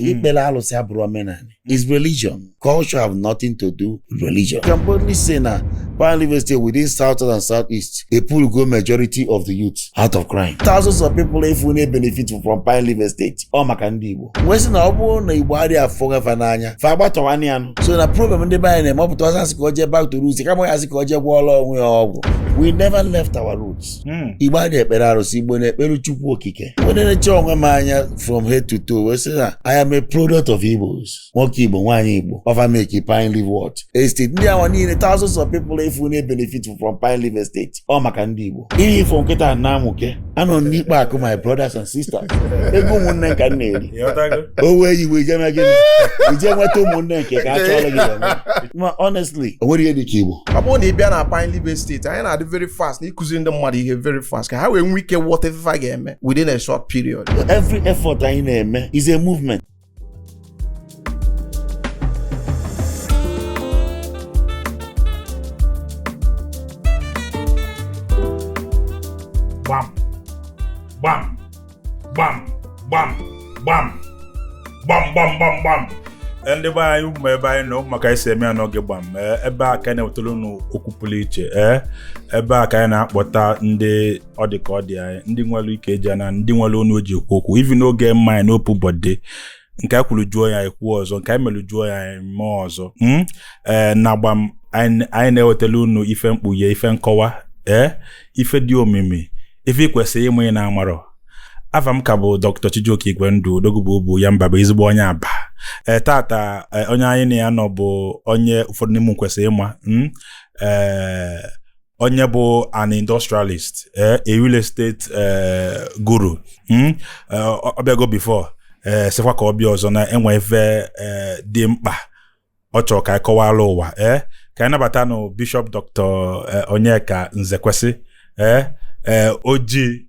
Ikpere alụsị abụrụ omenala. Is religion. Culture have nothing to do with religion. You can boldly say na Pine Leaf Estate within South and Southeast, they pull go majority of the youth out of crime. Thousands of people efu na-benefit from Pine Leaf Estate. Ọ maka ndị Igbo. Wee sị na ọ bụrụ na Igbo adịghị afọ gafa n'anya, fa agbatọwanye ya nụ. So na problem ndị be anyị na-eme, ọ pụta ọsọ asị ka o jee back to roots, kama ya asị ka o jee gwọọla onwe ya ọgwụ. We never left our roots. Igbo adịghị ekpere arụsị, Igbo na-ekpere Chukwu Okike. Onye na-eche onwe m anya from head to toe wee sị na I am a product of Igbos. Nwoke Igbo, nwaanyị Igbo. Ọfa make Pine Leaf what? Estate. Ndị awa niile, thousands of people efu na-benefit from Pine Leaf Estate. Ọ maka ndị Igbo. Ihe ifo nkịta na-amụke. Anọ m n'ikpe akụ my brothers and sisters. Ego ụmụnne nka m na-eri. Ịghọtago? O wee iwe ije mee gịnị? Ije nweta ụmụnne nke ka a chọọrọ gị ya. Ma honestly, o nwere ihe dị ka Igbo. Ọ bụrụ na ị bịa na Pine Leaf Estate, anyị na-adị very fast na ịkụziri ndị mmadụ ihe very fast ka ha wee nwee ike ghọta ife ha ga-eme within a short period. Every effort anyị na-eme is a movement. Gbam, gbam, gbam, gbam, gbam, gbam, gbam, gbam, gbam. Ndị be anyị, ụmụ ebe anyị nọ, maka anyị si eme ya n'oge gbam. Ebe a ka anyị na-ewetara unu okwu pụrụ iche. Ebe a ka anyị na-akpọta ndị ọ dị ka ọ dị anyị, ndị nwere ike eji ana, ndị nwere onu o ji ekwu okwu ivi n'oge mmanya n'opu bọde nke anyị kwuru jụọ ya, ekwu ọzọ, nke anyị mere jụọ ya, anyị mee ọzọ. Na gbam anyị na-ewetara unu ife mkpughe, ife nkọwa, ife dị omimi, ife ị kwesịrị ịmụ ị na-amarọ. Afa m ka bụ Dr. Chijioke Igwendụ Odogwu bụ ya mba bụ ezigbo onye Aba. Tata onye anyị na ya nọ bụ onye ụfọdụ n'ime kwesịrị ịma, onye bụ an industrialist, a real estate guru. Ọ bịago before, sịkwa ka ọ bịa ọzọ na enwe ife dị mkpa ọ chọrọ ka anyị kọwara ụwa. Ka anyị nabata nụ Bishop Dr. Onyeka Nzekwesị, oji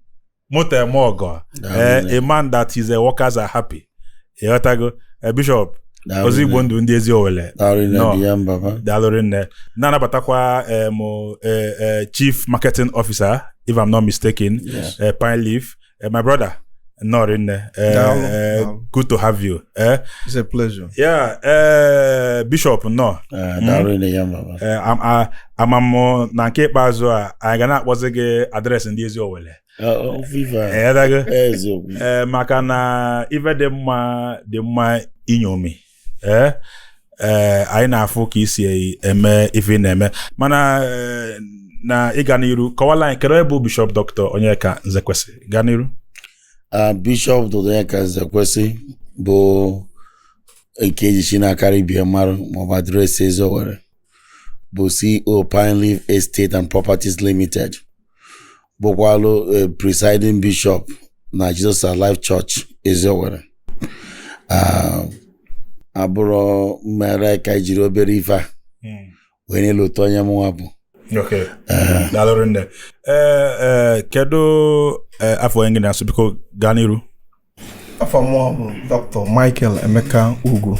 moto eme ọgọ, a man that his workers are happy. Ịghọtago? Bishop, ozi Igbo ndụ ndị ezi Owele. No. Daalụ nne. Na-anabatakwa Chief Marketing Officer, if I'm not mistaken, Yes. Pine Leaf, my brother, nnọọ nne. Daalụ, daalụ. Good to have you. It's a pleasure. Yeah, Bishop, nnọọ. Daalụ nne ya baba. Ama m na nke ikpeazụ a anyị ga na-akpọzi gị address ndị ezi Owele. Viva. Ịghọtago? Eziokwu. Maka na ife dị mma dị mma inyomi. Anyị na-afụ ka isi eme ife ị na-eme, mana na ịga n'iru, kọwala anyị kedu ebe bụ Bishop Dr. Onyeka Nzekwesị. Gaa n'iru. Bishop Dr. Onyeka Nzekwesị bụ nke eji Chinakari bie mmarụ maọbụ address Ezi Owere, bụ CEO Pine Leaf Estate and Properties Limited, bụkwalụ presiding bishop na Jesus Alive Church Ezi Owere. Abụrụ mmere ka ijiri obere ife a wee na-elota onye mụnwa bụ. Okay. Daalụ nne. Ee, kedu afọ onye gị na-asụ? Biko gaa n'iru. Afọ mụọ bụ Dr. Michael Emeka Ugwu.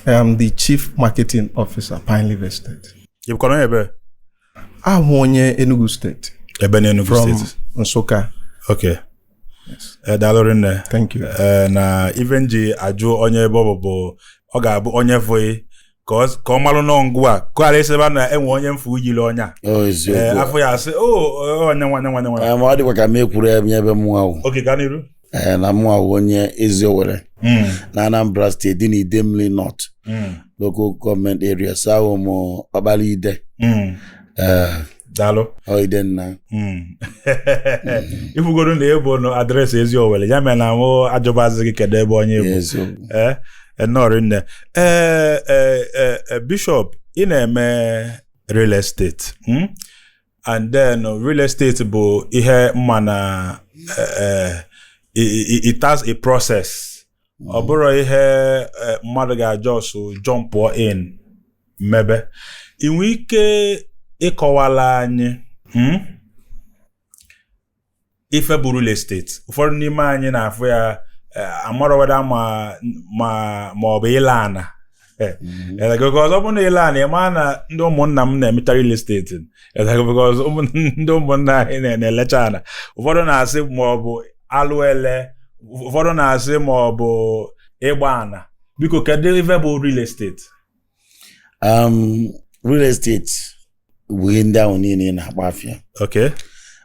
I am the Chief Marketing Officer, Pine Leaf Estate. Ị bụkwa onye ebe? Ahụ onye Enugu State. Ebe na Enugu From State? Nsukka. Okay. Daalụ nne. Thank you. Na ife nji ajụ onye ebe ọ bụ ọ ga-abụ onye fụghị ka ọ malụ nọ ngụ a ka ọ ghara ịsị ebe a na-enwe onye mfu yiri onye a. O eziokwu. Afọ ya asị o onye nwa nwa nwa. Ma ọ dịkwa ka m ekwuru ebe ebe mụnwa wụ. Okay, gaa n'iru. Na mụnwa wụ onye Ezi Owere na Anambra State dị n'Idemili North Local Government Area. So ahụ m ọkpara ide. Daalụ. Ọ ide nna. Ifugoro na ebo nụ address Ezi Owere, ya mere na mụ ajụbazi gị kedu ebe onye bụ. Eziokwu. Nnọọ nne. Bishop, ị na-eme real estate, And then real estate bụ ihe mma na it has a process. Ọ bụrụ ihe mmadụ ga-ajọsụ jump in mebe. Ị nwee ike ịkọwala anyị, ife bụ real estate? Ụfọdụ n'ime anyị na-afụ ya, amarọ weda ma ọ bụ ịla ana. Because ọ bụrụ na ịla ana, ị maa na ndị ụmụnna m na-emecha real estate. Because ndị ụmụnna anyị na-elecha ana. Ụfọdụ na-asị ma ọ bụ alụ ele, ụfọdụ na-asị ma ọ bụ Ịgba ana. Biko, kedu ife bụ real estate? Real estate bụ ihe ndị ahụ niile ị na-agba afịa.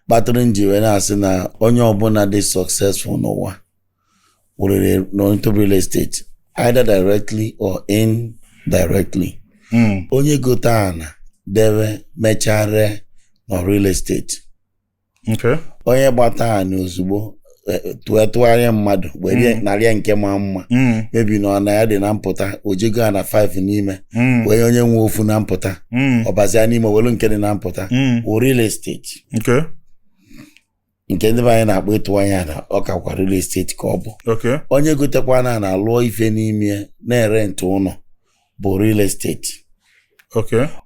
Kpatara m ji wee na-asị na onye ọbụla dị successful n'ụwa were into real estate, either directly or indirectly. Onye gote ana debe, mechaa ree, nọ real estate. Onye gbata ana ozugbo, tụgharịa mmadụ were narịa nke ma mma, mebi na ọ na ya dị na mpụta, o jego ana 5 n'ime, wee onye nwe ofu na mpụta, ọbazia n'ime welu nke dị na mpụta, wụ real estate. Nke ndị be anyị na-akpọ ịtụ anya na ọ kakwa real estate ka ọ bụ. Onye gotekwana na alụọ ife n'ime na-ere ntụ ụlọ bụ real estate.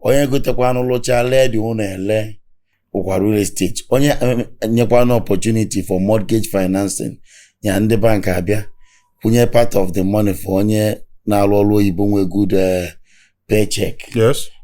Onye gotekwanụ lụcha lee dị ụlọ ele bụkwa real estate. Onye nyekwana opportunity for mortgage financing ya, ndị bank abịa kwụnye part of the money for onye na-arụ ọrụ oyibo nwe good paycheck,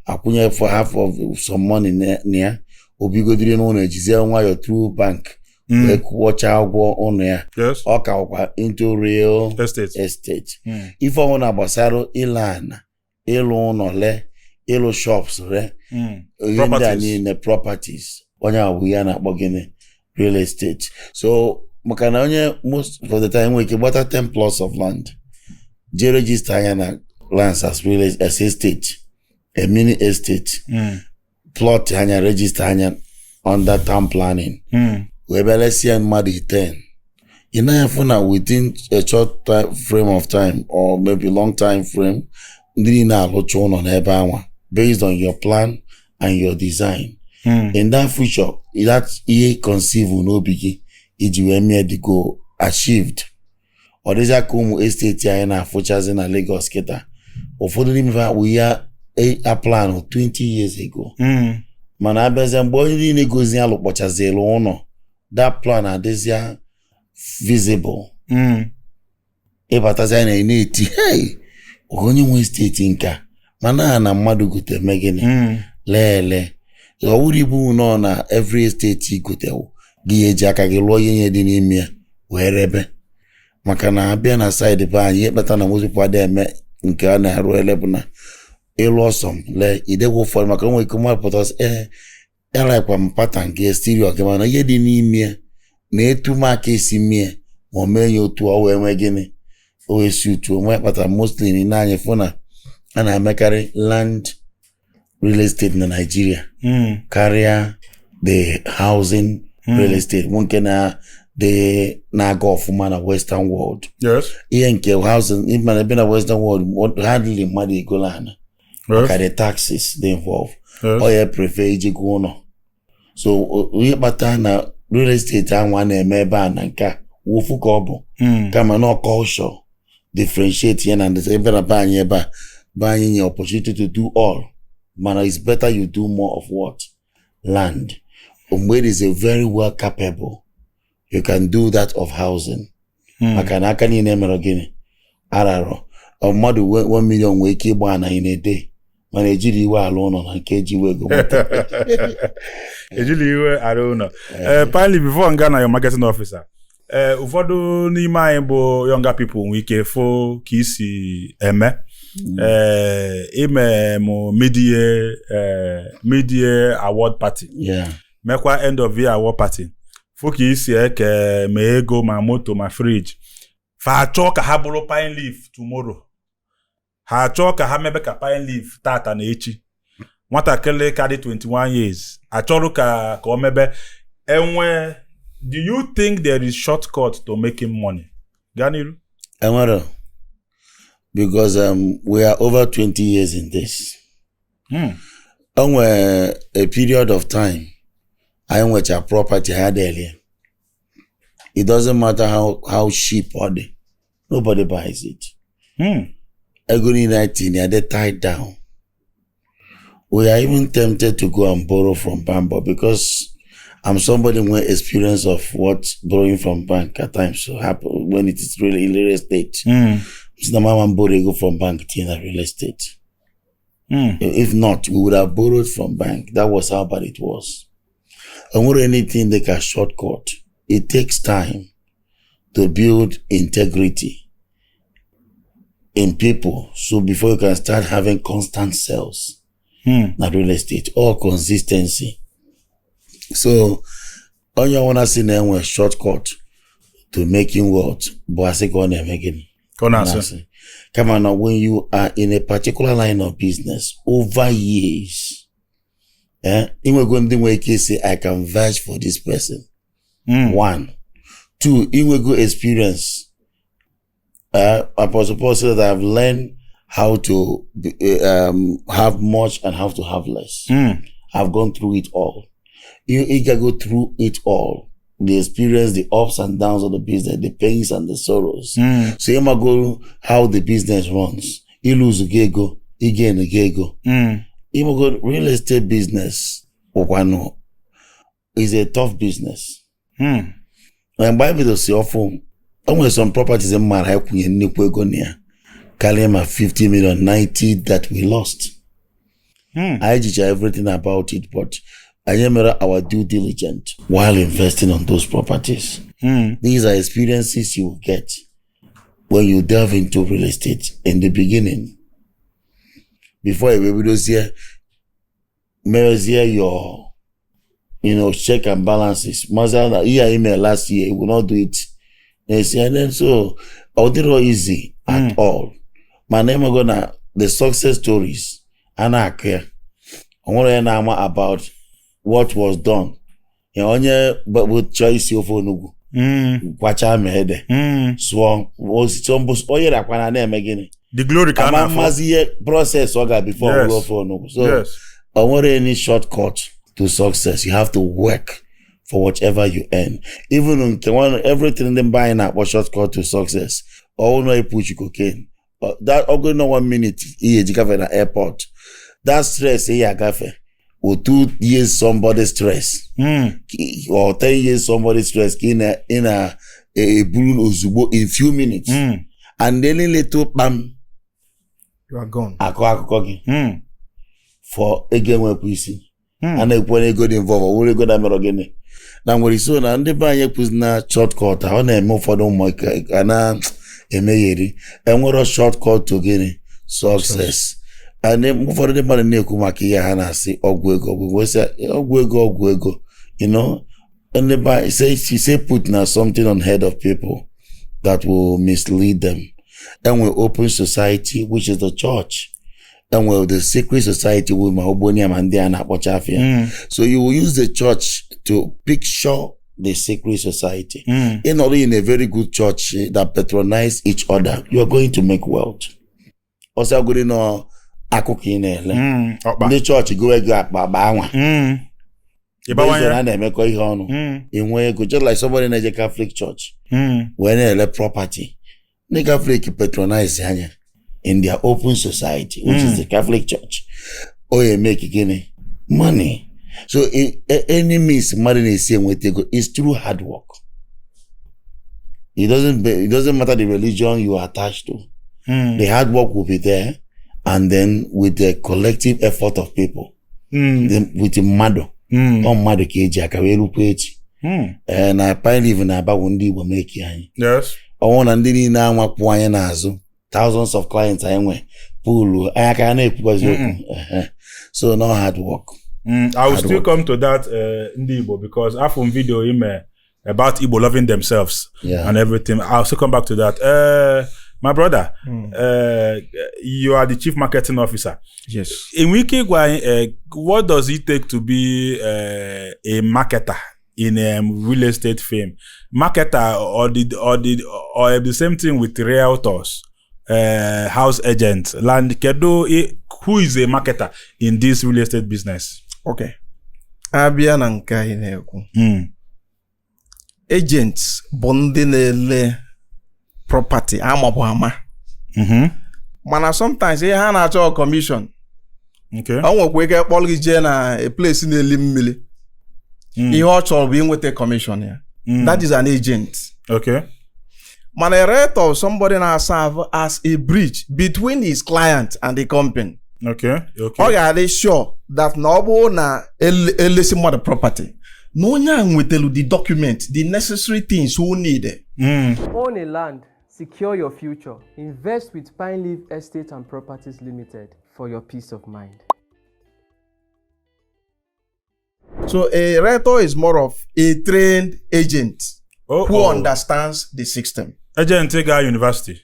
akwụnye for half of some money na ya, obigodiri n'ụlọ, ejizie nwayọ through bank wee kwụọcha ụgwọ ụlọ ya. Ọ ka bụkwa into real estate. Estate. Ife ọbụla gbasara ịle ana, ịlụ ụlọ lee, ịlụ shops ree, ihe ndị a Properties. niile, properties, onye a bụ ihe a na-akpọ gịnị? Real estate. So maka na onye most of the time nwere ike gbata 10 plots of land, jee register anya na lands as real as estate, a mini estate, plot anya, register anya under town planning, wee bịa lesie mmadụ 10, ị naghị afụ na within a short time frame of time or maybe long time frame, ndị niile alụcha ụlọ n'ebe anwa based on your plan and your design. In that future, that ihe conceive n'obi gị iji wee mee the goal achieved. Ọ dịzịa ka ụmụ estate anyị na-afụchazi na Lagos kịta, ụfọdụ n'ime ha bụ ihe a plan 20 years ago, mana abịazịa mgbe onye niile gozi alụkpọchaziri ụlọ, that plan adịzịa visible. Ịbatazi anya, ị na-eti, "Hey, onye nwe estate nke a?" Mana na mmadụ gote eme gịnị? Lee ele, ọ wụrụ ibu nọ na every estate igotewo gị eji aka gị lụọ ihe dị n'ime ya wee rebe. Maka na abịa na side be anyị, ihe kpata na most people adịghị eme nke a na-arụ ele bụ na ịlụ ọsọ m lee idegwe ụfọdụ, maka onwe ike mmadụ pụta sị, "Ee, alaikwa m pattern gị exterior gị, mana ihe dị n'ime ya na etu m aka esi mie ma o mee ya otu ọ wee nwee gịnị, o wee si otu onwe." Kpatara mostly na anyị fụ na a na-emekarị land real estate na Nigeria karịa the housing real estate, bụ nke na dị na-aga ọfụma na western world. Ihe nke housing, ịma na ebe na western world, hardly mmadụ egola ana maka the taxes dị involved. Ọ ya prefer iji gụọ ụlọ. So ihe kpatara na real estate ahụ a na-eme ebe a na nke a wofu ka ọ bụ, kama na culture differentiate ya na ndị ebe na be anyị. Ebe a be anyị nye opportunity to do all, mana it's better you do more of what? Land. Mgbe it is a very well capable, you can do that of housing, maka na aka niile mere gịnị ararọ. Ọ mmadụ 1 million nwee ike ịgba ana in a day, mana ejiri iwe ala ụlọ na nke eji iwe ego moto. Ejila iwe ara ụlọ. Ee, finally, before nga na your marketing officer, ee, ụfọdụ n'ime anyị bụ younger people nwee ike fụ ka isi eme, ee, ime mụ mid-year, ee, mid-year award party, mekwa end of year award party, fụ ka isi eke ma ego ma moto ma fridge, fa achọ ka ha bụrụ Pine Leaf tomorrow, ha achọ ka ha mebe ka Pine Leaf tata na echi. Nwatakịrị ka dị 21 years achọrọ ka o mebe enwe. Do you think there is shortcut to making money? Gaa n'iru. Enwere, because we are over 20 years in this. O nwere a period of time anyị nwecha property ha dele. It doesn't matter how cheap ọ dị, nobody buys it. Ego niile anyị tinye dị tied down. We are even tempted to go and borrow from bank, but because I'm somebody with experience of what borrowing from bank at times so happen when it is really in real estate, si na mama m borrow ego from bank tinye na real estate. If not, we would have borrowed from bank. That was how bad it was. And what anything like a shortcut, it takes time to build integrity. in people. So before you can start having constant sales na real estate or consistency. So onye ọbụla si na enwe shortcut to making wealth bụ asị ka ọ na-eme gịnị? Ka ọ na-asị. Na-asị. Kama na when you are in a particular line of business over years, inwego ndị nwere ike isi, "I can vouch for this person." One. Two, inwego experience. Apostle Paul said that I've learned how to have much and how to have less. I've gone through it all. You can go through it all. The experience, the ups and downs of the business, the pains and the sorrows. So you must go how the business runs. You lose ego, you gain ego. You must go real estate business. Ụkwanụ is a tough business. Mgbe anyị bidosi ọfụ, o nwere some properties m mara anyị kwụnye nnukwu ego na ya karịa ma 50 million, 90 that we lost. Anyị jicha everything about it, but anyị mere our due diligence while investing on those properties. These are experiences you will get when you delve into real estate in the beginning. Before you bidozie merezie your check and balances. Maza na ihe anyị mere last year, you will not do it next year. And then so ọ dịrọ easy at all. Mana emego na the success stories a na-akụ ya, o nwere onye na-ama about what was done. Ya onye bụ chọọ isi ofe onugbu, kwachaa ma ede, sụọ osisi mbụ, onye rakwana na-eme gịnị? The glory ka a Ama na-afụ. mmazi ihe process ọ ga before bụrụ ofe onugbu. So o nwere any shortcut to success. You have to work for whatever you earn. Even nke one everything ndị mba anyị na-akpọ shortcut to success, ọwụ na push cocaine. That ọgụ na one minute ihe eji gafe na airport, that stress ihe agafe will 2 years somebody stress or 10 years somebody stress ka ị na-eburu ozugbo in few minutes, and then little kpam, You are gone. Akọ akụkọ gị for ego enwekwa isi. A na-ekwu na ego dị involve, ọ nwere ego na merọ gịnị na nwere. So na ndị be anyị ekwuzi na shortcut a, ọ na-eme ụfọdụ ụmụ a na-emegheri. Enwero shortcut to gịnị? Success. And then ụfọdụ ndị mmadụ na-ekwu maka ihe ha na-asị ọgwụ ego, ọgwụ ego. Sị, ọgwụ ego, ọgwụ ego, ndị be anyị say she say put na something on head of people that will mislead them. Enwe open society, which is the church. Enwe the secret society with ma ogboni ma ndị a na-akpọcha afịa. So you will use the church to picture the secret society. In order in a very good church that patronize each other, you are going to make wealth. Ọsọ agụrụ nọ akụkọ ị na-ele. Ọkpa. Ndị chọọchị gowe gị akpa akpa anwa. Ịbawanye. Based on a na-emekọ ihe ọnụ. Inwe ego just like somebody na-eje Catholic Church wee na-ele property. Ndị Catholic patronize anya in their open society, which is the Catholic Church. O ya make gịnị? Money. So any means mmadụ na-esi enweta ego is through hard work. It doesn't matter the religion you are attached to. The hard work will be there, and then with the collective effort of people, with the mmadụ, ọ mmadụ ka eji aka wee rukwa echi. Ee, na Pine Leaf na-aba bụ ndị Igbo meki anyị. Ọnwụ na ndị niile anwapụ anyị n'azụ, thousands of clients anyị nwe pulu anyị aka na-ekwukwazi okwu. Ehe. So no hard work. I will Hard still work. come to that ndị Igbo, because after video ime about Igbo loving themselves and everything. I'll still come back to that. My brother, you are the chief marketing officer. Yes. In wiki, what does it take to be a marketer in real estate firm? Marketer or the same thing with realtors, house agents, land. Kedu who is a marketer in this real estate business? Okay. Abịa na nke anyị na-ekwu. Agents bụ ndị na-ele property amabụ ama. Mana sometimes ihe ha na-achọ commission. O nwekwa ike kpọrọ gị jee na a place na-eli mmiri. Ihe ọ chọrọ bụ inweta commission ya. That is an agent. Mana a realtor, somebody na-serve as a bridge between his client and the company. Ọ ga-adị sure that na ọ bụrụ na elesi mmadụ property na onye a nwetelu the document, the necessary things o need. Own a land. Secure your future. Invest with Pineleaf Estate and Properties Limited for your peace of mind. So a realtor is more of a trained agent who understands the system. Agent ga university.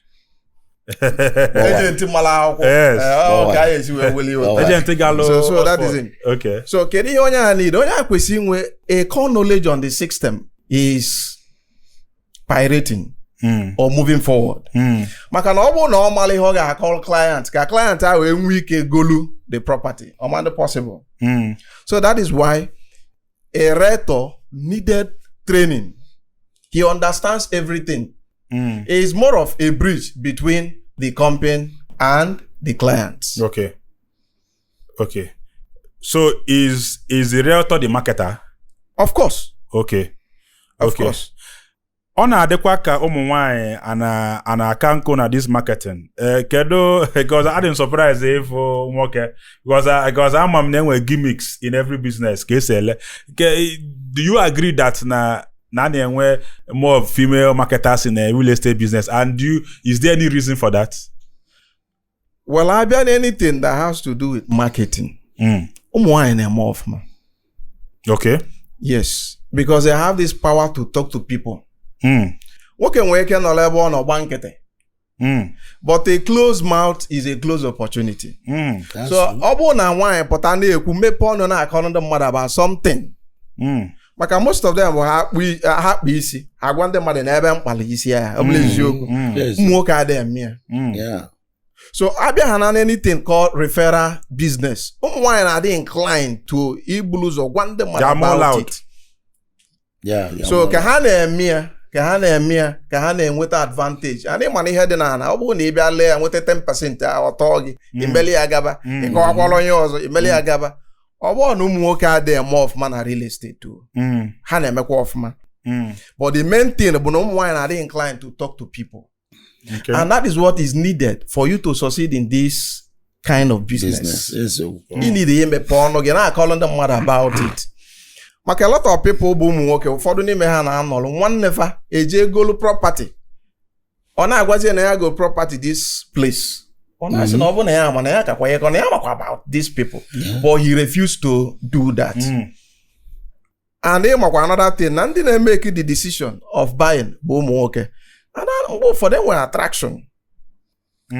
Agent mara akwụkwọ. Yes. Ọ ka anyị esi wee welie ụtọ. Agent ga So that is it. Okay. So kedu ihe onye ahụ need? Onye ahụ kwesịrị inwe a core knowledge on the system is pirating or moving forward. Maka na ọ bụrụ na ọ mara ihe ọ ga-akọ client ka client ahụ enwe ike golu the property. Ọ ma dị possible. So that is why a realtor needed training. He understands everything. It's more of a bridge between the company and the clients. Okay. Okay. So is the realtor the marketer? Of course. Okay. Of course. Ọ na-adịkwa ka ụmụ nwanyị a na-aka nkụ na this marketing. Kedu because adị m surprise ịfụ nwoke because ama m na enwe gimmicks in every business ka esi ele. Do you agree that na na-enwe more female marketers in a real estate business, and is there any reason for that? Well, abịa na anything that has to do with marketing, ụmụ nwanyị na-eme ọfụma. Okay. Yes, because they have this power to talk to people. Nwoke nwere ike nọrọ ebe ọ nọ gba nkịtị. But a closed mouth is a closed opportunity. So ọ bụrụ na nwaanyị pụta na-ekwu mmepe ọnụ na-akọrọ ndị mmadụ about something. Maka most of them bụ ha kpụ isi agwa ndị mmadụ na ebe mkpali isi ya ọ bụla eziokwu. Ụmụ nwoke adịghị eme ya. So abịa ha na anything called referral business, ụmụ nwaanyị na-adị inclined to ibulu ụzọ gwa ndị mmadụ about it. So ka ha na-eme ya ka ha na-enweta advantage. And ịma na ihe dị n'ala ọ bụrụ na ị bịa lee ya nweta 10% ọtọ gị imeli ya gaba, ịkọwakwala onye ọzọ imeli ya gaba. Ọ bụrụ na ụmụ nwoke adịghị eme ọfụma na real estate o, ha na-emekwa ọfụma. But the main thing bụ na ụmụ nwaanyị na-adị inclined to talk to people. Okay. And that is what is needed for you to succeed in this kind of business. You need imepe ọnụ gị na-akọrọ ndị mmadụ about it. Maka a lot of people bụ ụmụ nwoke ụfọdụ n'ime ha na-anọrọ nwanne fa eje golu property. Ọ na-agwazi na ya go property this place. Ọ na-asị na ọ bụ na ya ama na ya kakwa ya na ya makwa about these people. But he refused to do that. And ị makwa another thing na ndị na-emeke the decision of buying bụ ụmụ nwoke. And mgbe ụfọdụ enwere attraction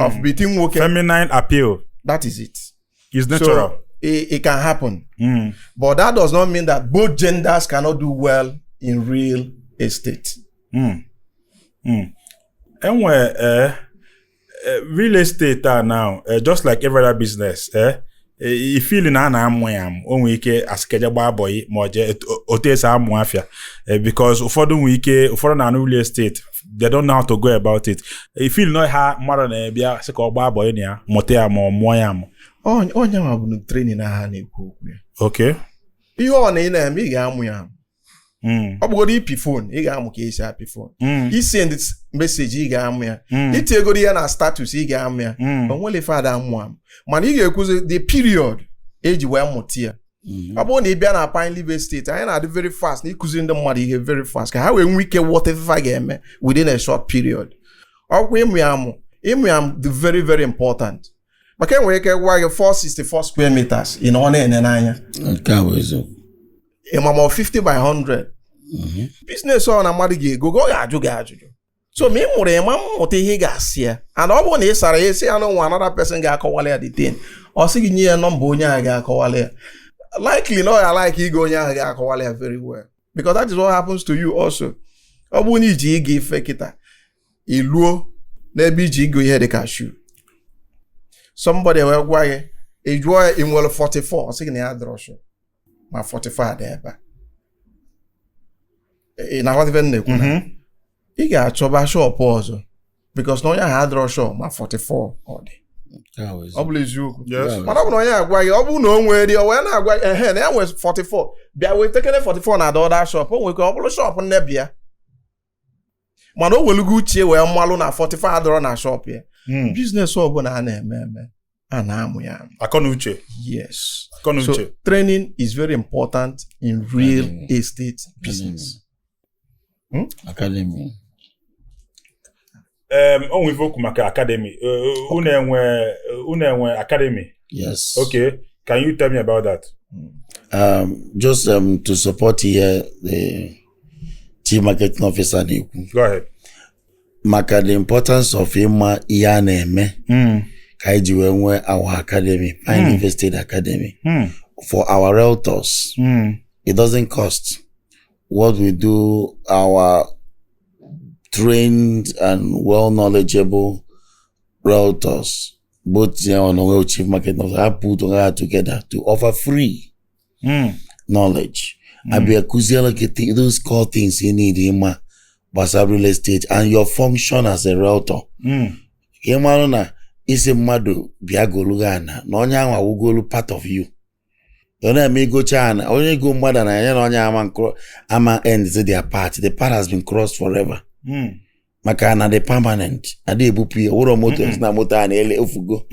of between nwoke. Feminine appeal. That is it. It's natural. So, it can happen. But that does not mean that both genders cannot do well in real estate. Enwe real estate now, just like every other business, ifili na na-amụ ya amụ, o nwee ike asịkeje gbaa bọyị ma ọ jee otu esi amụ afịa, because ụfọdụ nwee ike ụfọdụ na-anụ real estate, they don't know how to go about it. Ifili na ha mmadụ na-ebịa sị ka ọ gbaa bọyị na ya mụta ya ma ọ mụọ ya amụ. Onye ma bụ training ha na-ekwu okwu ya. Okay. Ihe ọ na ị na-eme ị ga-amụ ya amụ. Ọ bụgodo ipi phone ị ga-amụ ka esi apị phone. Isend message ị ga-amụ ya. Itiegoro ya na status ị ga-amụ ya. O nwere ife ada amụ amụ. Mana ị ga-ekwuzi the period eji wee mụta ya. Ọ bụrụ na ị bịa na Pineleaf Estate, anyị na-adị very fast na ịkụziri ndị mmadụ ihe very fast ka ha wee nwee ike ghọta ife ha ga-eme within a short period. Ọkwa ịmụ ya amụ dị very very important. Maka enwere ike gwa gị 464 square meters ị na ọ na-ene n'anya. Nke a bụ eziokwu. Ịma ma 50 by 100. Business ọ na mmadụ ga-ego ọ ga-ajụ gị ajụjụ. So ma ị mụrụ ịma mmụta ihe ị ga-asị ya. And ọ bụrụ na ị sara ya esi ya na nwa another person ga-akọwala ya the thing. Ọ sị gị nye ya nọmba onye ahụ ga-akọwala ya. Likely na ọ ya like ịga onye ahụ ga-akọwala ya very well. Because that is what happens to you also. Ọ bụrụ na iji ịga ife kịta, ị luo n'ebe iji ịgo ihe dị ka shoe. Somebody wee gwa gị, ị jụọ ya ị nwere 44, ọ sị gị na ya dọrọ shoe. Ma 45 dị ebe a. Ị na-aghọta ife m na-ekwu na ị ga-achọba shọpụ ọzọ because na onye ahụ adọrọ shop ma 44 ọ dị. Ọ bụla eziokwu. Mana ọ bụ na onye agwa gị ọ bụrụ na o nwere ọ wee na-agwa gị ehe na ya nwere 44 bịa wee tekene 44 na the other shop o nwere ka ọ bụrụ shop nne bịa mana o welugo uche wee mmalụ na 45 adọrọ na shop ya. Business ọbụla a na-eme eme a na-amụ ya amụ. Akọnuche. Yes. Akọnuche. So training is very important in real estate business. Academy. O nwere ife okwu maka academy. Unu enwe academy? Yes. Okay, can you tell me about that? Just to support here the chief marketing officer na-ekwu Go ahead. Maka the importance of ịma ihe a na-eme ka anyị ji wee nwee our academy, Pine Leaf Estate Academy, for our realtors. It doesn't cost. What we do, our trained and well knowledgeable realtors, both here on our chief marketing officer, have put together together to offer free knowledge. Abịa kụziere gị those core things you need ịma gbasara real estate and your function as a realtor. Ị marụ na isi mmadụ bịa golu gị ana na onye ahụ awụgolu part of you. Ọ na-eme igocha ana, onye go mmadụ na ya na onye ama ama end their part. The part has been crossed forever. Maka na the permanent ada ebupụ ya wụrọ moto si na moto a na-ele efugo.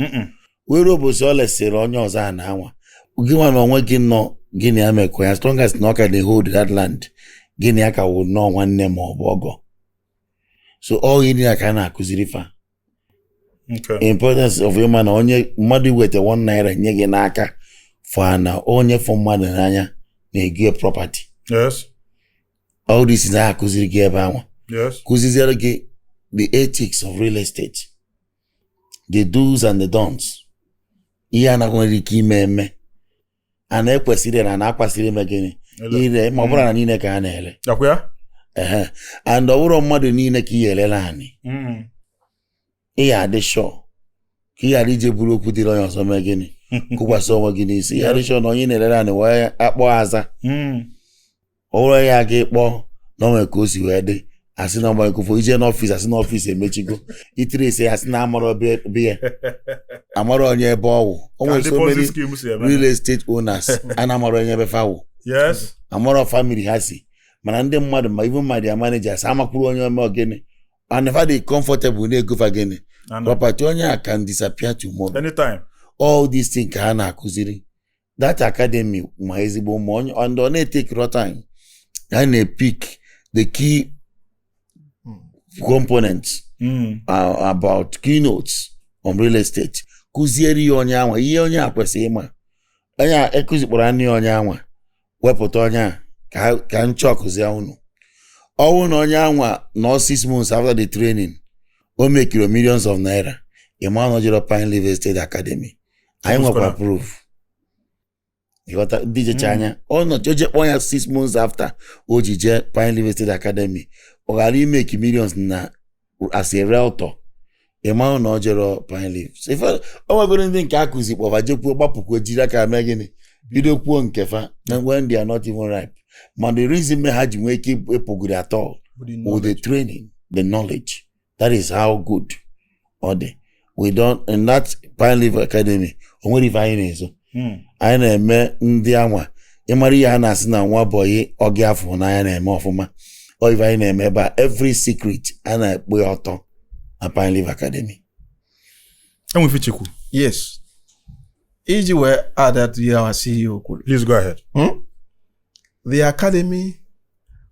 Were ụbọchị ọ lesịrị onye ọzọ a na-anwa gị nwa na onwe gị nọ gị na ya mekọ ya, as long as na ọ ka dey hold that land, gị na ya ka wụ nnọọ nwanne ma ọ bụ ọgọ. So all ihe ya ka a na-akụziri fa. Importance of ịma na onye mmadụ iweta ₦1 nye gị n'aka for na onye fọ mmadụ n'anya na-ego property. All this is a akụziri gị ebe ahụ. Kụziziere gị the ethics of real estate, the do's and the don'ts, ihe a nwere ike ime eme a na-ekwesịrị na na-akwasịrị ime gịnị ire ma ọ bụrụ na niile ka a na-ele. Yakwa ya? Ehe, and ọ bụrụ mmadụ niile ka ị elele anyị, ị ya adị sure ka ị ghara ije buru okwu dịrị onye ọzọ mee gịnị kụkwasị onwe gị n'isi. Ị ghara ịchọ na onye ị na-elele anyị wee akpọ aza. Ọ bụrụ ya ga ịkpọ na o nwere ka o si wee dị, asị na ọgba ije n'office, asị n'office emechigo, itiri ese, asị na amarọ be ya, amarọ onye ebe ọwụ. O Ka nwere ndị so Ponzi many scheme si eme. real estate owners a na-amarọ onye ebe fa wụ. Amarọ family ha si, mana ndị mmadụ ma even ma their managers amakwuru onye ome ogene, and if they comfortable na-egofa gịnị property, onye a can disappear tomorrow. Anytime. All these things ka ha na-akụziri that academy ma ezigbo ma onye, and ọ na-etake time, ha na-epick the key components about keynotes on real estate, kụziere ya onye anwa ihe onye a kwesịrị ịma. Onye a ekụzikpọrọ anya onye anwa wepụta onye a ka nchọ kụzie unu. Ọ bụrụ na onye anwa nọ 6 months after the training, o mekiri millions of naira, ịma na o jere Pine Leaf Estate Academy. Anyị nwekwa proof. Ịghọta ndị jecha anya ọ nọ oje kpọọ ya 6 months after o ji jee Pine Leaf Estate Academy, ọ ghara imeki millions na as a realtor, ịma na ọ jere Pine Leaf. So o nwegoro ndị nke akụzi kpọfa jekwuo gbapụkwuo jiri aka mee gịnị bido kwuo nke fa na when they are not even ripe. Ma the reason me ha ji nwee ike ịpụgoro at all with the training, the knowledge, that is how good ọ dị. We don't in that Pine Leaf Academy, o nwere ife anyị na-ezo. Anyị na-eme ndị anwa ịmara ihe a na-asị na nwa boy ọgị afọ n'anya na-eme ọfụma. Ọ ife anyị na-eme ebe a, every secret a na-ekpo ya ọtọ na Pine Leaf Academy. Enwe ife chekwu. Yes, iji wee add that to ihe our CEO kwuru. Please go ahead. The academy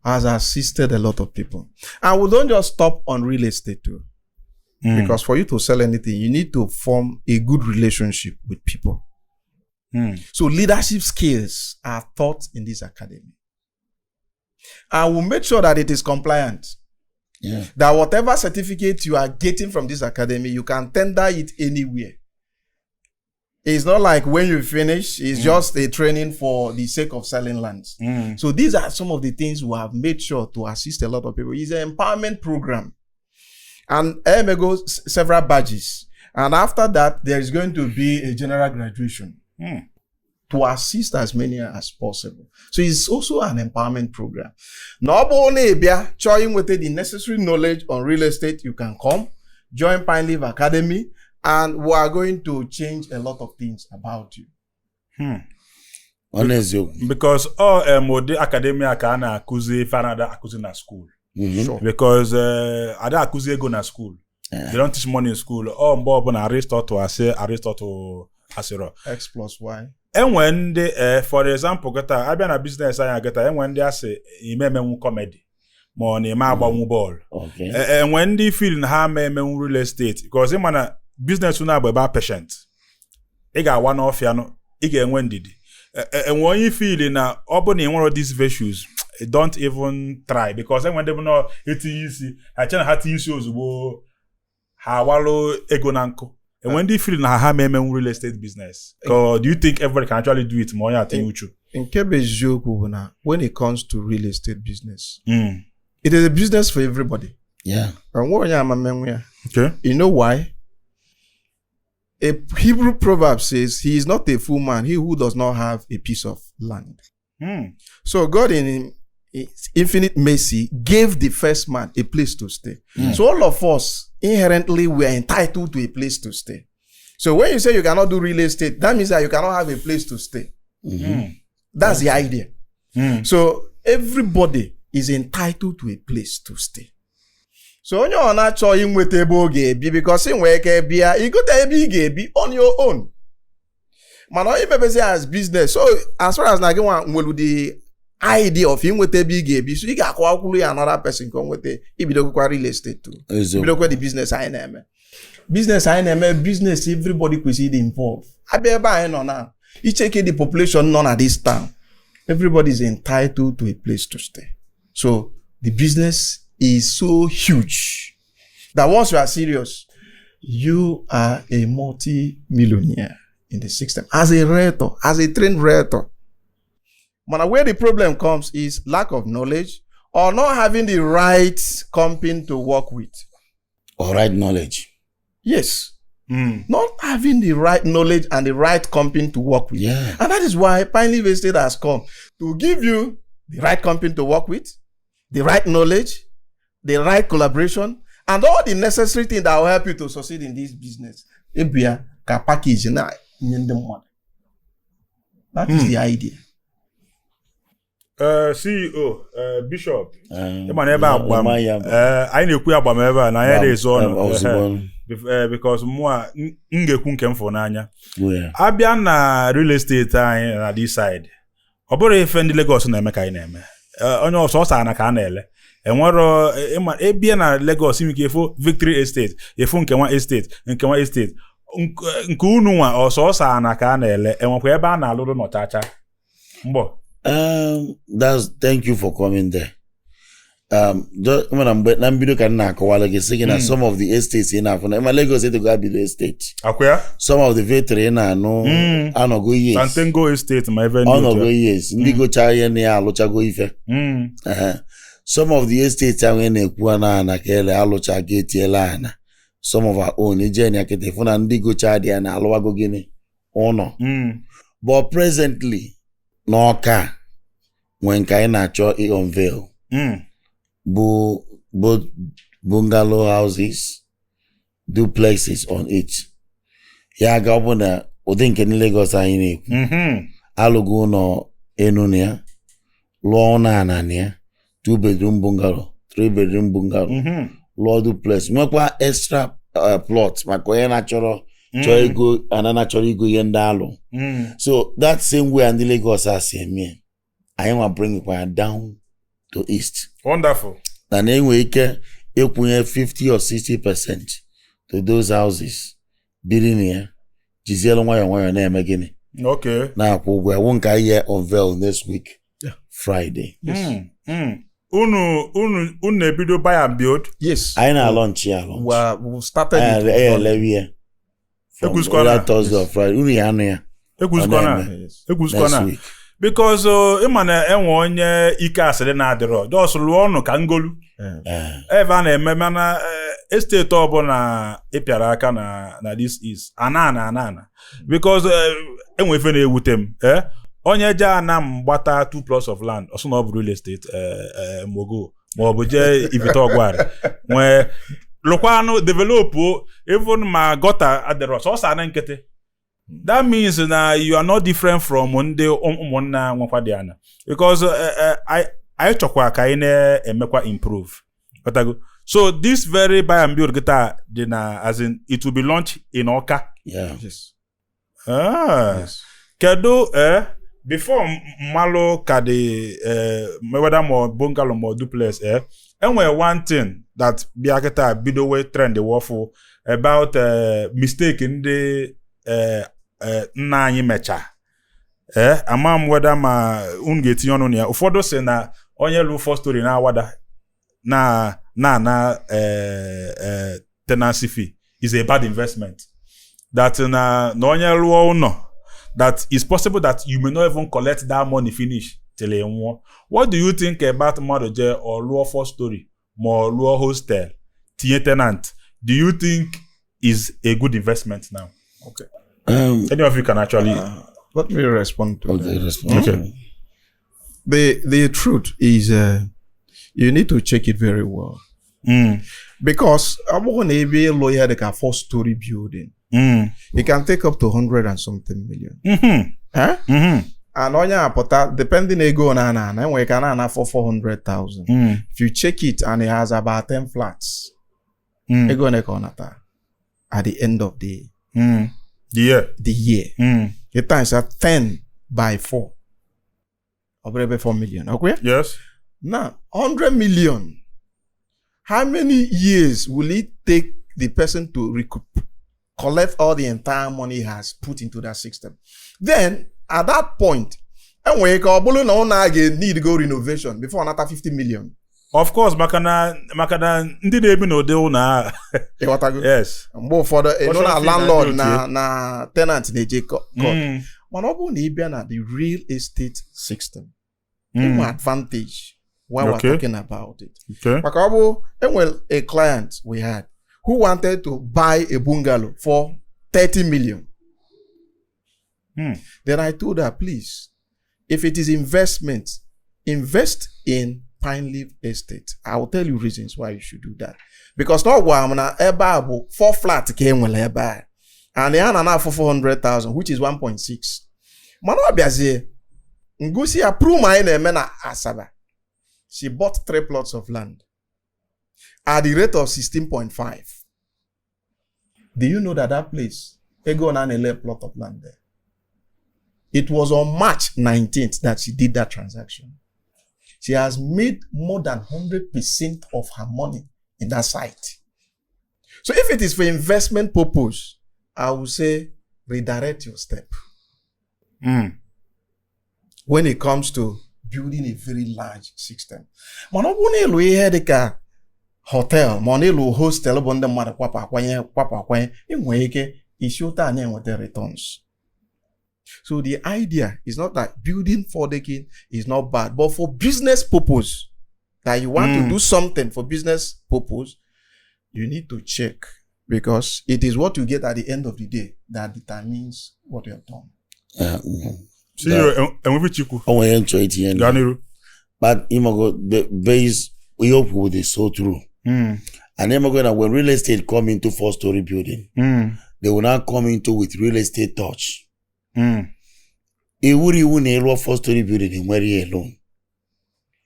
has assisted a lot of people. And we don't just stop on real estate too. Because for you to sell anything, you need to form a good relationship with people. So leadership skills are taught in this academy. And we'll make sure that it is compliant. That whatever certificate you are getting from this academy, you can tender it anywhere. It's not like when you finish, it's just a training for the sake of selling lands. So these are some of the things we have made sure to assist a lot of people. It's an empowerment program. And emego several badges. And after that, there is going to be a general graduation to assist as many as possible. So it's also an empowerment program. Na ọ bụrụ na ị bịa chọọ inweta the necessary knowledge on real estate, you can come join Pine Leaf Academy and we are going to change a lot of things about you. Ọ na-eziokwu. Because ọ ụdị academy a ka a na-akụzi ife a na-ada akụzi na school. Because ada akụzi ego na school. They don't teach money in school. Ọ mgbe ọbụla Aristotle asị, Aristotle asịrọ. X plus Y. Enwe ndị for example, kịta abịa na business anyị kịta, enwe ndị asị ime emenwu comedy. Ma ọ na-eme agbanwu bọọlụ. Okay. Enwe ndị feel na ha ama emenwu real estate, because ịma na business unu agba ebe patient ị ga-awa n'ọfịa nụ, ị ga-enwe ndidi. Enwe onye feel na ọ bụ na ị nwere these virtues, don't even try, because enwe ndị bụ na etinye isi ha che na ha tinye isi ozugbo, ha awalụ ego na nkụ. Enwe ndị feel na ha ma emenwu real estate business, ka do you think everybody can actually do it ma onye atinye uchu? Nke bụ eziokwu bụ na when it comes to real estate business, it is a business for everybody. Onwe onye ama mmenwu ya. You know why? A Hebrew proverb says, "He is not a fool man, he who does not have a piece of land." So God, in His infinite mercy, gave the first man a place to stay. So all of us inherently we are entitled to a place to stay. So when you say you cannot do real estate, that means that you cannot have a place to stay. That's the idea. So everybody is entitled to a place to stay. So onye ọ na-achọ inweta ebe ọ ga-ebi, because ị nwere ike bịa igote ebe ị ga-ebi on your own, mana onye mepezi as business, so as far as na gị nwa nwelu the idea of inweta ebe ị ga-ebi, so ị ga-akọwakwuru ya another person ka o nweta, ibidokwa real estate too. Eziokwu. Ibidokwa the business anyị na-eme. Business anyị na-eme, business everybody kwesịrị ịdị involved. Abịa ebe anyị nọ na icheke the population nọ na this town, everybody is entitled to a place to stay. So the business is so huge that once you are serious, you are a multi-millionaire in the system as a realtor, as a trained realtor. But where the problem comes is lack of knowledge or not having the right company to work with. Or right knowledge. Yes. Not having the right knowledge and the right company to work with. And that is why Pine Leaf Estate has come to give you the right company to work with, the right knowledge, the right collaboration, and all the necessary things that will help you to succeed in this business. Ebia ka package na nye ndị mmadụ. That is the idea. CEO, Bishop, ịma na ebe a gbam ịma ya. Anyị na-ekwu ya gbam ebe a na anyị na-ezo ọnụ. Ozugbo. Because mụa m ga-ekwu nke m fụrụ n'anya. Yeah. Abịa na real estate anyị na this side, ọ bụrụ ife ndị Lagos na-eme ka anyị na-eme. Onye ọsọ ọsọ ana ka a na-ele enwero. Ịma ebia na Lagos, inwe ike efu Victory Estate, efu nke nwa estate, nke nwa estate, nke unu nwa, ọsọ ọsọ ana ka a na-ele, enwekwa ebe a na-alụrụ nọchacha mgbọ? That's thank you for coming there. Just mana mgbe na mbido ka m na-akọwala gị, sị gị na some of the estates ị na-afụ na ịma Lagos etego abido estate. Akwa ya. Some of the victory ị na-anụ anọgo years. Santengo Estate ma ebe ndị otu Ọnọgo ya. years. Ndị gocha ihe na ya alụchago ife. Ehe. Some of the estates ahụ ị na-ekwu na ana ka ele alụcha ga etiela ana. Some of our own ije na kịta ịfụ na ndị gocha dị ya na alụwago gịnị ụnọ. But presently n'Ọka nwee nke anyị na-achọ i-unveil bụ both bungalow houses, duplexes on it. Ya ga ọ bụ na ụdị nke ndị Lagos anyị na-ekwu, alụgo ụlọ enu na ya, lụọ ụlọ ana na ya, two bedroom bungalow, three bedroom bungalow, lụọ duplex, nwekwa extra plot maka onye na-achọrọ chọọ ego ana na-achọrọ igo ihe ndị alụ. So that same way ndị Lagos a si eme, anyị nwa bring kwa down to east. Wonderful. Na na-enwe ike ịkwụnye 50 or 60% to those houses, biri na ya, jizielu nwayọọ nwayọọ na-eme gịnị, na-akwụ ụgwọ ya wụ nke anyị ya unveil next week, Friday. Unu unu unu ebido buy and build? Yes. Anyị na-alọnchi ya alọnchi. We started it. Anyị elewe ya from Ekwuzikwana. either Thursday or Friday, unu ya anụ ya. Ekwuzikwana. Ọ na-eme. Yes. Ekwuzikwana. Next week. Because ịma na enwe onye ike asịrị na-adịrọ, just lụọ ọnụ ka ngolu. Ebe a na-eme mana estate ọbụla ịpịara aka na this is ana ana ana ana, because enwe ife na-ewute m, onye je ana m gbata two plots of land, ọsọ na ọ bụ real estate mogo, ma ọ bụ jee Ifite Ọgwarị nwee lụkwanụ develop, even ma gutter adịrọ, sọsọ ana nkịtị. That means na you are not different from ndị ụmụnna nwekwa dị ana, because anyị chọkwa ka anyị na-emekwa improve. Ghọtago? So this very buy and build kịta dị na, as in, it will be launched in Awka? Yeah. Yes. Ah. Yes. Kedu Before mmalụ ka dị whether ma bungalow ma duplex, enwere one thing that bịa kịta bidowe trend wọfụ about mistake ndị nna anyị mecha. Ama m whether ma unu ga-etinye ọnụ na ya. Ụfọdụ sị na onye lụ four story na-awada na na na tenancy fee is a bad investment, that na onye lụọ ụlọ, that it's possible that you may not even collect that money finish till ị nwụọ. What do you think about mmadụ jee ọ lụọ four story ma ọ lụọ hostel tinye tenant? Do you think is a good investment now? Okay. Any of you can actually Let me respond to Okay, that. Respond. Okay. The truth is, you need to check it very well. Because ọ bụrụ na ebe ịlụ ihe dị ka four story building, it can take up to 100 and something million. Eh? Mm-hmm. And onye apụta, depending ego na ana ana, enwere ka na ana for 400,000. If you check it and it has about 10 flats, ego ole ka ọ nata at the end of the The year. The year. The times are 10 by 4. Ọ bụrụ ebe 4 million. Okay? Yes. Now, 100 million. How many years will it take the person to recoup, collect all the entire money he has put into that system? Then, at that point, enwere ike ọ bụrụ na ọ na-aga need go renovation before anata 50 million. Of course, maka na ndị na-ebi n'ụdị ụlọ a. Ịghọtago? Yes. Mgbe ụfọdụ ịnụ na Caution fee landlord na na na tenant na-eje court. Mana ọ bụrụ na ị bịa na the real estate system, enwe advantage while we're talking about it. Maka ọ bụ enwere a client we had who wanted to buy a bungalow for 30 million. Then I told her, "Please, if it is investment, invest in Pine Leaf Estate. I will tell you reasons why you should do that." Because na ọ gwara m na ebe a bụ four flat ka e nwere ebe a. And ya na na-afụ 400,000, which is 1.6. Mana ọ bịazie, ngosi ya promo anyị na-eme na Asaba. She bought three plots of land at the rate of 16.5. Do you know that that place, ego na na-ele plot of land there? It was on March 19th that she did that transaction. She has made more than 100% of her money in that site. So if it is for investment purpose, I would say redirect your step when it comes to building a very large system. Mana ọ bụrụ na ịlụ ihe dị ka hotel ma ọ na ịlụ hostel bụ ndị mmadụ kwapụ akwanye kwapụ akwanye, ị nwere ike isi ụta a na-enweta returns. So the idea is not that building for decking is not bad, but for business purpose, that you want to do something for business purpose, you need to check, because it is what you get at the end of the day that determines what you have done. See you, enwebi Chukwu. O nwere ihe m chọrọ itinye Gaa na n'iru. But ịmago the base ihe o kwuru dị so true. And ịmago na when real estate come into four story building, they will now come into with real estate touch. Iwuru iwu na ịlụọ four story building nwere ya alone.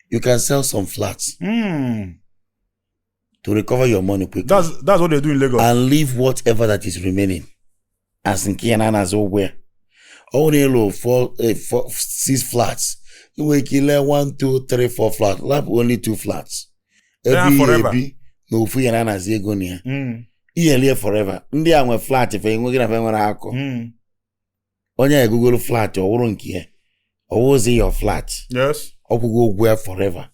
You can sell some flats to recover your money quickly That's what they do in Lagos. And leave whatever that is remaining as nke ya na anazi ụgwọ ya. Ọ bụrụ na ịlụ four, four, six flats, ị nwere ike ile one, two, three, four flats, lapụ only two flats ebe Yeah, ihe forever. ebi na ofu ya na anazi ego na ya. Ihe lie forever. Ndị a nwe flat fe enweghị na fe nwere akụ. Onye a egogoro flat ọ wụrụ nke ya, ọ wụzi your flat. Ọkwụgo ụgwọ ya forever.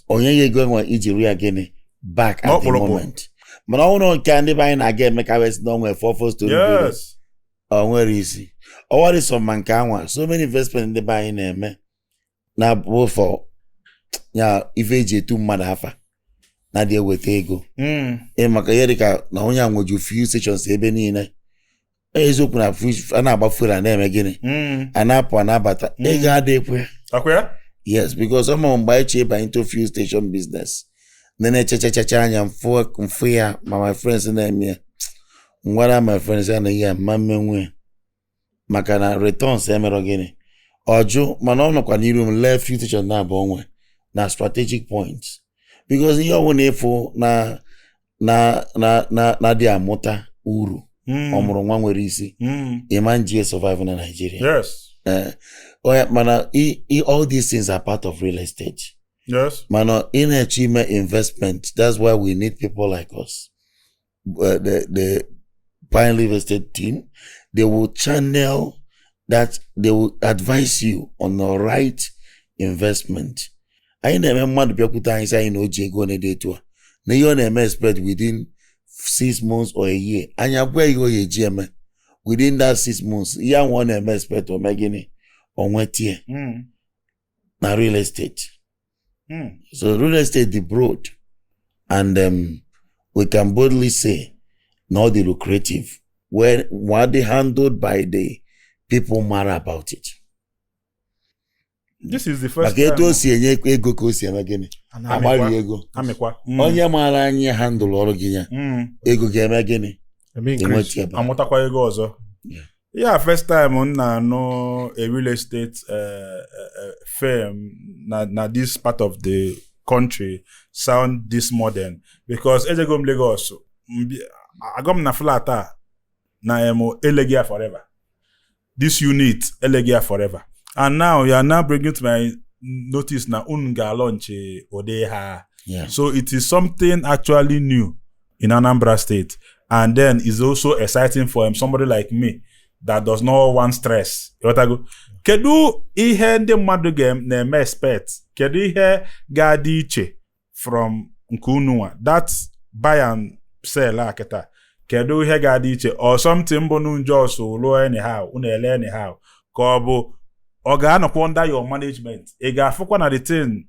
Onye ya ego enwe iji rụ ya gịnị back at the N'ọkpụrụkpụ. moment. Mana ọ bụrụ nke a ndị be anyị na-aga eme ka wee sị na ọ nwere four four story building, ọ nwere isi ọwarị sọ ma nke anwa. So many investment ndị be anyị na-eme na-abụ for ya ife eji etu mmadụ afa na-adị eweta ego. Ee, maka ihe dịka na onye a nweju fuel stations ebe niile, eziokwu na a na-agba fuel a na-eme gịnị, a na-apụ a na-abata, ego adịghịkwa. Akwa ya? Yes, because ọma mgbe anyị chee ịbanye into fuel station business, ndị na-echechachacha anya mfụ mfụ ya ma my friends na-eme ya, ngwara my friends ya na ihe a mma mmenwu ya maka na returns emerọ gịnị ọjụ. Mana ọ nọkwa n'iru m lee fuel station na-abụ onwe na strategic points, because ihe ọbụla ịfụ na na dị amụta uru ọmụrụ nwa nwere isi, ịma nji survive na Nigeria. Oya, mana all these things are part of real estate. Mana ị na-eche ime investment, that's why we need people like us. The Pine Leaf Estate team, they will channel that, they will advise you on the right investment. Anyị na-eme mmadụ bịakwute anyị sị anyị na o ji ego na-ede etu a na ihe ọ na-eme expect within 6 months or a year, anyị agwa ya ihe ọ ga-eji eme within that 6 months, ihe ahụ ọ na-eme expect, o mee gịnị? O nwetie na real estate. So real estate dị broad and we can boldly say not the lucrative when they handled by the people mara about it. This is the first Maka etu time. O si enye ego ka o si eme gịnị? Agbari ego. Amịkwa. Onye maara anyị handle ọrụ gị ya, ego ga-eme gịnị? Eme increase. Enweta ebe. Amụtakwa ego ọzọ. Yeah, first time m na-anụ a real estate firm na this part of the country sound this modern, because ejego m Lagos, agọ m na flat a na em eleghị ya forever, this unit eleghị ya forever, and now you are now bringing to my notice na unu ga-launch ụdị ha. So it is something actually new in Anambra State, and then is also exciting for somebody like me that does not want stress. Ịghọtago? Kedu ihe ndị mmadụ na-eme expect? Kedu ihe ga-adị iche from nke unu nwa? That buy and sell a kịta. Kedu ihe ga-adị iche? Or something bụ nu just lụọ anyhow, unu ele anyhow, ka ọ bụ ọ ga-anọkwa under your management? Ị ga-afụkwa na the thing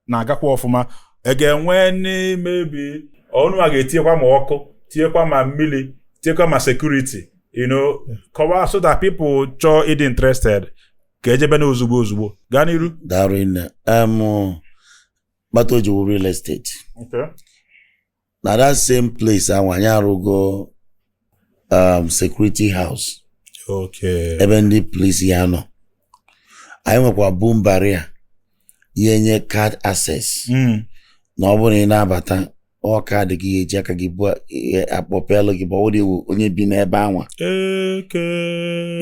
na-agakwa ọfụma, ị ga-enwe maybe ọnụ a ga-etinyekwa ma ọkụ, tinyekwa ma mmiri, tinyekwa ma security, kọwaa so that people chọọ ịdị interested ka ejebe na ozugbo ozugbo gaa n'iru. Daalụ nne. Kpata o ji wụ real estate. Na that same place ahụ anyị arụgo security house ebe ndị police ya nọ. Anyị nwekwa boom barrier ihe nye card access na ọ bụrụ na ị na-abata, ọ kaadị gị eji aka gị bụ akpọpelụ gị, ma ọ bụrụ iwu onye bi n'ebe anwa,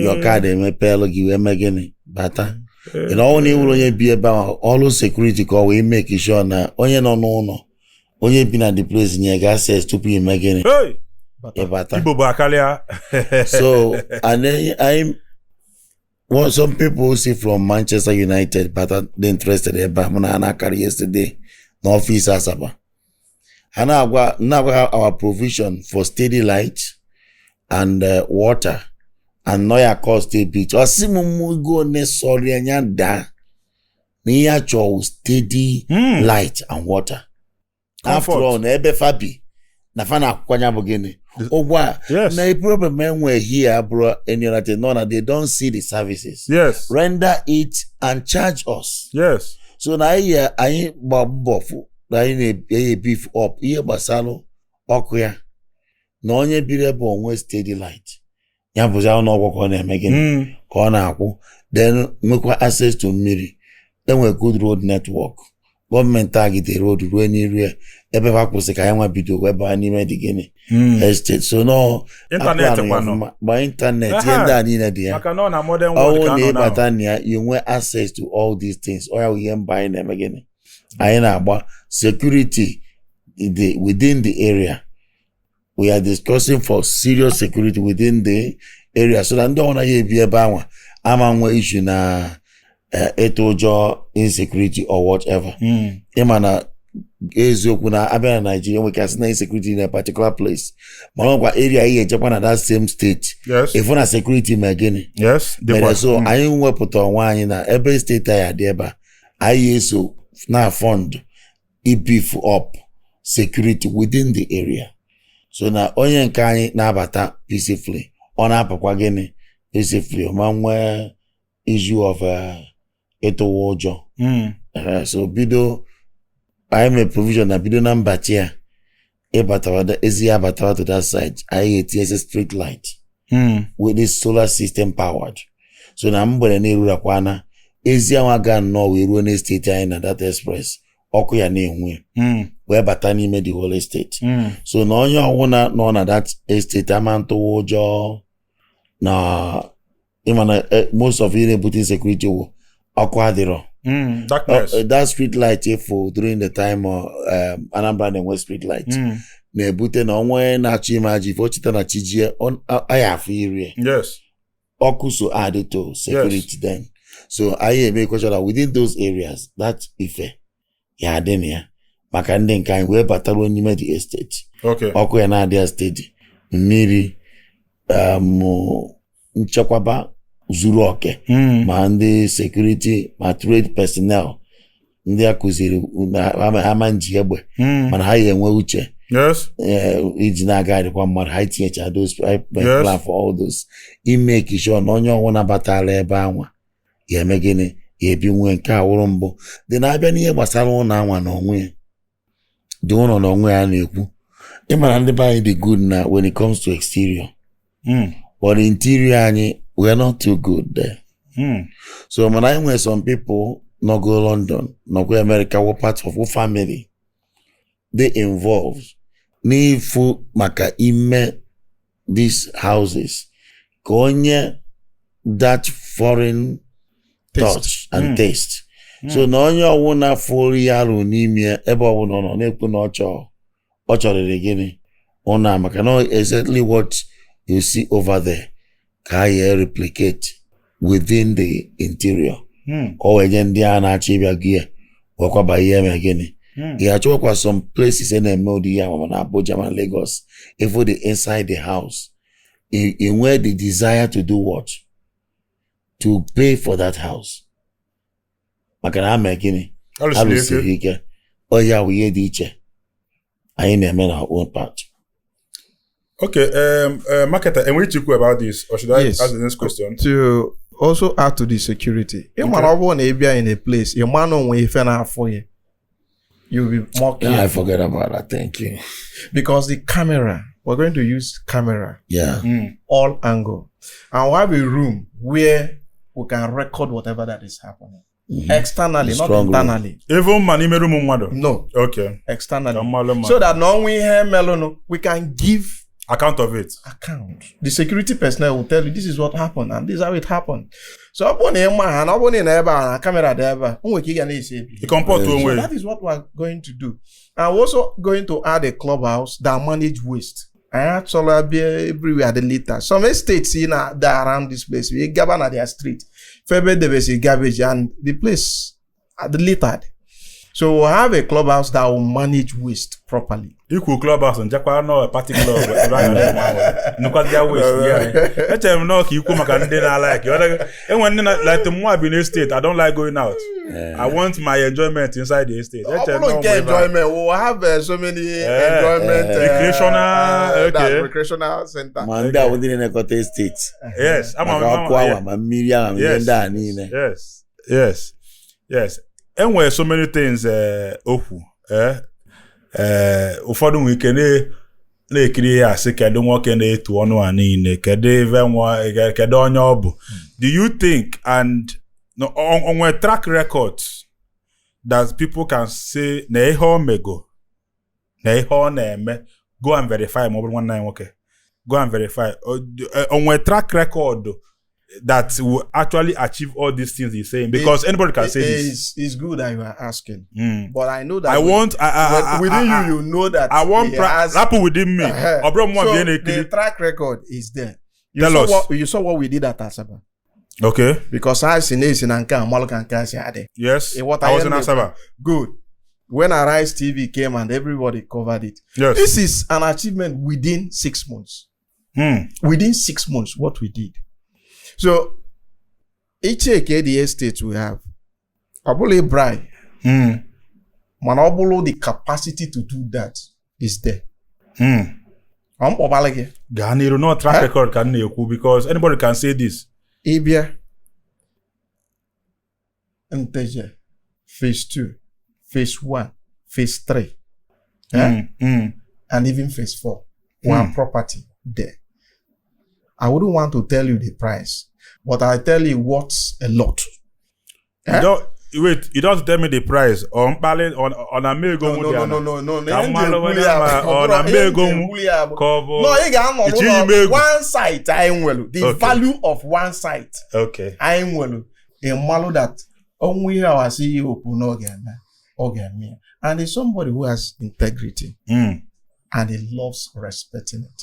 your kaadị emepelụ gị wee mee gịnị? Bata. Ị na ọ na ịwụrụ onye bi ebe ahụ, ọrụ security ka ọ wee make sure na onye nọ n'ụlọ, onye bi na the place nye gị access tupu ime gịnị? Hey! Ịbata. Igbo bụ akarịa. So and then I well, some people see from Manchester United but are interested ebe a mụ na ha na-akarị yesterday n'ọfịs Asaba, ha na-agwa ha our provision for steady light and water and no ya cost a bit. Ọ sị m mụ ego one sọrọ anya daa na ihe a chọrọ, steady light and water. Comfort. After all, na ebe fa bi na fa na-akwụkwanya bụ gịnị? Ụgwọ a. Na problem enwe here abụrụ any other thing, no, na they don't see the services, render it and charge us. So na anyị gba mbọ fụ na anyị na-eyi beef up ihe gbasara ọkụ ya na onye biri ebe onwe steady light ya bụzi ọnụ ọgwụ ka ọ na-eme gịnị? Ka ọ na-akwụ, then nwekwa access to mmiri, enwe good road network. Gọọmenti agide road ruo n'iru ya ebe ha kwụsị ka anyị nwa bido wee baa n'ime dị gịnị? Estate. So no Ịntanetị kwanụ? Gba ịntanetị, ihe ndị a niile dị ya. Maka na ọ na modern world Ọwụ ka na anọ now. ịbata na ya, you nwee access to all these things. Ọ ya bụ ihe mba anyị na-eme gịnị? Anyị na-agba security within the area. We are discussing for serious security within the area so that ndị ọbụla ya ebi ebe anwa ama nwe issue na ịtụ ụjọ insecurity or whatever. Ịma na eziokwu na abịa na Nigeria, nwere kasị na insecurity in a particular place, mana ọkwa area ị ga-ejekwa na that same state, ịfụ na security mee gịnị? Mere. Dịkwa. So anyị wepụta onwe anyị na ebe steeti anyị adị ebe a, anyị eso na fund i beef up security within the area so na onye nke anyị na-abata peacefully, ọ na-apụkwa gịnị? Peacefully, ma nwee issue of ịtụwa ụjọ. So bido anyị mee provision na bido na mbati ya ịbatawa ezi ya abatawa to that side, anyị ga-etinye street light with this solar system powered, so na mgbede na-erurakwana ezi anwa ga nnọọ wee ruo n'estate anyị na that express, ọkụ ya na-enwe wee bata n'ime the whole estate. So na onye ọwụna nọ na that estate ama ntụwa ụjọ na Ịma na most of ihe na-ebute insecurity wụ ọkụ adịrọ. Darkness. That street light efu during the time Anambra na-enwe street light na-ebute na onwe na-achọ ime ajọ ife o cheta na chi jie anyị afụ irie. Yes. Ọkụ so add to security then. So anyị eme sure that within those areas that ife ya adị na ya maka ndị nke anyị wee bataruo n'ime the estate. Okay. Ọkụ ya na-adị ya steady, mmiri, nchekwaba zuru oke, ma ndị security ma trade personnel ndị a kụziri na ama nji egbe, mana ha ya enwe uche Yes. iji na-agagharịkwa mmadụ. Ha tinyecha those plan for all those ime sure na onye ọnwụna batara ebe anwa ga-eme gịnị, ga-ebi nwe nke a wụrụ mbụ dị na-abịa n'ihe gbasara ụlọ anwa na onwe ya dị ụlọ na onwe ya na-ekwu. Ịmara ndị be anyị dị good na when it comes to exterior, but interior anyị, we are not too good there. So mana anyị nwere some people nọgo London, nọgo America, were part of family they involved n'ifu maka ime these houses ka onye that foreign taste. Touch and taste. So na onye ọwụna fụrụ ya arụ n'ime ya, ebe ọbụla ọ nọ na-ekwu na ọ chọrọ, ọ chọrịrị gịnị ụna a, maka na exactly what you see over there ka a ya replicate within the interior, ka ọ wee nye ndị a na-achọ ịbịa gị ya wekwaba ihe eme gịnị. Ị achọkwa some places a na-eme ụdị ihe ma na Abuja ma Lagos, if the inside the house ị nwee the desire to do what, to pay for that house, maka na ha mee gịnị, Alụsiri alụsiri ike. ike. Ọ ya bụ ihe dị iche anyị na-eme na our own part. Okay, marketer, enwere ike ikwu about this, or should I Yes. ask the next question? To also add to the security, ị mara ọ bụrụ na ị bịa in a place, ị ma na onwe ife na-afụ ya, you will be more Yeah, I careful. forget about that. Thank you. Because the camera, we're going to use camera, all angle, and we have a room where we can record whatever that is happening. Externally, not Strong room. internally. Even ma n'ime room mmadụ? No, Okay. externally. Ka mmalụ mma. So that na onwe ihe melụnụ, we can give account of it. Account. The security personnel will tell you this is what happened and this is how it happened. So ọ bụrụ na ị ma ha na ọ bụrụ na ị nọ ebe a na camera dị ebe a, o nwere ike ị ga na-esi ebi. Ị comport Yes. onwe So ya. that is what we're going to do. And we're also going to add a clubhouse that manage waste. Anyị achọrọ abịa everywhere the litter. Some estates in that around this place, we gaba na their street. Febe debesi garbage and the place are littered. So we'll have a clubhouse that will manage waste properly. Ikwu club house nchekwa nọ party club ebe a ga na-enwe nụkwazịa waste ya. Echere m nọọ ka ikwu maka ndị na-alike. Enwe ndị na like mụ bi na estate, I don't like going out. I want my enjoyment inside the estate. Ọ Echere m bụrụ nọọ nke mgbe ebe a. enjoyment, we'll have so many enjoyment, Recreational, that okay. recreational center. Ma ndị a bụ ndị na-elekọta estate Yes, ama maka ama ọkụ awa ma mmiri awa ma ihe Yes. ndị a niile. Yes. Enwere so many things okwu ụfọdụ nwere ike na-ekiri ihe asị kedu nwoke na-etu ọnụ a niile, kedu ebe nwa, kedu onye ọ bụ. Do you think and no, o nwere track records that people can say na ihe o mego na ihe ọ na-eme, go and verify, ma ọ bụrụ nwanne anyị nwoke, go and verify, o nwere track record that will actually achieve all these things he's saying? Because anybody can say this. It's good that you are asking, but I know that I want within you, you know that I want he has- rapụ within me. Ọ bụrụ mụnwa So bịa na-ekiri. the track record is there. You Tell saw us. What, you saw what we did at Asaba. Okay. Because I si na-esi na nke a malụ ka nke a si adị. Yes. What I was I in am- Asaba. Good. When Arise TV came and everybody covered it. Yes. This is an achievement within 6 months. Within 6 months, what we did. So, each the estate we have, ọ bụla bribe, mana ọ bụrụ the capacity to do that is there. Ọ mkpọbalị gị. Gaa n'iru, no track record ka m na-ekwu, because anybody can say this. Ịbịa Nteje phase 2, phase 1, phase 3, and even phase 4, one property there. I wouldn't want to tell you the price, but I tell you what's a lot. Wait, you don't tell me the price or mkpali ọ na mme ego No, nwu no, dị no, ana. no, no, no. Ka Ihe m ji mmalụ ekwuli onye ya ma bụ- ọ na ọ mme bụrụ- ego ihe m ji nwu ekwuli ya bụ- ka ọ bụ No, ị ga-anọ Ichi ime n'ụlọ ego. one site anyị nwelu, the Okay. value of one site Okay. anyị nwelu, ị malụ that ọnwụ ihe our CEO kwuru na ọ ga-eme, ọ ga-eme ya. And he's somebody who has integrity and he loves respecting it.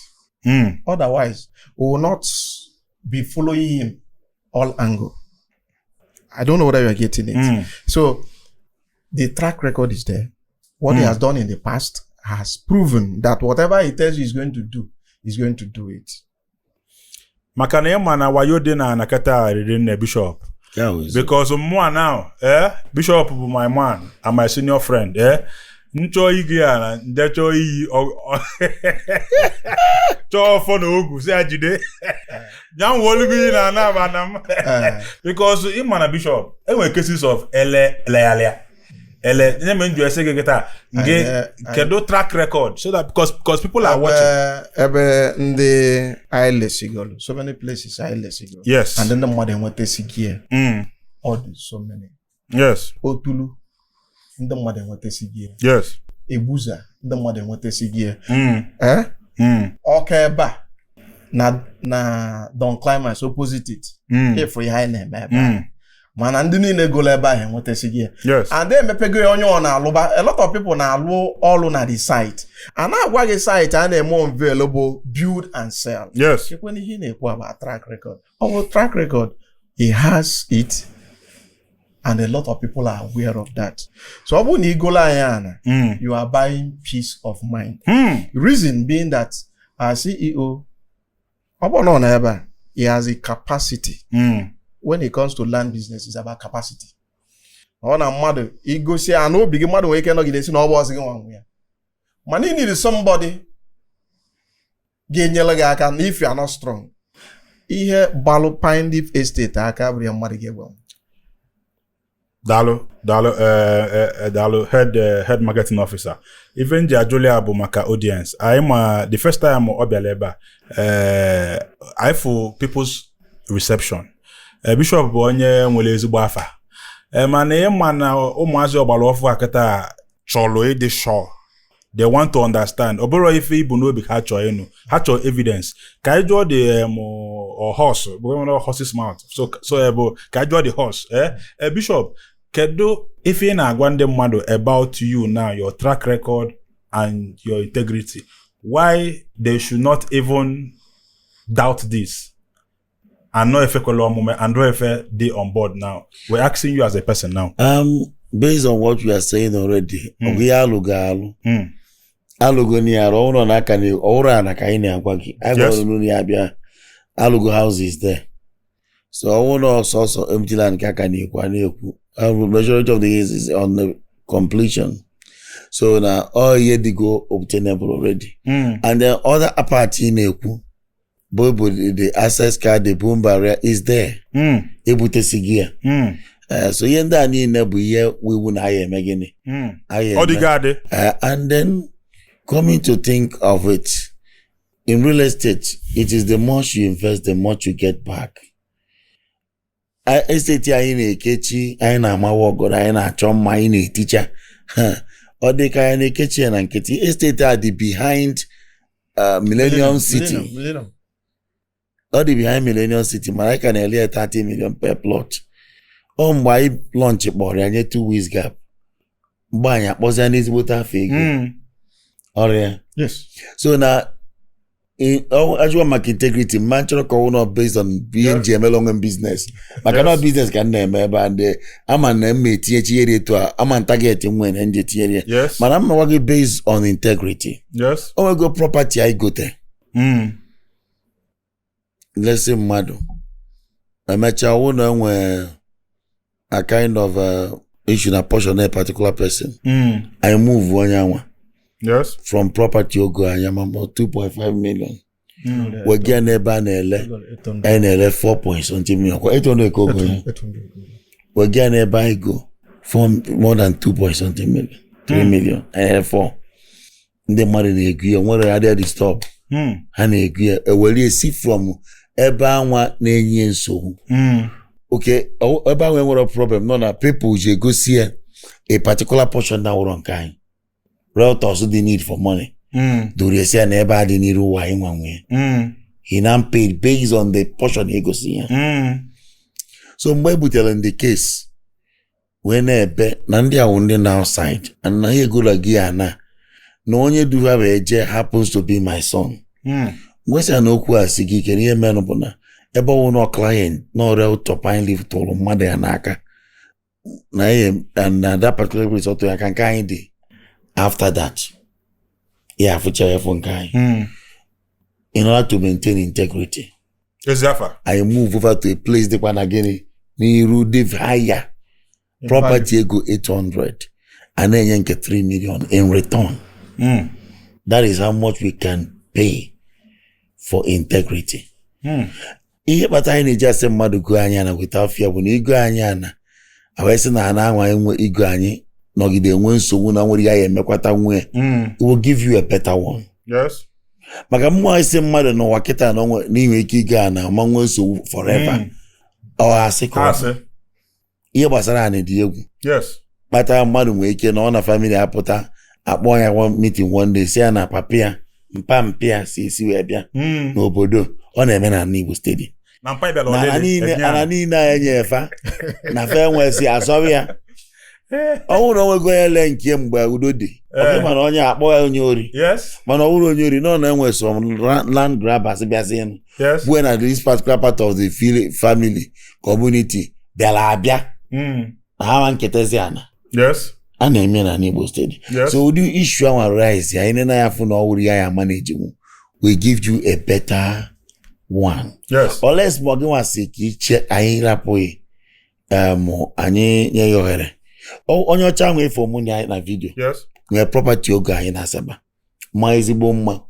Otherwise, we will not be following him all angle. I don't know whether you are getting it. So the track record is there. What he has done in the past has proven that whatever he tells you he's going to do, he's going to do it. Maka na ịma na wayo dị na anakata riri nne, Bishop. Ya wụ eziokwu. Because mụa now, Bishop bụ my man and my senior friend. Nchọ igi ya na nde chọọ iyi chọọ ọfọ na ogwu si ya jide ya nwolu gị na ana ma na m, because ịma na Bishop enwere cases of ele eleghalịa ele nye m nju ese gị kịta nge kedu track record so that because people are watching. Ebe ndị anyị lesigolu, so many places anyị lesigolu. And ndị mmadụ enwetasighị ya. Ọ dị so many. Otulu, ndị mmadụ enwetasighị ya. Egbuza, ndị mmadụ enwetasighị ya. Ọka ebe a na Don Climax opposite it. Ịfụ ihe anyị na-eme ebe a. Mana ndị niile golo ebe ahụ enwetasighị ya. And emepego ya onye ọ na-alụba. A lot of people na-alụ ọrụ na the site. A na-agwa gị site a na-eme unveil bụ build and sell. Chekwana ihe ị na-ekwu about track record. Ọ bụ track record, he has it and a lot of people are aware of that. So ọ bụrụ na igolo anyị ana, you are buying peace of mind. Reason being that our CEO, ọ bụrụ na ọ nọ ebe a, he has a capacity. When it comes to land business, it's about capacity. Ọ na mmadụ igosi ya na obi gị, mmadụ nwere ike nọgide si na ọ bụ ọsị gị nwa nwe ya, mana ị need somebody ga-enyere gị aka na if you are not strong. Ihe gbalụ Pine Leaf Estate aka bụrụ ya mmadụ ga-egwe. Daalụ, daalụ, daalụ, head marketing officer. Ife nji ajụli ya bụ maka audience anyị ma the first time ọ bịara ebe a, anyị fụ people's reception. Bishop bụ onye nwere ezigbo afa, mana ịma na ụmụazị ọgbara ọfụ a kịta chọrọ ịdị sure. They want to understand. Ọ bụrụ ife ibu n'obi ka ha chọọ ịnụ, ha chọọ evidence. Ka anyị jụọ the horse, bụ horse's mouth. So bụ ka anyị jụọ the horse. Bishop, kedu ife ị na-agwa ndị mmadụ about you now, your track record and your integrity, why they should not even doubt this and no efekwela omume and no efe dey on board now? We're asking you as a person now. Based on what we are saying already, ọ bụ ihe alụgo alụ. Alụgo na ya arụ, ọ bụrụ na aka na ọhụrụ ana ka anyị na-agwa gị. Anyị gwara unu na ya bịa alụgo houses there. So ọ bụrụ na ọsọsọ empty land ka aka na-ekwu, a na-ekwu. Majority of the years is on the completion. So na all ihe dịgo obtainable already. And then other part ị na-ekwu bụ the access card, the boom barrier is there. Ebutesighị ya. So ihe ndị a niile bụ ihe iwu na anyị eme gịnị? Anyị Ọ eme. dịgo adị. And then coming to think of it, in real estate, it is the much you invest, the much you get back. Estate anyị na-ekechi, anyị na-amawa ọgọdọ, anyị na-achọ mma, anyị na-eticha. Ha, ọ dị ka anyị na-ekechi ya na nkịtị. Estate a dị behind Millennium City. Millennium. Ọ dị behind Millennium City, mana anyị ka na-ele ya 30 million per plot. Ọ mgbe anyị launch kpọrọ ya nye 2 weeks gap. Mgbe anyị akpọzia n'ezigbote afọ ego. Ọrịa. Yes. So na ajụwa maka integrity, mma nchọrọ ka ọ nọ based on ihe m ji emela onwe m business, maka na ọ business ka m na-eme ebe a, ndị ama na m etinyechi ihe dị etu a, ama n target m nwere na m ji etinyere ya. Mana m gwa gị based on integrity, o nwego property anyị gote lesi mmadụ, emechaa wụ na enwe a kind of issue na portion a particular person, anyị move onye anwa from property ogo anya ma 2.5 million wega n'ebe a na-ele, anyị na-ele 4 point something million, kwa 800 ka ogo ya, wega n'ebe anyị go for more than 2 point something million, 3 million, anyị na-ele 4. Ndị mmadụ na-egu ya, nwere adịghị disturb. Ha na-egu ya, ewere esi from ebe anwa na-enye nsogbu. Okay, ebe ahụ enwere problem nọ na people ji egosi ya a particular portion na wụrọ nke anyị. Realtors dị need for money. Duru esi ya na ebe a dị n'iru ụwa anyị nwa nwee. He now paid based on the portion egosi ya. So mgbe e butere the case wee na-ebe na ndị awụ ndị na outside and na ha egola gị ya na onye duha wee jee happens to be my son. Nwesịa na okwu a si gị ike na ihe merụ bụ na ebe ọwụ nọ client na realtor Pine Leaf tụrụ mmadụ ya n'aka na ihe na that particular place ọ tụrụ ya aka nke anyị dị after that ya afụcha ya fụ nke anyị. In order to maintain integrity, Ezi afa. I move over to a place dịkwa na gịnị n'iru dị higher property ego 800 a na-enye nke 3 million in return. That is how much we can pay for integrity. Ihe kpatara anyị na-eji asị mmadụ gụọ anyị ana without fear bụ na igo anyị ana wee sị na ana anwa enwe igo anyị nọgide enwe nsogbu na nwere ya ya emekwata nwunye, it will give you a better one. Maka mmụọ isi mmadụ n'ụwa kịta na onwe na inwe ike igo ana ma nwee nsogbu forever. Ọ asị ka ọ bụ. Asị. Ihe gbasara anị dị egwu. Kpatara mmadụ nwere ike na ọ na family apụta akpọ ya one meeting one day si ya na papa ya mpa mpịa si esi wee bịa n'obodo ọ na-eme na ala Igbo steady. Na mpa ịbịala na ala ọlele. niile Ebia. ala niile anyị enyefa na fe nwesị asọrọ ya ọ bụrụ na o nwego onye lee nke mgbe udo dị ọ mana onye akpọ ya onye ori. Mana ọ bụrụ onye ori nọ na enwe some land grabbers bịazinụ bue na this particular part of the family community bịara abịa na ha ma nketazi ana. A na-eme na Igbo steady. So ụdị issue ahụ rise anyị nene ya fụ na ọ wụrụ ya ya manage, we give you a better one. Unless ma gị nwasị ka iche anyị rapụghị anyị nye ya ohere. Onye ọcha ahụ efe mụ na na video nwere property oge anyị na Asaba ma ezigbo mma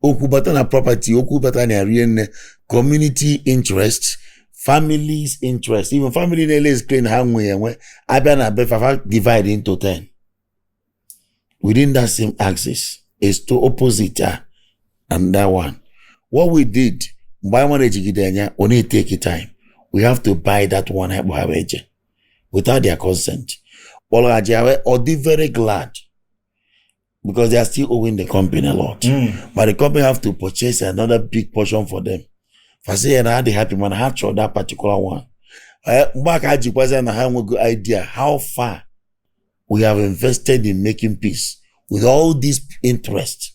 okwu bata na property okwu bata na rie nne community interest, families interest, even family na-ele screen ha nwe enwe abịa na be fafa divide into 10 within that same axis is to opposite and that one. What we did mgbe anyị nwere ejigide anya ọ na-etake time, we have to buy that one anyị kpọghara eje without their consent kpọrọ ha wee ọ dị very glad because they are still owing the company a lot. But the company have to purchase another big portion for them. Fa sị ya na ha dị happy mana ha chọrọ that particular one. Mgbe aka ha jikwazi na ha enwego idea how far we have invested in making peace with all this interest,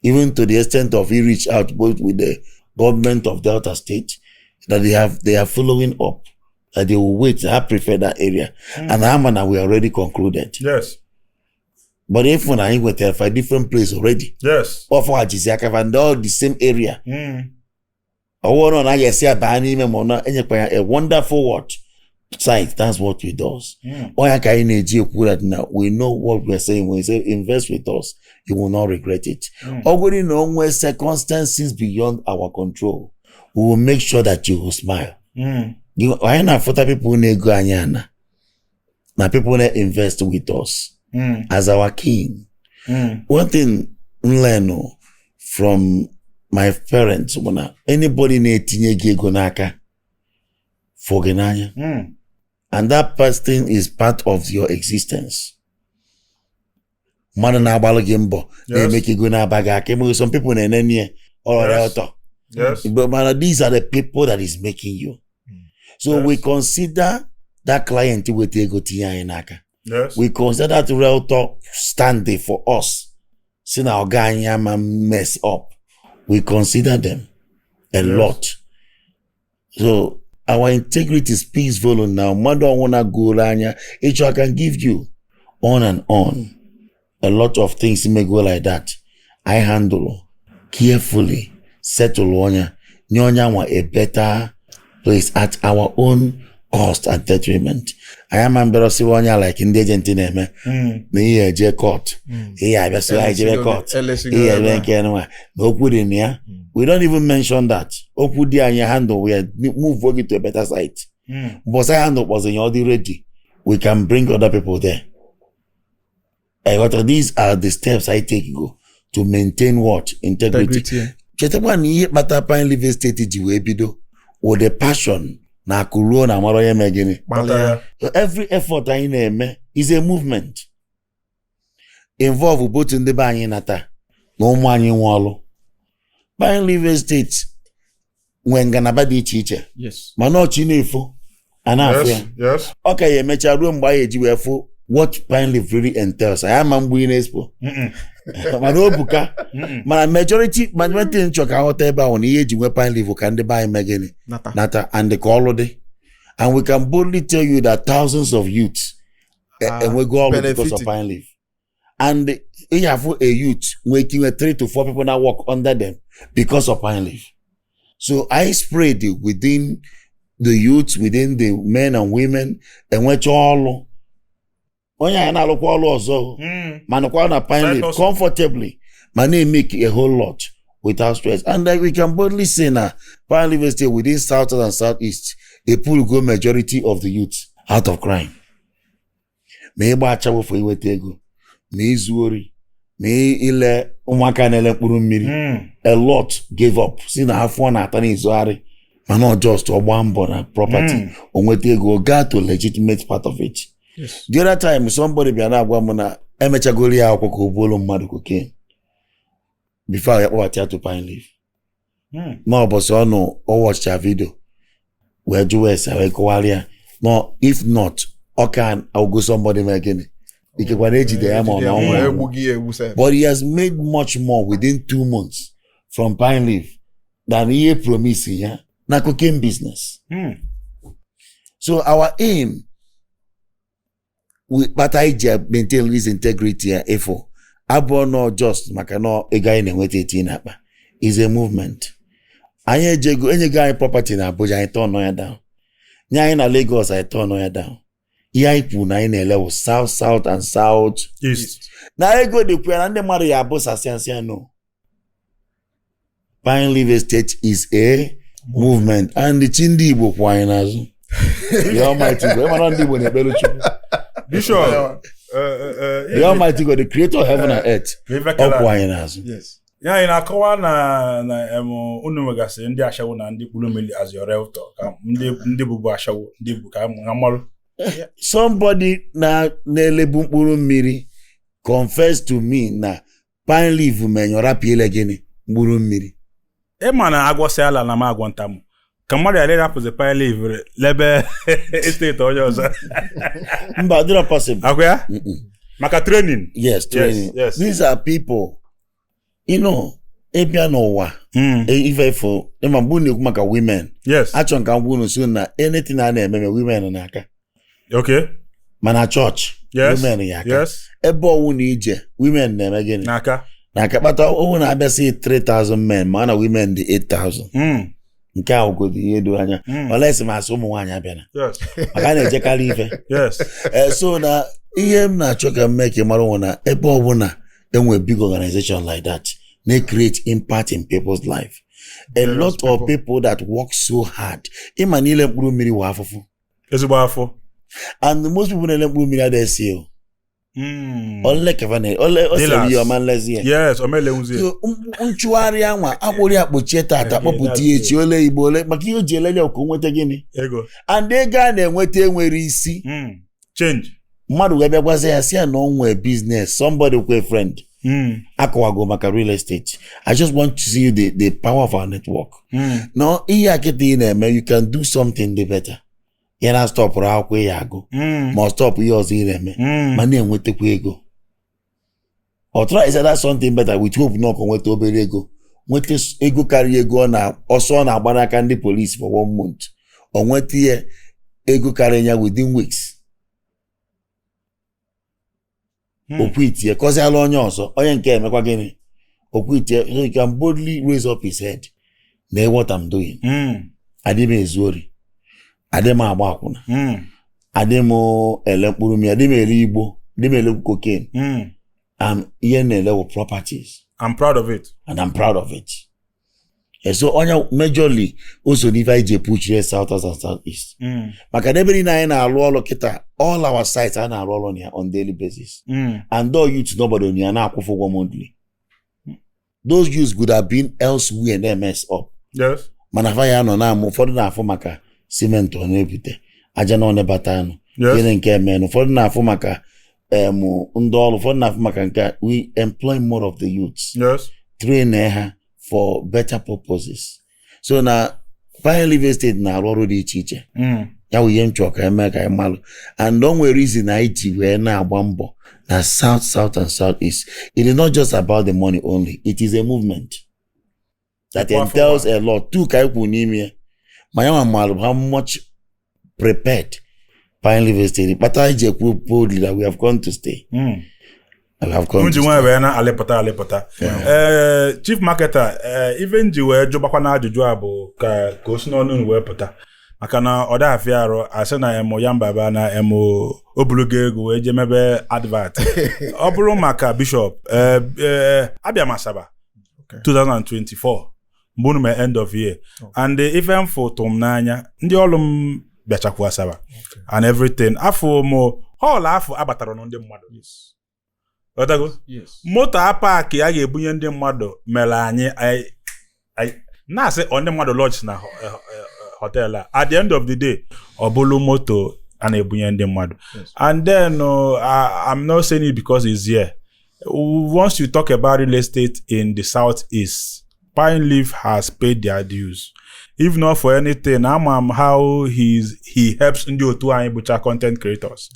even to the extent of he reach out both with the government of Delta State that they are following up, that they will wait. I prefer that area. And Amana we already concluded. But if when I went there for a different place already, or for Ajiziaka and all the same area. Ọwọ́ náà na esi abaa n'ime ma ọ na enyekwa ya a wonderful what site. That's what we does. Onye ka anyị na-eji ekwu that na we know what we are saying when we say invest with us, you will not regret it. Ọ bụrụ na o nwee circumstances beyond our control, we will make sure that you will smile. Anyị na-afụta people na-ego anyị ana na people na-invest with us as our king. One thing m learn from my parents bụ na anybody na-etinye gị ego n'aka fụ gị n'anya. And that person is part of your existence. Mmadụ na-agbalụ gị mbọ na-eme ka ego na-aba gị aka. Enweghị some people na-enene ya ọrịa ọtọ. But man, these are the people that is making you. So we consider that client weta ego tinye anyị n'aka. We consider that realtor standing for us. Si na ọga anyị ama mess up. We consider them a lot. So our integrity speaks volume now. Mmadụ ọnwụna gụrụ anya ịchọ I can give you on and on. A lot of things may go like that. I handle carefully, settle onye, nye onye anwa a better place at our own cost and detriment. Anyị ama mbịara siwa onye like ndị agent na-eme na ihe eje court. Ihe abịa sị anyị jebe court. Elesigo Ihe ebe eme a. nke nwa na okwu dị na ya. We don't even mention that. Okwu dị anyị handle we move gị to a better site. Mbọsị anyị handle kpọzi ya ọ dị ready. We can bring other people there. I got these are the steps I take go to maintain what? Integrity. Integrity. Chetakwa na ihe kpatara Pine Leaf Estate ji wee bido with the passion Na akụ ruo na amara onye mee gịnị. Kpalịa. Every effort anyị na-eme is a movement involve both ndị be anyị nata na ụmụ anyị nwe ọlụ. Pine Leaf Estate nwee ngalaba dị iche iche, mana ọchị na-efo a na-afụ ya. Ọ ka ya emecha ruo mgbe anyị eji wee fụ what Pine Leaf really entails. Anyị ama mgbe ị na-expo, mana o buka. Mana majority majority nchọ ka aghọta ebe ahụ na ihe eji nwe Pine Leaf ka ndị be anyị mee gịnị? Nata. Nata and ka ọlụ dị. And we can boldly tell you that thousands of youths enwego ọrụ because of benefiting. Pine Leaf. And ị afụ a youth nwee ike inwe three to four people now work under them because of Pine Leaf. So I spread within the youth, within the men and women, enwecha ọlụ. Onye a na-alụkwa ọlụ ọzọ, manụkwa na Pine Side Leaf hustle. comfortably, ma na-emeke a whole lot without stress. And like we can boldly say na Pine Leaf Estate within South and Southeast go majority of the youth out of crime. Ma ịgba achawo for inweta ego, ma izu ori, ma ile ụmụaka na-ele mkpụrụ mmiri. A lot gave up si na afọ na-ata n'izugharị, mana ọ just ọ gbaa mbọ na property, o nweta ego, gaa to legitimate part of it. The other time somebody bịa na-agwa m na emechagoro ya akwụkwọ ka o buolu mmadụ cocaine before ya kpọbata ya to Pine Leaf. N'ụbọchị ọ nụ ọ watcha video wee jụwa ese wee kọwara ya no, if not, ọ ka ogo somebody mee gịnị, ikekwa na ejide ya ma ọ na ọnwụ anwụ. Egbughị ya egbu sef. But he has made much more within 2 months from Pine Leaf than ihe promise ya na cocaine business. So our aim we kpata iji maintain his integrity ya efo abụọ nọ just maka na ego anyị na-enweta eti n'akpa is a movement. Anyị ejego enyego anyị property na Abuja, anyị turn ya down. Nye anyị na Lagos, anyị turn ya down. Ihe anyị kwuru na anyị na-ele wụ South, South and South East. Na ego dịkwa ya na ndị mmadụ ya abụ sasịasịa no. Pine Leaf Estate is a movement and chi ndị Igbo kwụ anyị n'azụ. The Almighty God. Ịmara ndị Igbo na-ekpere Chukwu. Bishop. The Almighty God, the creator of heaven and earth, Ife ọ kele kwụ anyị n'azụ. Ya anyị na-akọwa na unu nwegasịrị ndị ashawo na ndị kpụrụ mmiri as your realtor, ka ndị bụbu ashawo, ndị bụ ka ha marụ. Somebody na na-elebu mkpụrụ mmiri confess to me na Pine Leaf menyọrọ ile gịnị mkpụrụ mmiri. Ịma na agwọsị ala na m agwọ ntamụ ka mmadụ ghara ịrapụzi Pine Leaf lebe estate onye ọzọ. Mba, dịrọ possible. Akwa ya Mm-mm. maka training. Yes, training. These are people, ịbịa n'ụwa, ife fo ịma mgbe unu na-ekwu maka women, achọrọ ka m gwa unu so na anything a na-eme me women n'aka. Mana chọọchị, women ya aka. Ebe ọwụ na ije women na-eme gịnị? N'aka. N'aka kpata ọwụ na-abịasị 3000 men, ma na women dị 8000. Nke a wụgodo ihe doro anya. Olesi ma asị ụmụ nwaanyị abịana maka a na-ejekarị ife. So na ihe m na-achọ ka m mee ka ị mara nwe na ebe ọbụla enwe big organization like that na-create impact in people's life. A Various lot of people. people that work so hard, ịma niile mkpụrụ mmiri wụ afụfụ. Ezigbo afọ. And most people na-ele mkpụrụ mmiri adịghị esi o. Ole keva na ole o sere Dealers. ihe ọma nlezi ya. Yes, omelenwuzie. So, nchụgharị anwa akpụrụ ya kpochie tata, kpọpụta ya echi, ole igbo ole maka ihe o ji elele ka o nweta gịnị? Ego. And ego a na-enweta enwere isi. Change. Mmadụ wee bịa gwazi ya si ya na o nwee business, somebody kwe friend akọwago maka real estate. I just want to see the power of our network. No, ihe akịta ị na-eme, you can do something dị better. Ya na stọpụrụ akwụkwọ ya agụ ma ọ stọpụ ihe ọzọ ị na-eme ma na-enwetakwa ego. Ọ try is that something better with hope na ọkọ nweta obere ego, nweta ego karịa ego ọ na ọsọ ọ na-agba n'aka ndị polisi for one month. Ọ nweta ihe ego karịa ya within weeks. Okwu itie kọziala onye ọzọ, onye nke emekwa gịnị, okwu itie. So he can boldly raise up his head na what I'm doing. Adị m ezu ori, adị m agba akwụna, adị m ele mkpụrụ mmiri, adị m ere igbo, adị m ele cocaine. Ihe m na-ele wụ properties. I'm proud of it. And I'm proud of it. So onye majorly o so n'ife anyị ji epuchie South and South East. Maka na ebe niile anyị na-alụ ọrụ kịta, all our sites a na-arụ ọrụ na ya on daily basis. And all youths n'obodo na ya na-akwụfụ ụgwọ monthly. Those youths could have been elsewhere na mess up. Mana fa ya nọ na-amụ ụfọdụ na-afụ maka Simenti ọ na-ebute, aja na ọ na-ebata anụ. Yes. Gịnị nke eme? Ụfọdụ na-afụ maka ndị ọrụ, ụfọdụ na-afụ maka nke a. We employ more of the youths, train ha for better purposes. So na Pine Leaf Estate na-arụ ọrụ dị iche iche. Ya bụ ihe m chọrọ ka eme ka anyị malụ, and o nwere reason anyị ji wee na-agba mbọ na South, South and South East. It is not just about the money only, it is a movement that Ịkwa afọ. Entails a lot too ka anyị kwuru n'ime ya, ma ya nwa malụ how much prepared Pine Leaf Estate kpatara anyị ji ekwu boldly that we have come to stay. We have come M ji to nwa stay. wee na-alịpụta alịpụta. Ee, chief marketer, ee, ife m ji wee jụbakwa na ajụjụ a bụ ka o si n'ọnụ unu wee pụta, maka na ọ dafịa arụ asị na emo ya mbaba na emo obulugo ego wee jee mebe advert. Ọ bụrụ maka bishop, ee, ee, abịa m Asaba 2024 mgbe unu mee end of year, and ife m fụ tụrụ m n'anya. Ndị ọrụ m bịachakwu Asaba and everything, afọ m hall afọ abatara nụ ndị mmadụ. Ghọtago? Yes. Moto a park a ga-ebunye ndị mmadụ mere anyị na-asị ọ ndị mmadụ lodge na hotel a. At the end of the day, ọ bụrụ moto a na-ebunye ndị mmadụ. And then I'm not saying it because it's here. Once you talk about real estate in the Southeast, Pine Leaf has paid their dues. If not for anything, ama m how he helps ndị otu anyị bụcha content creators.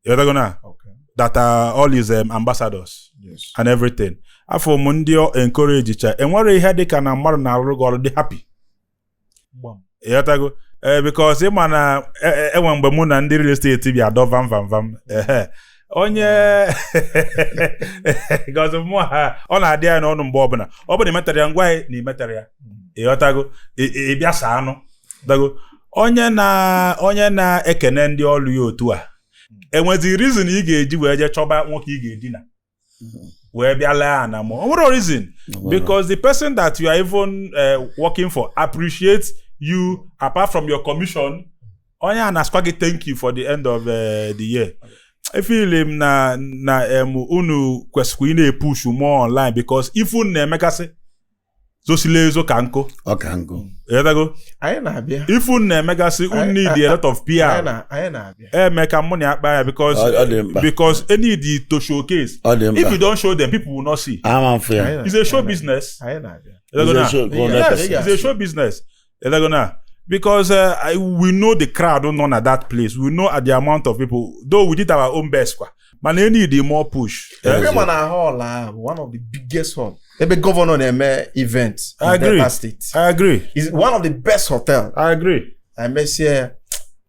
Ịghọtago na? Okay. That are all his ambassadors and everything. Afọ m ndị ọ encourage cha, enwere ihe dịka na mmadụ na-arụrụ gị ọrụ dị happy. Gbam. Ịghọtago? Ee, because ịma na enwe mgbe mụ na ndị real estate bịa dọ vam vam vam, ehe, onye because mụ ha ọ na-adị anyị n'ọnụ mgbe ọbụla ọ bụrụ na imetara ya, ngwa anyị na imetara ya. Ịghọtago? Ị bịa saa anụ dago onye na-ekene ndị ọrụ ya otu a, enwezi reason ị ga-eji wee jee chọba nwoke ị ga-edina wee bịa lee ana mụ? O nwere reason, because the person that you are even working for appreciates you apart from your commission. Onye a na-asịkwa gị thank you for the end of the year. Efeel m na unu kwesịrị ị na-epush more online, because if unu na-emegasị zosila ezo ka nkụ. Ọ ka nkụ. Ịghọtago? Anyị na-abịa. If unu na-emegasị, unu need a lot of Anyị PR. na anyị na-abịa. Eme ka mụ na ya kpaa ya, because Ọ dị mkpa. Because they need to showcase. Ọ dị mkpa. If you don't show them, people will not see. Ama mfụ ya. Anyị na- It's a show business. Anyị na-abịa. Ịghọtago It's a na? show, Yes, 100%. it's a show business. Ịghọtago na? Because we know the crowd nọ na that place. We know at the amount of people. Though we did our own best kwa. Mana they need more push. Eh? Ebe ma na hall ahụ bụ one of the biggest hall ebe governor na-eme event I in agree. Delta State. I agree. It's one of the best hotel. I agree. I mesie ya,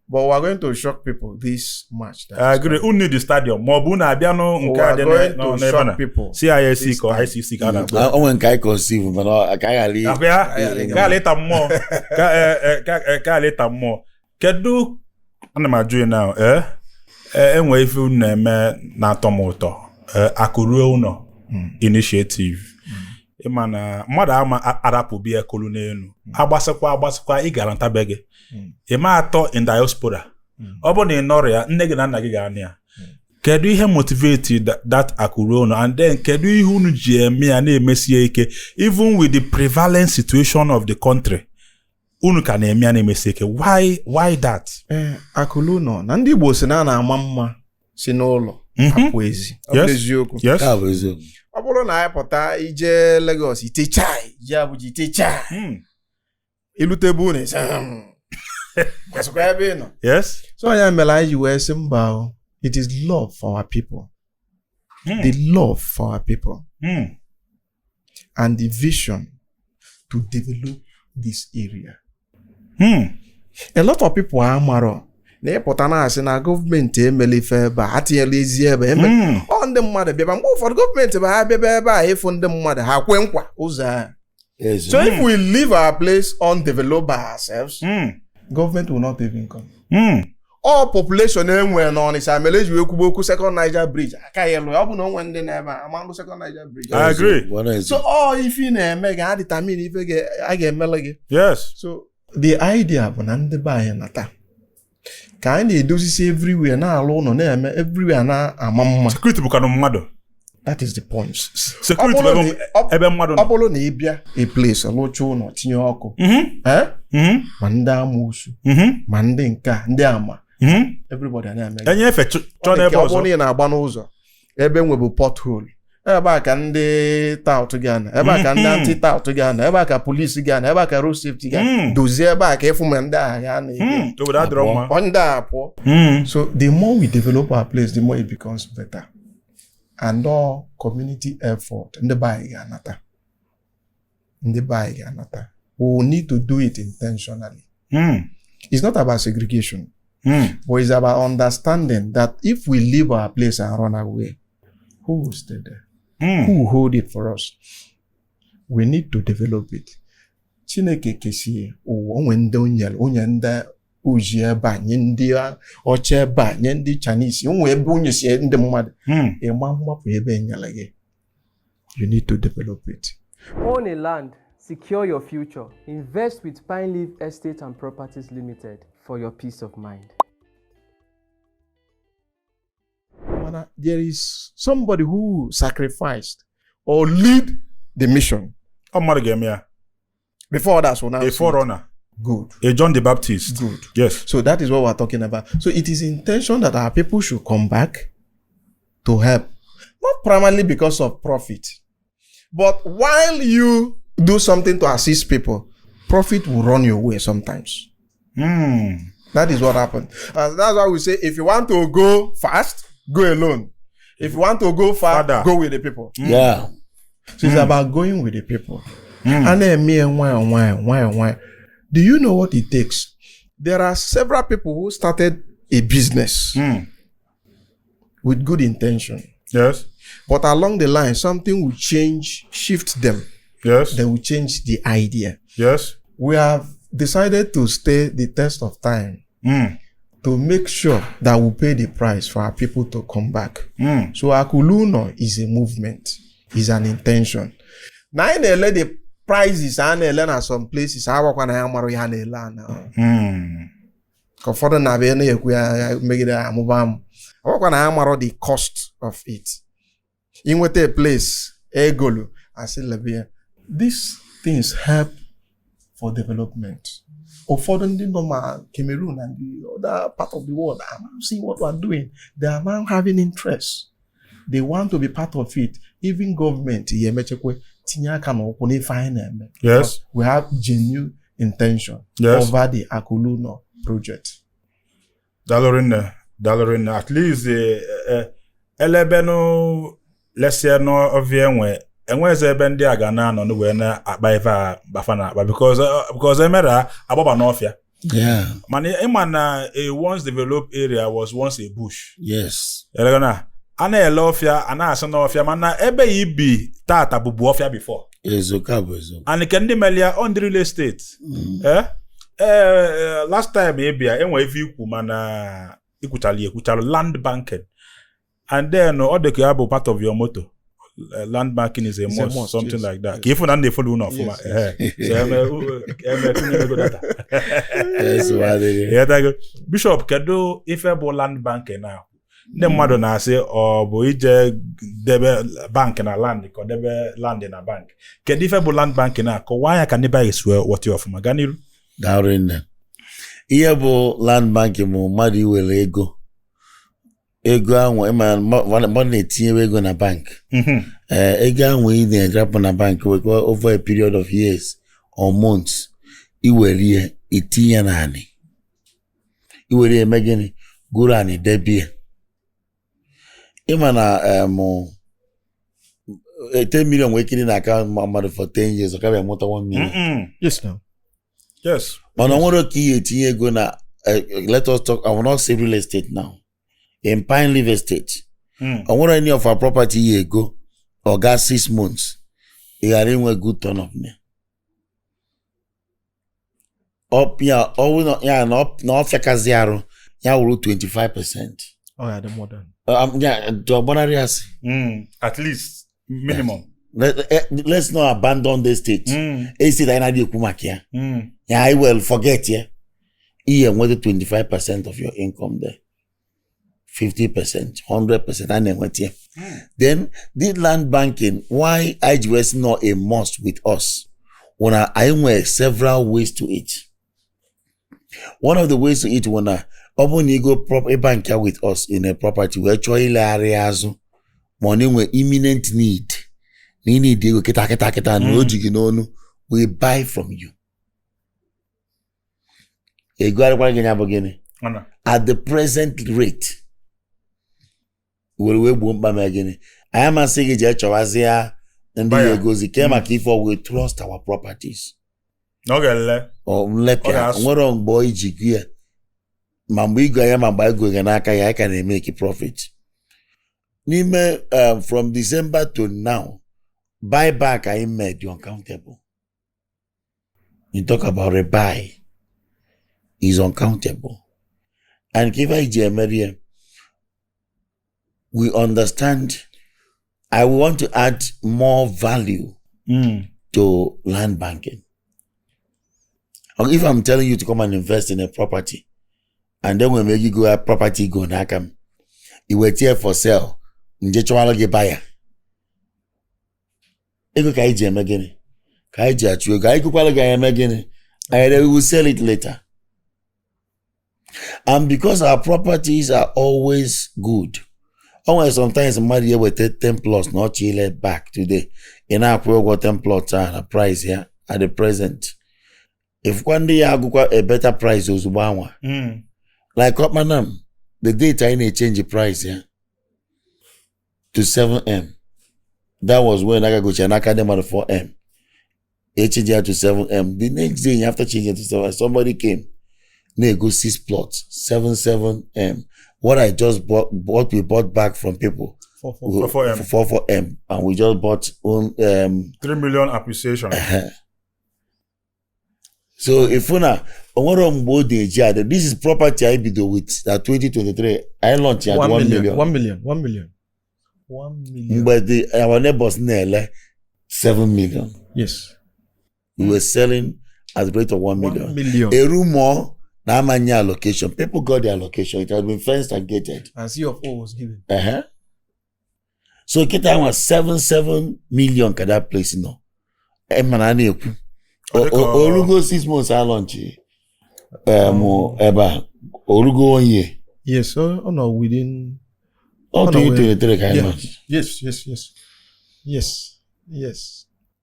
but we are going to shock people this March. That I is agree. coming. Unu need the stadium. Ma ọ bụ unu abịanụ We nke a are dị going to n'ebe shock na people. CISC This ka time. ICC ka a na-akpọ. O nwere nke anyị conceive, mana ka anyị ghara Akwa ya? Anyị Ka ala ịta mmụọ. Ka ala ịta mmụọ. Kedu, ana m ajụ ya now, enwe ife unu na-eme na-atọ m ụtọ, Akụ Ruo Ụlọ initiative. Ịma na mmadụ ama arapụ biya kolu n'elu, agbasịkwa agbasịkwa, ị gara ntabe gị, ịma atọ in diaspora. Ọ bụrụ na ị nọrọ ya, nne gị na nna gị ga-anụ ya. Kedu ihe motivate that Akụ Ruo Ụlọ, and then kedu ihe unu ji eme ya na-emesie ike, even with the prevalent situation of the country, unu ka na-eme ya na-emesi ike? Why that? Ee, Akụ Luo Ụlọ na ndị Igbo si na a na-ama mma si n'ụlọ apụ ezi. Ọ bụ eziokwu. Yes. Nke a bụ eziokwu. Ọ bụrụ na anyị pụta ije Lagos ite chai, ije Abuja ite chai, ilute ebe unu esi, kwesịkwa ebe ị nọ. So ya mere anyị ji wee sị mba o, it is love for our people, the love for our people and the vision to develop this area. A lot of people amarọ na ịpụta na-asị na gọọmenti emela ife ebe a, atinyela ezi ebe eme. Ọ ndị mmadụ bịaba, mgbe ụfọdụ gọọmenti bụ ha bịaba ebe a ịfụ ndị mmadụ, ha kwe nkwa ụzọ ahụ. So if we leave our place undeveloped by ourselves, government will not even come. All population enwere n'Ọnịcha mere eji wee kwugbo okwu Second Niger Bridge aka ya elu. Ọ bụ na onwe ndị na-ebe a ama nrụ Second Niger Bridge. I agree. So all ife ị na-eme ga-determine ife a ga-emele gị. So the idea bụ na ndị be anyị nata ka anyị na-edozisi everywhere, na-alụ ụlọ, na-eme everywhere na-ama mma. Security bụkwanụ mmadụ. That is the point. Security Ọ bụrụ bụ ebe mmadụ ọ nọ. bụrụ na ị bịa a place, lụcha ụlọ, tinye ọkụ, eh? Ma ndị amoosu, ma ndị nka, ndị ama, everybody a na-eme gị. Enye efe chọọ n'ebe Ọ bụrụ na ọzọ. ị na-agba n'ụzọ ebe nwebụ pothole, ebe a ka ndị tout ga-anọ, ebe a ka ndị anti-tout ga-anọ, ebe a ka polisi ga-anọ, ebe a ka road safety ga-anọ. Dozie ebe a ka ịfụ ma ndị agha ga na Obodo adịrọ mma. Ọ ndị a pụọ. So the more we develop our place, the more it becomes better. And all community effort, ndị be anyị ga-anata, ndị be anyị ga-anata. We will need to do it intentionally. It's not about segregation, but it's about understanding that if we leave our place and run away, who will stay there? Who will hold it for us? We need to develop it. Chineke kesie ụwa, onwe ndị o nyere, onye ndị ojii ebe a, nye ndị ọcha ebe a, nye ndị Chinese, onwe ebe onye si ndị mmadụ. Ịma mgbapụ ebe e nyere gị. You need to develop it. Own a land, secure your future. Invest with Pine Leaf Estate and Properties Limited for your peace of mind. Mana there is somebody who sacrificed or lead the mission Ọ mmadụ ga-eme ya. before others will now A see it. forerunner. Good. A John the Baptist. Good. Yes. So that is what we're talking about. So it is intention that our people should come back to help. Not primarily because of profit, but while you do something to assist people, profit will run your way sometimes. That is what happened. And that's why we say, if you want to go fast, go alone. If you want to go far, Father. go with the people. So it's about going with the people. And then me and why, why, why, why. Do you know what it takes? There are several people who started a business with good intention. But along the line, something will change, shift them. They will change the idea. We have decided to stay the test of time to make sure that we pay the price for our people to come back. So Akụ Luo Ụnọ is a movement, is an intention. Na anyị na-ele the prices a na-ele na some places, agbakwa na ya mara ihe a na-ele ana. Ka ụfọdụ na-abịa na-ekwu ya megide amụba amụ. Agbakwa na ya mara the cost of it. Inweta a place egolu asị lebe ya. These things help for development. Ụfọdụ ndị nọ ma Cameroon and the other part of the world are now seeing what we are doing. They are now having interest. They want to be part of it. Even government ya emechekwa tinye aka n'ụkwụ n'ife anyị na-eme. We have genuine intention over the Akụ Luo Ụnọ project. Daalụ rinne, daalụ rinne. At least elebenu lesie n'ọvịa enwe enwezi ebe ndị a ga na-anọ wee na-akpa ife a bafa na-akpa because emere agbaba n'ọfịa. Mana ịma na a once developed area was once a bush. Na a na-ele ọfịa, a na-asị n'ọfịa, mana ebe ya ibi tata bụbu ọfịa before. Eziokwu bụ eziokwu. And nke ndị melia on the real estate. Last time ị bịa, enwe ife ikwu, mana ikwuchala ekwuchalụ land banking, and then ọ dị ka ya bụ part of your motto. Land banking is a It's a must, must, something yes, like that. yes. Ka ịfụ na m na-efollow unu ọfụma. So eme tinye ego data. Nsogbu adịghị. Ịghọtago? Bishop, kedu ife bụ land banking na ndị mmadụ na-asị ọ bụ ije debe bank na land ka ọ debe land na bank? Kedu ife bụ land banking na? Kọwaa ya ka ndị be anyị si wee ghọta ya ọfụma. Gaa n'iru. Daalụ nne. Ihe bụ land banking bụ mmadụ iwere ego ahụ, ịma mmadụ na-etinyewe ego na bank. Ee, ego ahụ ị na-edrapụ na bank wekwa over a period of years or months, iwere ihe itinye ya n'anị, iwere ya eme gịnị? Goro anị debie. Ịma na 10 million nwere ike ịdị na akaụntụ mmadụ for 10 years, ọ ka bịa mụta 1 million. Yes, now. Mana ọ nwere ka ihe etinye ego na let us talk, I will not say real estate now, in Pine Leaf Estate, ọ nwere any of our property ihe ego ọ ga 6 months ị ghara inwe good turn up na ya ọ bụ ya na ọ fịakazi arụ ya wụrụ 25%. Oh, yeah, the modern. Ya ọgbanarị asị. At least minimum. Let's not abandon the state. Estate anyị na-adịghị ekwu maka ya. Ya I will forget ya. Ihe nweta 25% of your income there. 50%, 100% a na-enweta ya. Then this land banking, why IGS not a must with us? When I nwere several ways to it. One of the ways to it when ọ bụrụ na ị go bank ya with us in a property wee chọọ ilegharị azụ, ma ọ na-enwe imminent need na ị need ego kịta kịta kịta na o ji gị n'onu, we buy from you. Ego arịkwara gị ya bụ gịnị? Ana. At the present rate were wee gbuo mkpa mee gịnị? Anyị amasị gị jee chọwazie ndị Buyer. ya egozi kee maka ife. We trust our properties. Na ọ ga-ele. Ọ nlepịa. Ọ ga-asụ. Nwere mgbe iji gụ ya, ma mgbe ịgụ ya, ma mgbe anyị gụrụ ya n'aka ya, anyị ka na-emeki profit n'ime from December to now, buyback anyị made the uncountable. You talk about rebuy is uncountable. And ka ife anyị ji emeri ya, we understand. I want to add more value to land banking. Or if I'm telling you to come and invest in a property, and then we make you go have property go n'aka m, i weta ya for sale, nje chọwara gị buyer. Ego ka anyị ji eme gịnị? Ka anyị ji achụ ego. Anyị gụkwara gị, anyị eme gịnị? Anyị we will sell it later. And because our properties are always good, o nwere sometimes mmadụ ya eweta 10 plus na ọchị ile back today, ị na-akwụ ụgwọ 10 plot a na price ya at the present, ifụkwa ndị ya agụkwa a better price ozugbo anwa. Like Okpanam, the date anyị na-echange price ya to 7M, that was when aka gochara n'aka ndị mmadụ 4M, echange ya to 7M. The next day after changing to 7, somebody came na-ego 6 plots 77M, what I just bought, what we bought back from people. Four, four. 4M. 4 4M, and we just bought own 3 million appreciation. So if una onwere mgbe ọ dị adị, this is property I bido with na 2023 I launch at 1 1 million. Million. 1 million. 1 million. 1 million. Mgbe the our neighbors na-ele 7 million, we were selling at the rate of 1 1 million. Million. A rumor na amanye allocation, people got the allocation. It has been fenced and gated. And C of O was given. So kịta nwa 77 million ka that place nọ. E mana a na-ekwu Ọ dị ka orugo 6 months a launch ebe a, orugo one year. Yes. Oh, no, within. Ọ Ọ nọ wee- 2023 ka anyị launch. Yes.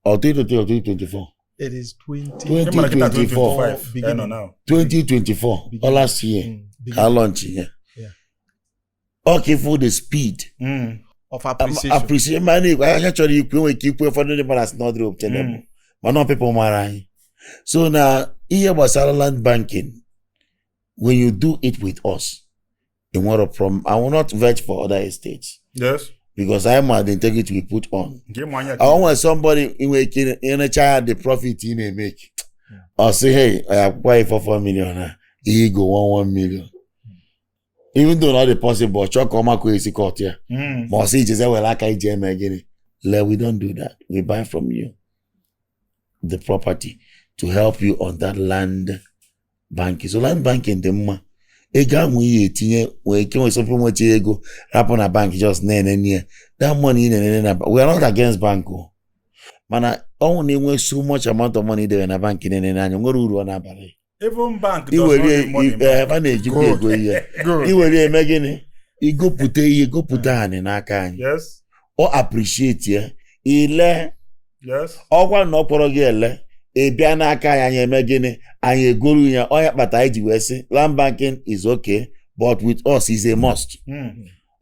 Ọ 2023 or 2024? It is 20. Ị mara kịta. 2024. 2025 ka anyị nọ now. 2024 ọ last year ka a Beginning launch ya. Ọ ka ịfụ the speed of appreciation. Appreciation ma na-ekwu anya chọrọ ikwu enwere ike ikwu ụfọdụ ndị mmadụ asị na ọ dịrị obtainable, mana ọ people mara anyị. So na ihe gbasara land banking, when you do it with us, enwere problem. I will not vouch for other estates because I am the integrity we put on. Nke ịmụ anya. I want somebody inwe ike ịrecha ya the profit ị na-emeke, ọ sị, "Hey, akwụkwọ ya 4 million a ihe igo 1 1 million," even though not the possible, chọọ ka ọ makwa esi kọt ya. Ma ọ sị ijeze were aka iji eme gịnị le. We don't do that. We buy from you the property to help you on that land banking. So land banking dị mma. Ego ahụ ihe etinye nwere ike nwere something nweta ego rapụ na bank just na-enene ya. That money ị na-enene na, we are not against bank o, mana ọnwụ na-enwe so much amount of money idebe na bank na-enene anya nwere uru ọ n'abalị. Even bank does not Iwere need money. ebe na-ejikwa ego ihe iwere eme gịnị? Igopụta ihe, gopụta anị n'aka anyị. Ọ appreciate ya ile. Ọkwa na ọ kpọrọ gị ele, ị bịa n'aka anyị, anyị eme gịnị? Anyị egoru ya. Ọnya kpata anyị ji wee sị land banking is okay, but with us is a must.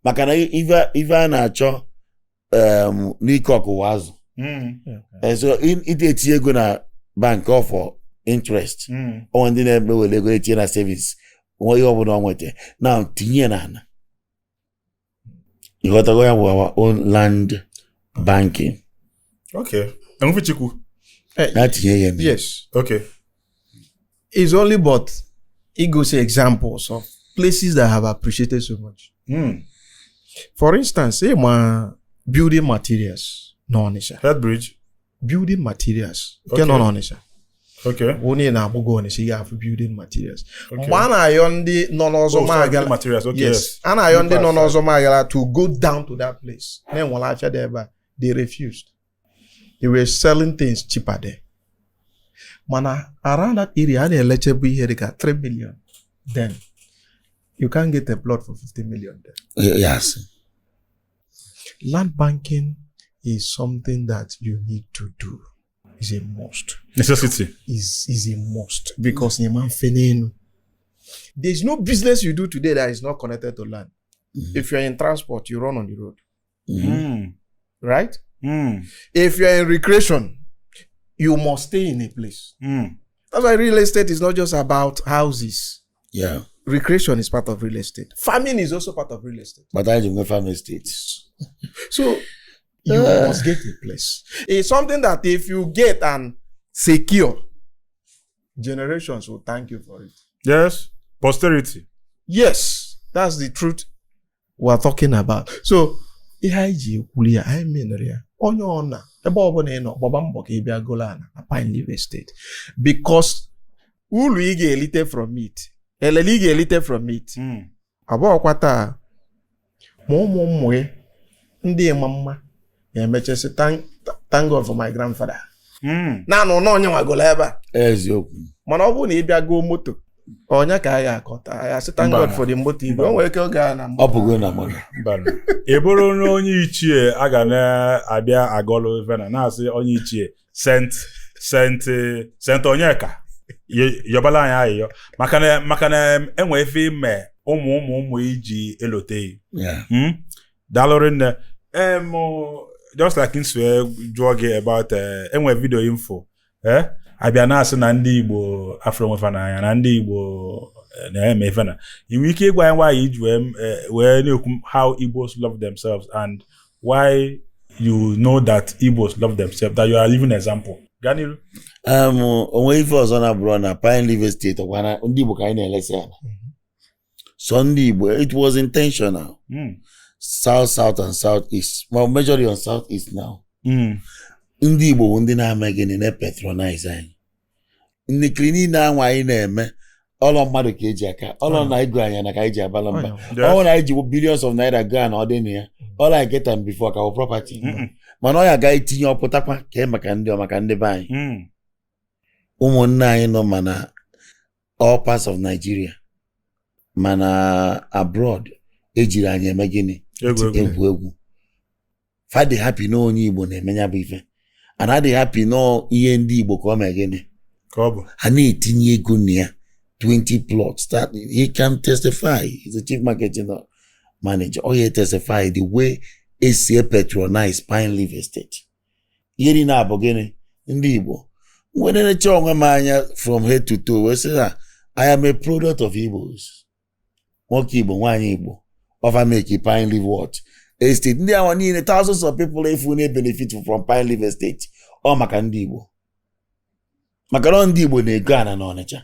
Maka na ife a na-achọ n'ike ọkụwa azụ. So ị etinye ego na bank ọ for interest. Onwe ndị na-eme were ego etinye na savings, nwe ihe ọbụla ọ nweta na tinye na ana. Ịghọtago? Ya bụ our own land banking. Okay. Enwufichukwu. Na tinye ya na Yes. Okay. It's only but it goes examples of places that have appreciated so much. For instance, say my building materials n'Ọnịsha. Head bridge. Building materials nke Okay. nọ n'Ọnịsha. Onye na-agbụgo Ọnịcha, ị ga-afụ building materials. Mgbe a na-ayọ ndị nọ n'ọzọ Oh, sorry, magala building materials. Okay, yes. A na-ayọ ndị nọ Parts. n'ọzọ magala to go down to that place na-enwere afịa dị ebe a, they refused. They were selling things cheaper there. Mana around that area, a na-elechebu ihe dịka 3 million then. You can't get a plot for 50 million there. Yes. Land banking is something that you need to do. Is a must. Necessity. Is a must because there's no business you do today that is not connected to land. If you're in transport, you run on the road, right? If you're in recreation, you must stay in a place. That's why real estate is not just about houses. Yeah. Recreation is part of real estate. Farming is also part of real estate. But I don't farm estate. So you must get a place. It's something that if you get and secure, generations will thank you for it. Yes. Posterity. Yes, that's the truth we are talking about. So, ihe anyị ji ekwuli ya, anyị menere ya, onye ọ na ebe ọbụla ị nọ, gbaba mbọ ka ị bịa golo ana na Pine Leaf Estate, because uru ị ga-elite from it, elele ị ga-elite from it, abụọkwa taa ma ụmụ ụmụ gị ndị ịma mma ga-emechasị thank God for my grandfather. Naanị ụlọ onye nwagolo ebe a. Eziokwu. Mana ọ bụrụ na ị bịa goo moto, onye ka a ga-akọta ya sị thank God for the moto igwe o nwere ike oge a na Ọ bụgo na mmadụ. Mba. Ị bụrụ na onye ichie a ga na-abịa agọlụ vena na-asị onye ichie sent sent sent Onyeka yọbala anyị ayịyọ maka na enwe ife ime ụmụ ụmụ ụmụ iji elote. Yeah. Daalụ nne. Just like nsi wee jụọ gị about enwe video info abịa na-asị na ndị Igbo afro nwefa n'anya na ndị Igbo na-eme ife na ị nwere ike ịgwa anyị why iji wee na-ekwu how Igbos love themselves and why you know that Igbos love themselves, that you are living example. Gaa n'iru. Onwe ife ọzọ na-abụrụ na Pine Leaf Estate ọkwa na ndị Igbo ka anyị na-elesi ala. So ndị Igbo, it was intentional. South, South and South East. Well, majorly on South East now. Ndị Igbo bụ ndị na-ama gịnị na-patronize anyị. Nnikiri niile anwa anyị na-eme, ọlọ mmadụ ka eji aka, ọlọ na ego anyị na ka anyị ji abala mba. Ọ na anyị ji billions of naira gaa na ọ dị na ya. All I get am before ka bụ property. Mana ọ ya ga etinye ọpụtakwa ka e maka ndị maka ndị be anyị. Ụmụnne anyị nọ mana all parts of Nigeria, mana abroad, ejiri anyị eme gịnị? Egwu egwu. Egwu egwu. Fa dị happy na onye Igbo na-eme ya bụ ife, and adị happy na ihe ndị Igbo ka ọ mee gịnị? Ka ọ bụ. Ha na-etinye ego na ya, 20 plots that he can testify. He's the chief marketing manager. Ọ ya testify the way esi patronize Pine Leaf Estate. Ihe niile a bụ gịnị? Ndị Igbo nwere na-eche onwe m anya from head to toe wee sị na I am a product of Igbos. Nwoke Igbo, nwaanyị Igbo, offer make Pine Leaf what? Estate. Ndị awa niile, thousands of people efu na-benefit from Pine Leaf Estate, ọ maka ndị Igbo, maka na ọ ndị Igbo na-ego ana n'Ọnịcha,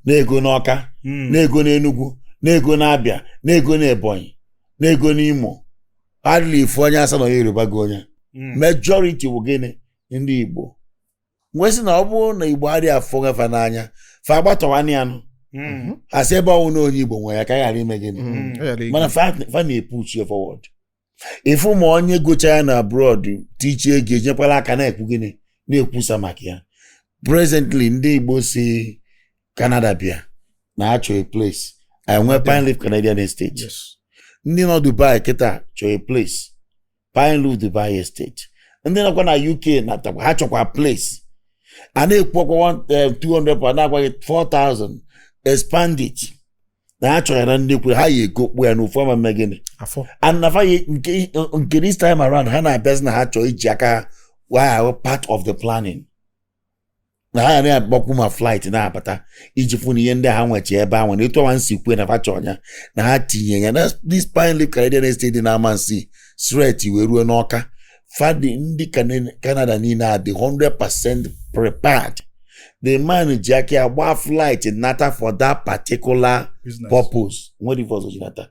na-ego n'Ọka, na-ego n'Enugu, na-ego n'Abịa, na-ego n'Ebonyi, na-ego n'Imo. Hardly ifu onye asa na onye Yoruba go onye. Majority bụ gịnị? Ndị Igbo. Nwee sị na ọ bụrụ na Igbo adịghị afụ nwefa n'anya, fa agbatọwanye ya nụ, asị ebe ọnwụ na onye Igbo nwe ya ka a ghara ime gịnị? Mana fa na-epush ya forward. Ịfụ ma onye gocha ya na abroad tichie ego, enyekwala aka na-ekwu gịnị, na-ekwusa maka ya. Presently, ndị Igbo si Canada bịa na-achọ a place, anyị nwee Pine Leaf Canadian Estate. Ndị nọ Dubai kịta chọrọ a place, Pine Leaf Dubai Estate. Ndị nọkwa na UK natakwa, ha chọkwa place. A na-ekwu ọkwa 200 per, na-agwaghị 4000, expand it, na ha chọrọ ya na nnekwu ha ya egokpu ya n'ofu ama mme gịnị? Afọ. And na fa nke this time around, ha na-abịazi na ha chọrọ iji aka ha wee ahụ part of the planning, na ha na-agbakwu ma flight na-abata iji fụ na ihe ndị ha nwechi ebe ahụ na etu ọnwa nsi kwue na fa chọrọ ya na ha tinye ya na this Pine Leaf Canadian Estate dị na Amansi straight wee ruo n'Ọka. Fadi ndị Canada niile a dị 100% prepared. The man ji aka ya gbaa flight nata for that particular Business. purpose. Nwere ife ọzọ ji nata,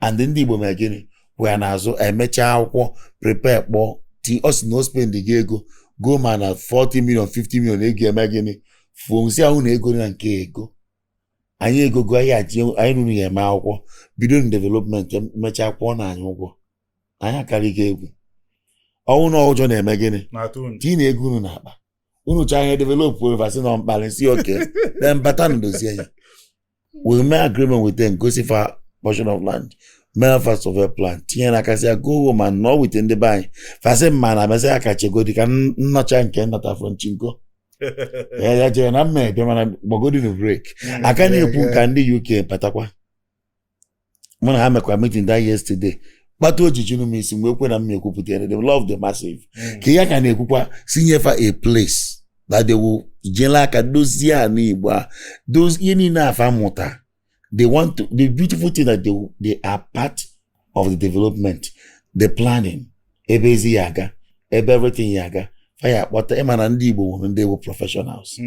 and ndị Igbo mere gịnị? Wee n'azụ emechaa akwụkwọ prepare kpọọ ti ọ sị na o spend gị ego go ma na 40 million, 50 million ego eme gịnị? Fuo nsị ahụ na ego na nke ego anyị egogo anyị aji anyị ruru ya eme akwụkwọ bido na development mechaa kwụọ na anyị ụgwọ anyị akarịgo egwu ọnwụ na ụjọ na-eme gịnị Na-atụ unu. tii na ego unu n'akpa unu chọọ ihe develop ovasi na mkpali si oke then bata na dozie ya. We mee agreement with them, gosi fa portion of land, mee fa survey plan, tinye n'aka sị ya go home and nọ with ndị be anyị fasị mma na abịasị aka chegodi ka nnọcha nke nnata from chinko ya ya jere na mma ebe mana gbagodi na break aka na-ekwu ka ndị UK batakwa. Mụ na ha mekwa meeting that yesterday kpata ojiji m isi mgbe ekwe na m ekwupụta ya. They love the massive ka ya ka na-ekwukwa si nyefa a place that they will jela aka dozie ala Igbo a dozie ihe niile afa mụta. They want to, the beautiful thing that they are part of the development, the planning, ebe ezi ya aga, ebe everything ya aga, fa ya akpọta. Ịma na ndị Igbo nwere ndị bụ professionals.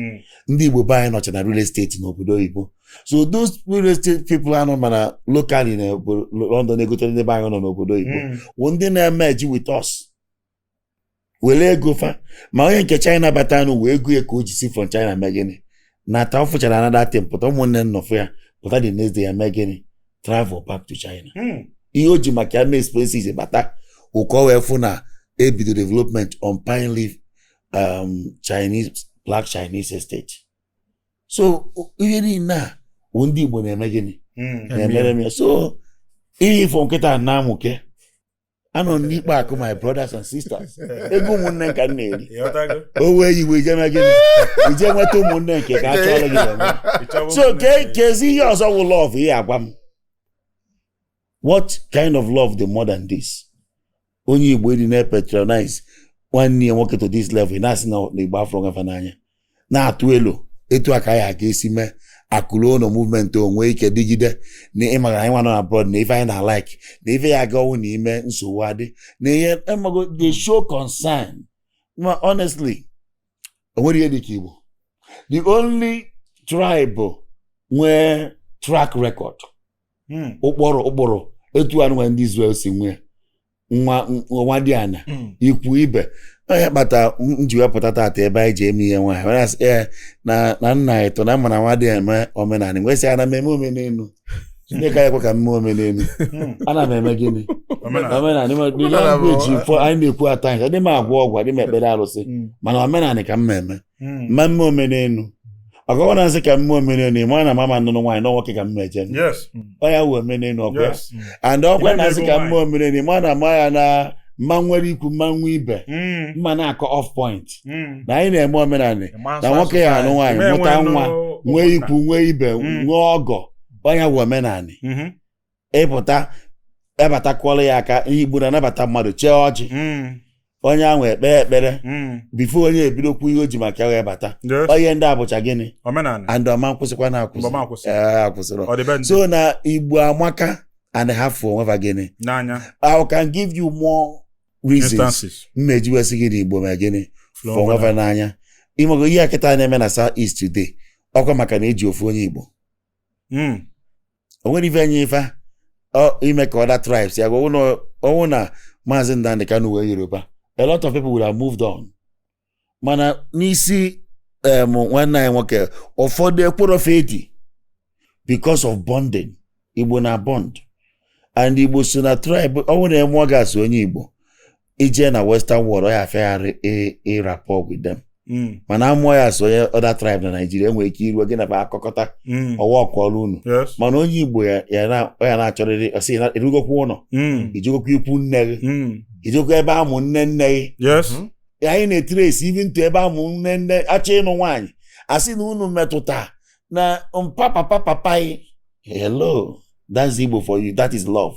Ndị Igbo be anyị nọcha na real estate n'obodo oyibo, so those real estate people anọ mana locally na obodo London egotere ndị be anyị nọ n'obodo oyibo wụ ndị na-emeji with us were ego fa. Ma onye nke China batanụ wee ego ya ka o ji si from China mee gịnị nata ọ fụchara another thing pụta ụmụnne nnọfụ ya pụta the next day ya mee gịnị travel back to China. Ihe o ji maka ya mee expenses bata ụkọ wee fụ na ebido development on Pine Leaf, Chinese, Black Chinese Estate. So ihe niile a wụ ndị Igbo na-eme gịnị na-emere m ya. So ihe ifo nkịta na-amụke anọ n'ikpe akụ, my brothers and sisters, ego ụmụnne ka m na-eri. Ịghọtago? O wee iwe ije mee gịnị ije nweta ụmụnne nke ka a chọọrọ gị eme. Ị chọba So ụmụnne ke nke- kezi ihe ọzọ wụ love ihe agwa m. What kind of love dị more than this? Onye Igbo ịdị na-patronize nwanne ya nwoke to this level, ị na-asị na Igbo afọ nwefa n'anya na-atụ elu etu a ka anyị aga esi mee akụrụ ụlọ movement onwe ike dịgide na ịmara anyị nwa nọ abroad na ife anyị na like na ife ya aga ọnwụ na ime nsogbu adị na ihe emago. They show concern. Ma honestly, o nwere ihe dịka Igbo, the only tribe nwee track record ụkpụrụ ụkpụrụ etu anụ nwe ndị Israel si nwee nwa nwa dị ana ikwu ibe onye kpata m ji wepụta tata ebe anyị ji eme ihe nwaanyị were asị ee na na nna ịtọ na mma na nwa dị eme omenala nwesị ana m eme omenelu. Chineke anyị ekwe ka m mee omenelu. Ana m eme gịnị? Omenala. Omenala. The Omenala bụ- language for anyị na-ekwu at times, adị m agwọ ọgwụ, adị m ekpere arụsị, mana omenala ka m na-eme. Mma mme omenelu maka ọ na-asị ka mme omenelu ịma na mama nụrụ nwaanyị na nwoke ka m meje. Ọ ya wụ omenelu ọkwa ya. And ọkwa Ime na-asị ego ka nwaanyị. mme omenelu ịma na ama ya na mma nwere ikwu mma nwe ibe mma na-akọ off point na anyị na-eme omenala na nwoke ya anụ nwaanyị Ime mụta enwe nwa nụ nwee ụmụnna. ikwu nwee ibe nwee ọgọ onye wụ omenala. Ịpụta abatakwala ya aka ihe Igbo na-anabata mmadụ chee ọjị onye ahụ ekpe ekpere before onye ebidokwu ihe o ji maka ya wee bata. Onye ndị abụcha gịnị? Omenala. And ọma nkwụsịkwa na akwụsị. Mgbe ọma akwụsị. Ee, akwụsịrị. Ọdịbendị. So na Igbo amaka and ha fụ onwe gịnị n'anya. I can give you more reasons Instances. mmeji wesị gị na Igbo ma gịnị Fụrụ fụ onwe onwe n'anya. Ịmago ihe a kịta na-eme na South East today ọkwa maka na eji ofu onye Igbo o nwere ife enye ife ọ ime ka other tribes ya gwa ọnwụ na Maazị Nnamdi Kanu wee Yoruba, a lot of people would have moved on. Mana n'isi nwanne anyị nwoke ụfọdụ ekporofe edi because of bonding. Igbo na bond and Igbo so na tribe ọnwụ na eme ọ ga-asụ onye Igbo ije na western world ọ ya afịagharị ịrapport with them. Mana amụọ ya so onye other tribe na Nigeria enwere ike iruo gị na fa akọkọta ọwa ọkọọlụ unu. Mana onye Igbo ya ya na ọ ya na-achọrịrị ọsị na erugokwa ụlọ ijegokwa ikwu nne gị ijegokwa ebe amụ nne nne gị. Anyị na-etrace even to ebe amụ nne nne achọ ịnụ nwaanyị asị na unu metụta na mpa papa papa gị. Hello, that's Igbo for you. That is love.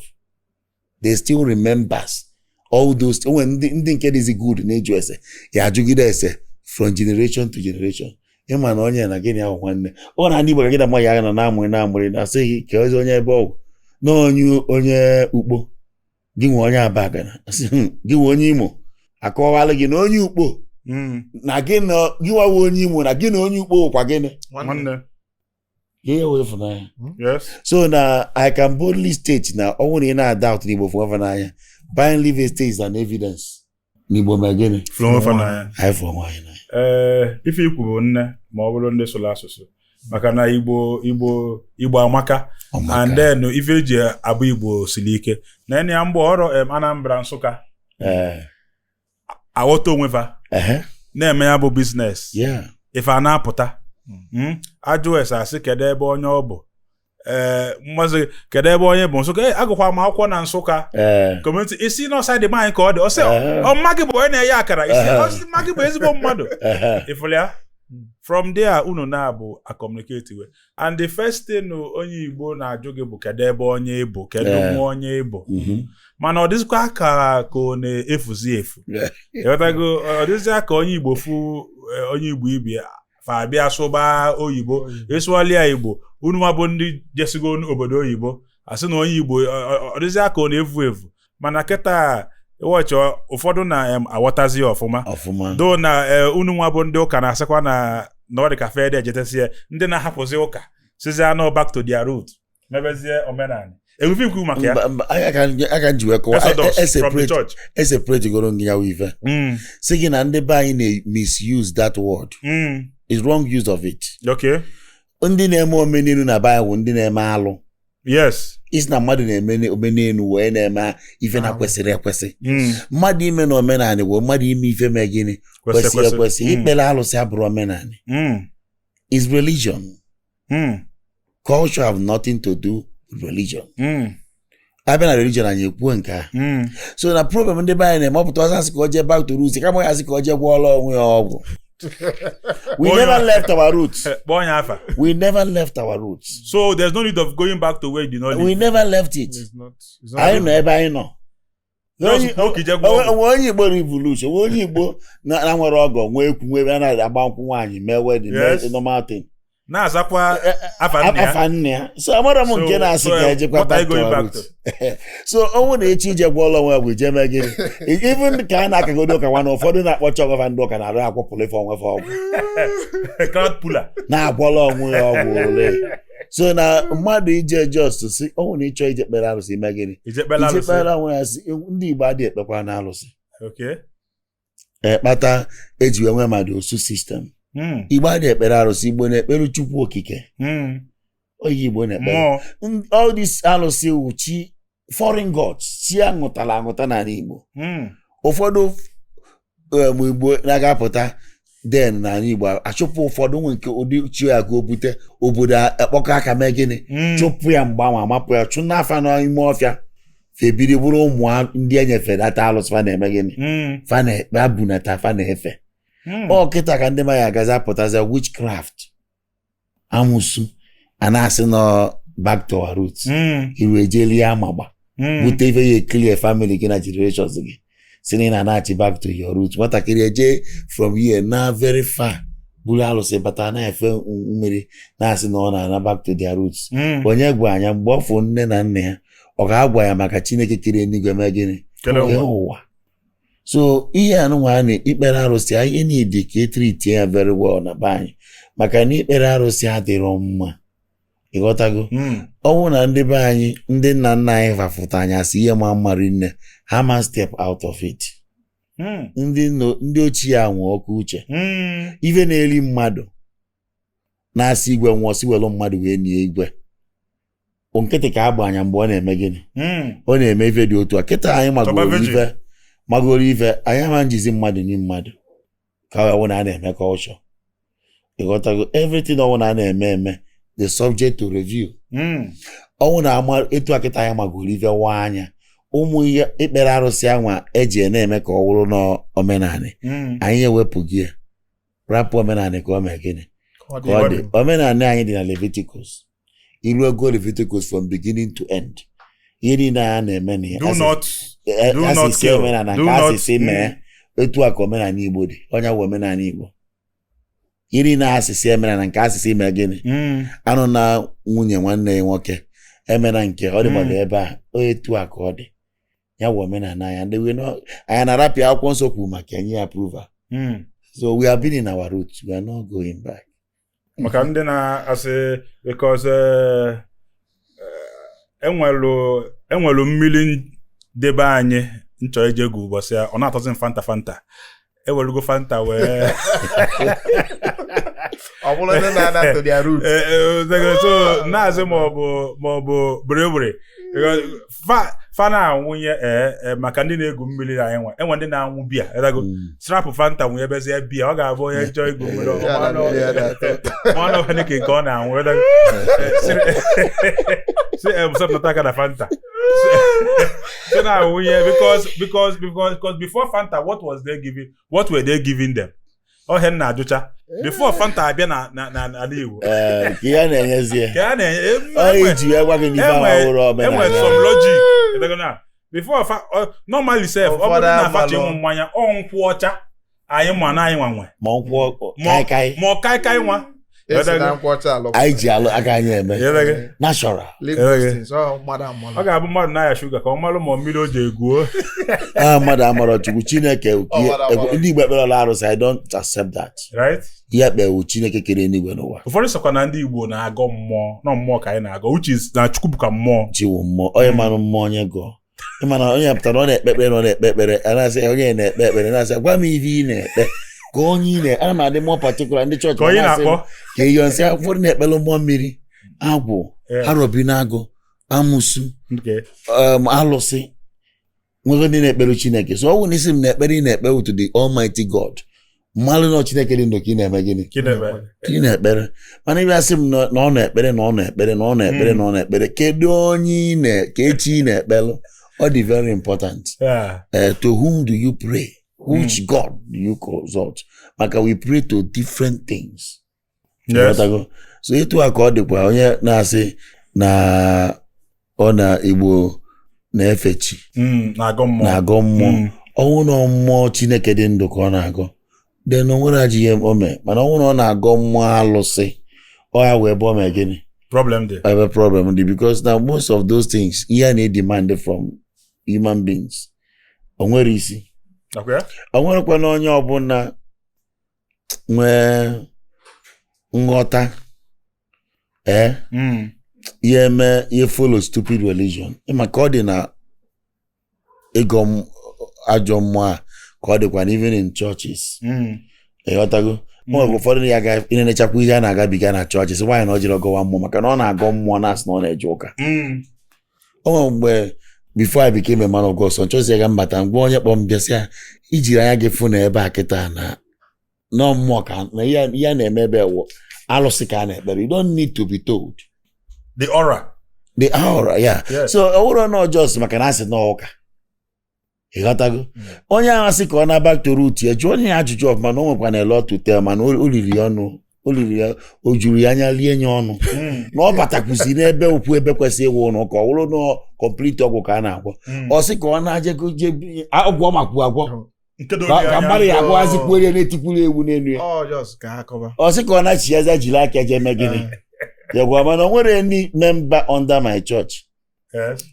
They still remembers all those onwe ndị nke dịzi good na-eju ese ya ajụgide ese from generation to generation ịma na onye na gịnị ahụ nwanne ọ na ndị Igbo ka gị na mma ya na na-amụrị na-amụrị na asị gị ka ezi onye ebe ọgwụ na onye onye ukpo gị nwe onye Abagana asị, gị nwe onye Imo akọwalụ gị na onye ukpo na gị na gị nwawa onye Imo na gị na onye ukpo kwa gịnị. Nwanne. Ihe wee ịfụnanya. So na I can boldly state na ọ bụrụ na ị na-adoubt na Igbo fụ onwe n'anya, Pine Leaf Estate is an evidence na Igbo mee gịnị? Fụrụ onwe fa n'anya. Anyị fụ onwe anyị n'anya. Ee, ife ikwu bụ nne. Ma ọ bụrụ ndị sụrụ asụsụ, maka na Igbo, Igbo, Igbo amaka. Ọmaka. And then ife eji abụ Igbo siri ike na ene ya mgbe ọrụ Anambra, Nsụka aghọta onwe fa na-eme ya bụ business. Ife a na-apụta. Ajụ ese, asị kedu ebe onye ọ bụ, ee mmazi, kedu ebe onye bụ Nsụka. Agụkwa m akwụkwọ na Nsụka community, isi n'ọsa dị anyị ka ọ dị ọsị. Ọ mma gị bụ onye na-eye akara isi. Ọsị mma gị bụ ezigbo mmadụ. Ịfụrụ ya, from there unu na-abụ a communicate we, and the first thing onye Igbo na-ajụ gị bụ kedu ebe onye bụ, kedu nwa onye bụ. Mana ọ dịzikwa ka ọ na-efuzi efu. Ịghọtago? Ọ dịzịa ka onye Igbo fu onye Igbo ibe fa abịa sụba oyibo, ịsụọlia Igbo. Unu nwa bụ ndị jesigo obodo oyibo, asị na onye Igbo ọ dịzịa ka ọ na-efu efu. Mana kịta ịwọchị, ụfọdụ na-aghọtazi ya ọfụma. Ọfụma. Do na unu nwa bụ ndị ụka na-asịkwa na ọ dị ka fede ejetesie ndị na-ahapụzi ụka, sizie anụ back to their root, mebezie omenala enwefe ikwu maka ya. Mba, mba, aka nji wee kọwa. Exodus from the church. E separate goro gị ya wụ ife sị gị na ndị be anyị na-misuse that word. Is wrong use of it. Ndị na-eme omenelu na be anyị bụ ndị na-eme alụ. Isi na mmadụ na-eme omenelu wee na-eme ife na kwesịrị ekwesị. Mmadụ ime na omenala bụ mmadụ ime ife mee gịnị? Kwesịrị ekwesị. Ikpere alụsị abụrụ omenala. Is religion. Culture have nothing to do with religion. Abịa na religion, anyị ekwuo nke a. So na problem ndị be anyị na-eme, ọpụta ọsọ asị ka o jee back to roots, kama ya asị ka o jee gwọọla onwe ya ọgwụ. We never left our roots. Kpọọ ya afa. We never left our roots. So there's no need of going back to where you did not We live. never left it. It's not, it's not. Anyị nọ ebe anyị nọ. Just kwuo ka ije gwọọ ọgwụ. Onwe onye Igbo revolution, onwe onye Igbo na nwere ọgọ, nwee ekwu, nwee ebe a na-agba nkwụ nwaanyị, mee wedding, mee normal thing. Na-azakwa afa nna ya. Afa nne ya. So amara m nke na-asị ka ejekwa what are back you to going our back roots. So ọnwụ na echi ije gwọọla onwe ya bụ ije mee gịnị? Even ka a na-akagodo ụka nwa na ụfọdụ na-akpọcha onwe fa ndị ụka na-arụ akwụpụrụ ife onwe fa ọgwụ. Crowd puller. Na-agwọla onwe ya ọgwụ ole. So na mmadụ ije just si ọnwụ na ịchọ ije kpere arụsị, ime gịnị? Ije kpere Ije alụsị. kpere onwe ya sị ndị Igbo adịghị ekpekwa na alụsị. Ekpata eji wee nwee mmadụ osu system. Igbo adịghị ekpere arụsị. Igbo na-ekpere Chukwu Okike. Onye Igbo na-ekpere Mmụọ. All this alụsị wụ chi foreign gods, chi aṅụtara aṅụta n'ala Igbo. Ụfọdụ Igbo na-agapụta den n'ala Igbo achụpụ ụfọdụ nwe nke ụdị chi ya ka o bute obodo akpọkọ aka mee gịnị? Chụpụ ya. Mgbanwe amapụ ya, chụ n'afa n'ime ọfịa, febiri bụrụ ụmụ ndị enyefere data alụsị, fa na-eme gịnị? Fa na-ekpe abunata, fa na-efe. Ọ kịta ka ndị mmadụ agazi apụtazi witchcraft, amụsụ, a na-asị nọ back to our roots. Iru ejeli ya amagba bute ife ya clear family gị na generations gị, si na ị na-anachi back to your roots. Nwatakịrị eje from here na very far buru alụsị bata, na-efe mmiri, na-asị na ọ na-ana back to their roots. Onye gwa anya mgbe ọ fụ nne na nna ya, ọ ga-agwa ya maka Chineke kere eluigwe mee gịnị? Kere kee ụwa. Ụwa. So ihe anụnwa a na ikpere arụsị anyị niile ka etreatie ya very well na be anyị, maka na ikpere arụsị adịrọ mma. Ịghọtago? Ọ bụrụ na ndị be anyị, ndị nna nna anyị fafụta anyị asị ihe ma mma rinne, ha ma step out of it. Ndị ochie a nwe ọkụ uche. Ife na-eri mmadụ na-asị igwe nwụọ, si welu mmadụ wee nie igwe nkịtị ka agba anya mgbe ọ na-eme gịnị? Ọ na-eme ife dị otu a kịta anyị Chọba magoro virgin. ife, magoro ife anyị ama njizi mmadụ nye mmadụ ka ọ bụ na a na-eme culture. Ịghọtago? Everything ọwụ na a na-eme eme, the subject to review. Ọnwụ na ama etu akịta anyị magoro ife wa anya, ụmụ ihe ikpere arụsị anwa eji na-eme ka ọ wụrụ n'omenanị, anyị ewepụghị ya, rapụ omenanị ka ọ mee gịnị? Ka ọ Ka ọ dị. Omenanị anyị dị na Leviticus. Iru ego Leviticus from beginning to end, ihe niile a na-eme na ya. Do not do not asịsị kill. Omenala Do nke not- asịsị mee etu a ka omenala Igbo dị. Onye bụ omenala Igbo, ihe niile asịsị emenala nke asịsị mee gịnị? Anụ na nwunye nwanne ya nwoke emena nke ọ dịgbado ebe a o etu a ka ọ dị. Ya bụ omenala anyị. Ndị we anyị na-arapịa akwụkwọ nsọ kwuru maka enye ya approval. So we have been in our roots, we are not going back. Maka ndị na-asị because enwelu mmiri debe anyị nchọ ije egwu ụbọchị ya, ọ na-atọzi m Fanta Fanta. Ewelugo Fanta wee Ọ bụrụ ndị na-ana to their root. So na-azị ma ọ bụ bere fa na-anwụnye maka ndị na-egwu mmiri anyị nwa enwe ndị na-anwụ biya ịdago strapụ Fanta nwunye ebezie biya, ọ ga-abụ onye chọọ igwu mmiri Ya na mmiri ya na-atọ. ọmanụ Heineken nke ọ na-anwụ ịdago. Si sọpụta aka na Fanta so na-awụnye because before Fanta, what was they giving, what were they giving them? Ọhịa nna ajụcha before Fanta abịa na n'ala Igbo. Ee, ka ihe a na-enyezie ka a na-enye ọ iji wee gwa gị n'ife ahụ awụrụ enwere omenala. Some logic. Ịdago na before fa normally sef, ọ bụrụ na afacha Ụfọdụ ịṅụ mmanya, ọ nkwụ ọcha anyị ma na anyị nwanwe ma nkwụ kaikai. Ma ọ kaikai nwa. Esi na nkwụ ọcha alụ. Anyị ji alụ aka anyị eme Ịdago. natural. Leave those things. Ọ mmadụ amụrụ. Ọ ga-abụ mmadụ na-aya shuga ka ọ malụ ma mmiri o ji egwuo. Ah, mmadụ amarọ Chukwu Chineke. Ọ mmadụ amarọ. Ndị Igbo ekpere ọla arụsị, I don't accept that. Right. Ihe ekpe Chineke kere eluigwe n'ụwa. Ụfọdụ sọkwa na ndị Igbo na-agọ mmụọ, nọ mmụọ ka anyị na-agọ, which is na Chukwu bụ ka mmụọ. Chiwu mmụọ onye manụ mmụọ onye gụọ ịmana onye pụtara ọ na-ekpe ekpere na ọ na-ekpe ekpere a na-asị onye na-ekpe ekpere na-asị gwa m ife ị na-ekpe ka onye ị na ana m adị mmụọ particular ndị chọọchị ka onye na-asị m, na-akpọ ka ihe nsị ụfọdụ na-ekpere mmụọ mmiri agwụ arọbinagụ amụsụ alụsị nwere ndị na-ekpere Chineke. So ọ bụrụ na isi m na-ekpere ị na-ekpe to the Almighty God, mmalụ na Chineke dị ndụ ka ị na-eme gịnị? Kidebe. Ka ị na-ekpere. Mana ịbịa sị m na ọ na-ekpere na ọ na-ekpere na ọ na-ekpere na ọ na-ekpere, kedu onye ị na ka echi ị na-ekpelụ? Ọ dị very important. To whom do you pray? Which God do you consult? Maka we pray to different things. Ghọtago? So etu a ka ọ dịkwa onye na-asị na ọ na Igbo na-efe chi Na-agọ mmụọ. Na-agọ mmụọ. Ọnwụ na mmụọ Chineke dị ndụ ka ọ na-agọ, then o nwere ajọ ihe o mee. Mana ọnwụ na ọ na-agọ mmụọ alụsị, ọ ya wee ebe o mee gịnị? Problem dị. Ebe problem dị, because now most of those things ihe a na-edemand from human beings, o nwere isi. Nakwa ya? O nwerekwana onye ọbụla nwee nghọta ihe eme ihe follow stupid religion. Ịma ka ọ dị na ịgọ ajọ mmụọ a ka ọ dịkwa na even in churches. Ịghọtago? O nwere ụfọdụ ya ga ịnenechakwa ihe a na-agabiga na chọọchị, sị nwaanyị na ọ jiri ọgọwa mmụọ maka na ọ na-agọ mmụọ na-asị na ọ na-eje ụka. O nwere mgbe before I became a man of God, so nchọzi ya ga mbata ngwa onye kpọọ m bịa sị ya ijiri anya gị fụ na ebe a kịta na nọ mmụọ ka na ihe a na-eme ebe wụ alụsị ka a na-ekpere. You don't need to be told. The aura. The aura, yeah. So ọ bụrụ na ọjọọ maka na asị na ụka, ịghọtago? Onye ahụ asị ka ọ na back to root ya, jụọ onye ya ajụjụ ọfụma na o nwekwa na a lot to tell, mana o riri ya ọnụ, o riri ya, o juru ya anya lie ya ọnụ na ọ batakwuzi n'ebe okwu ebe kwesịrị ịwụ ụlọ ka ọ bụrụ na complete ọgwụ ka a na-agwọ. Ọ sị ka ọ na-ajego je ọgwụ ọ makwu agwọ Nke doro ka ya ka anya. mmadụ ya agwaghazikwuo ya na-etikwuru ewu n'elu ya. Ọ just ka ha kọba. Ọ sị ka ọ na-achịaza jiri aka je mee gịnị ya gwa, mana o nwere any member under my church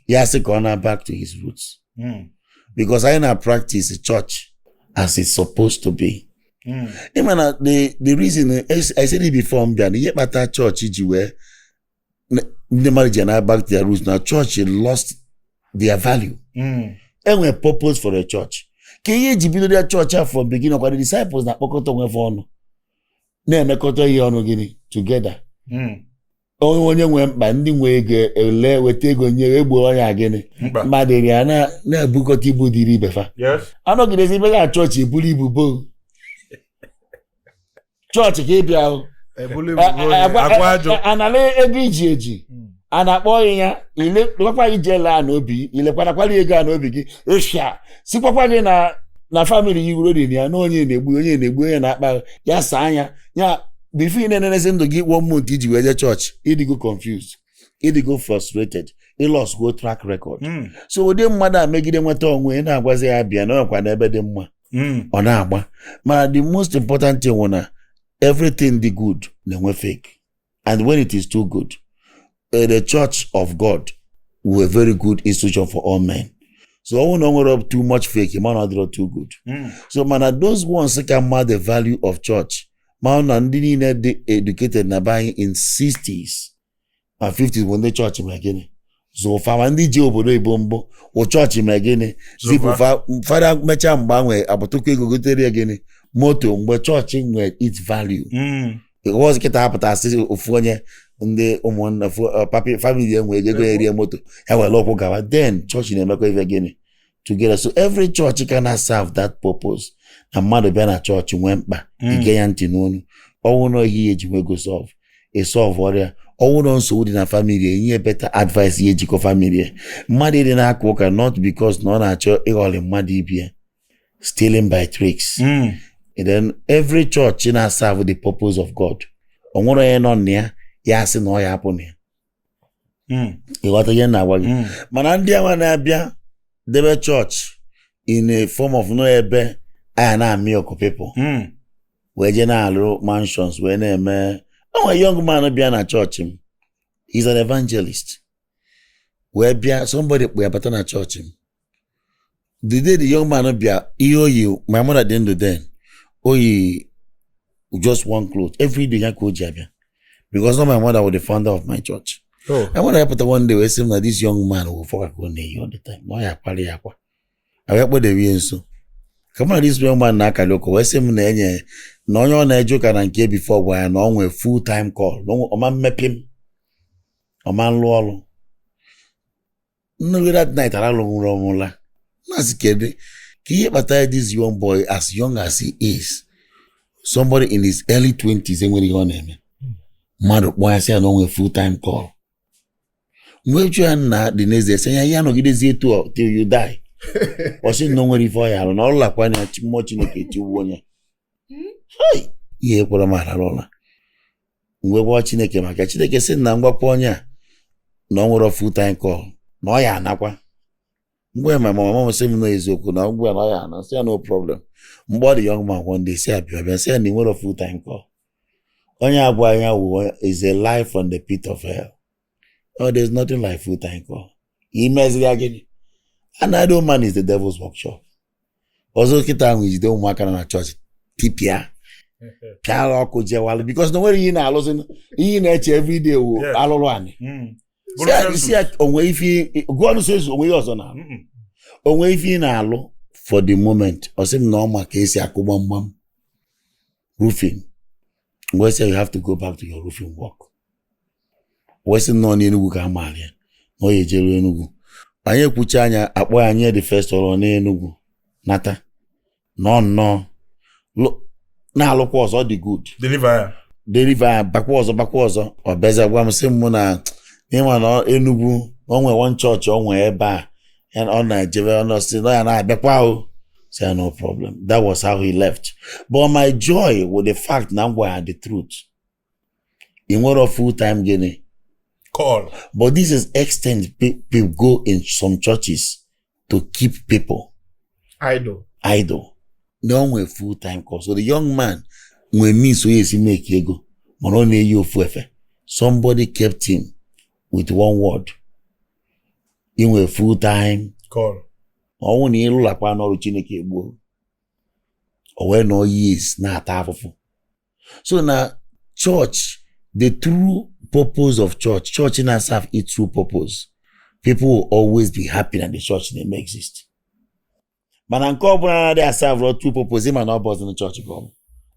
ya sị ka ọ na back to his roots because anyị na practice church as it's supposed to be. Ịma na the reason I said it before m bịa na ihe kpata chọọchị ji wee ndị mmadụ ji na back to their roots na church lost their value. Enwere purpose for a church ka ihe eji bido ya chọọchị a from beginning ọkwa the disciples na-akpọkọta onwe fa ọnụ na-emekọta ihe ọnụ gịnị together. Onye nwee mkpa, ndị nwe ego ele weta ego nye egbo onye a gịnị Mkpa. mmadụ iri a na-ebukọta ibu dịrị ibe fa. Anọgidezi ebe ga chọọchị eburu ibu bo chọọchị ka ị bịa hụ. Ebulu ibu onye. Agwa ajụ. Anala ego iji eji a na-akpọ ya ile gwakwa gị jee laa n'obi ilekwanakwala ego a n'obi gị ịfịa sikwakwa gị na family gị wuro dị na ya na onye na-egbu onye na-egbu onye na-akpa ya saa anya ya before ị na-enenezi ndụ gị one month iji wee jee chọọchị, ịdịgo confused, ịdịgo frustrated, ịlost go track record. So ụdị mmadụ a megide nweta onwe ị na-agwazi ya bịa na ọkwa n'ebe dị mma ọ na-agba. Mana the most important thing wụ na everything dị good na-enwe fake, and when it is too good, the church of God were a very good institution for all men. So ọ bụrụ na o nwere too much fake, mana ọ dịrọ too good. So mana those ones ka mma the value of church ma na ndị niile dị educated na be anyị in 60s and 50s bụ ndị chọọchị ma gịnị Zụfa ma ndị ji obodo oyibo mbụ wụ chọọchị mee gịnị? Zipụ fa. Fada mechaa mgbanwe abụtụkwa ego gotere ya gịnị? Moto. Mgbe chọọchị nwee its value. Ọzọ kịta apụta sị ofu onye ndị ụmụnna papi family enwe ego ego ya erie moto ya were ụkwụ gawa. Then chọọchị na-emekwa ife gịnị together. So every church can serve that purpose na mmadụ bịa na chọọchị nwee mkpa, ige ya ntị n'onu. Ọnwụ na ihe eji nwe ego solve, esolve ọrịa ọnwụ na nsogbu dị na family, enye better advice ihe ejikọ family ya. Mmadụ ịdị na-aka ụka not because na ọ na-achọ ịghọrị mmadụ ibie, stealing by tricks. And then every church na-serve the purpose of God, o nwere onye nọ na ya ya sị na ọ ya apụ na ya. Ịghọta ihe m na-agwa gị? Mana ndị agha na-abịa debe chọọchị in a form of no ebe anya na-amị ọkụ people wee jee na-alụ mansions wee na-eme. O nwere young man bịa na chọọchị m, he's an evangelist, wee bịa, somebody kpụ ya bata na chọọchị m. The day the young man bịa, ihe oyi, my mother dị ndụ then, o yi just one cloth every day ya ka o ji abịa, because not my mother was the founder of my church. Oh. I want to pụta one day wee sị m na this young man will fọka ka ọ na-eyi all the time na ọ ya akwali ya akwa a wee kpọdewe ya nso ka mụ na this young man na-akali ụka, wee sị m na enye na onye ọ na-eje ụka na nke before gwa ya na ọ nwee full time call na ọma mmepe m ọma nlụ ọrụ nnụrụ. That night aralụghị ọmụla na-asị kedu ka ihe kpatara this young boy, as young as he is, somebody in his early 20s, enwere ihe ọ na-eme, mmadụ kpọọ ya sị ya na o nwee full time call. Mgbe jụ ya nna dị n'ezie, sị ya ya nọgidezie etu a till you die, ọ sị na o nwere ife ọ ya arụ na ọrụ lakwa ya mmụọ Chineke etiwuo onye. Hey! Ihe ekwere m arara ụla mgbe gwa Chineke maka Chineke sị na ngwakwa onye a na ọ nwere full time call na ọ ya anakwa mgbe ma mama m sị m na eziokwu na mgbe na ọ ya ana, sị ya no problem. Mgbe ọ dị young man one day sị ya bịa bịa, sị ya na ị nwere full time call, onye agwa ya wụ is a lie from the pit of hell. Oh, there's nothing like full time call. Imeziri ya gịnị? An idle man is the devil's workshop. Ọzọ kịta ahụ ijide ụmụaka nọ na chọọchị tipịa pịara ọkụ jewalụ because na nwere ihe ị na-alụzi, ihe ị na-eche everyday wụ alụrụ anị. Si ya onwe ife gụọ ọnụ census, onwe ihe ọzọ na onwe ife ị na-alụ for the moment. Ọ sị m na ọ ma ka esi akụ gbamgbam roofing. Wee sị you have to go back to your roofing work. Wee sị nnọọ n'Enugwu ka a maara ya na ọ ya ejeru Enugwu. Anyị ekwuchi anya akpọ ya nye the first ọrụ n'Enugwu nata nọ nnọọ na-alụkwa ọzọ dị good. Deliver ya. Deliver ya, bakwa ọzọ, bakwa ọzọ. Ọ bịaza gwa m sị m na ịma na Enugwu na o nwee one church o nwee ebe a ya ọ na-ejebe, ọ nọ sị na ya na-abịakwa o sị ya no problem. That was how he left. But my joy with the fact na m gwa ya the truth, ị nwere full time gịnị? Call. But this is extent people go in some churches to keep people idle. Idle. Na o nwee full time call. So the young man nwee means onye esi make ego, mana ọ na-eyi ofu efe. Somebody kept him with one word, inwe full time call. Ọnwụ na ịlụlakwa n'ọrụ Chineke egbuo o wee nọ years na-ata afụfụ. So na church, the true purpose of church, church na serve its true purpose, people will always be happy na the church na-eme exist. Mana nke ọbụla na-adịghị aserve true purpose, ịma na ọ bụ ọzọ na chọọchị ka ọ bụ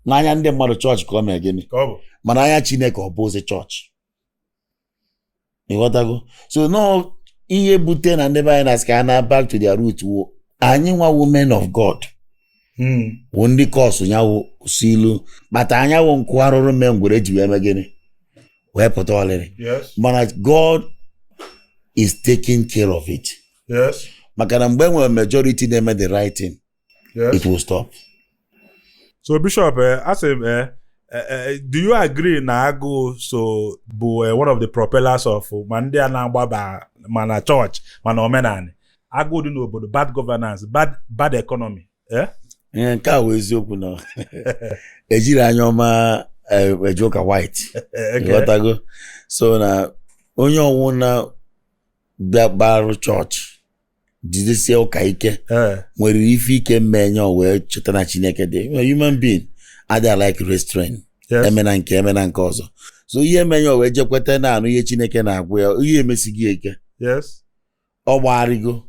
n'anya ndị mmadụ chọọchị ka ọ mere gịnị? Ka ọ bụ. Mana anya Chineke ọ bụ ozi chọọchị. Ịghọtago? So nọọ ihe bute na ndị be anyị na-asị ka ha na back to their root wo anyị nwa women of God wụ ndị kọsụ ya wụ si ilu kpata anya wụ nkụ arụrụ mee ngwere ji wee mee gịnị wee pụta ọlịrị. Mana God is taking care of it. Maka na mgbe e nwere majority na-eme the right thing, it will stop. So Bishop, asị m, do you agree na agụụ so bụ one of the propellers of ma ndị a na-agbaba ma na chọọchị ma na omenala, agụụ dị n'obodo, bad governance, bad economy, eh? Ee, nke a wụ eziokwu na ejiri anya ọma eje ụka white. Ịghọtago? So na onye ọnwụ na bịa gbarụ chọọchị jidesie ụka ike nwere ife ike mmenye o wee cheta na Chineke dị. Human being adịghị like restraint. Emena nke emena nke ọzọ, so ihe menye o wee jekweta na anụ ihe Chineke na-agwa ya, ihe emesighị ike. Yes. Ọ gbagharịgo.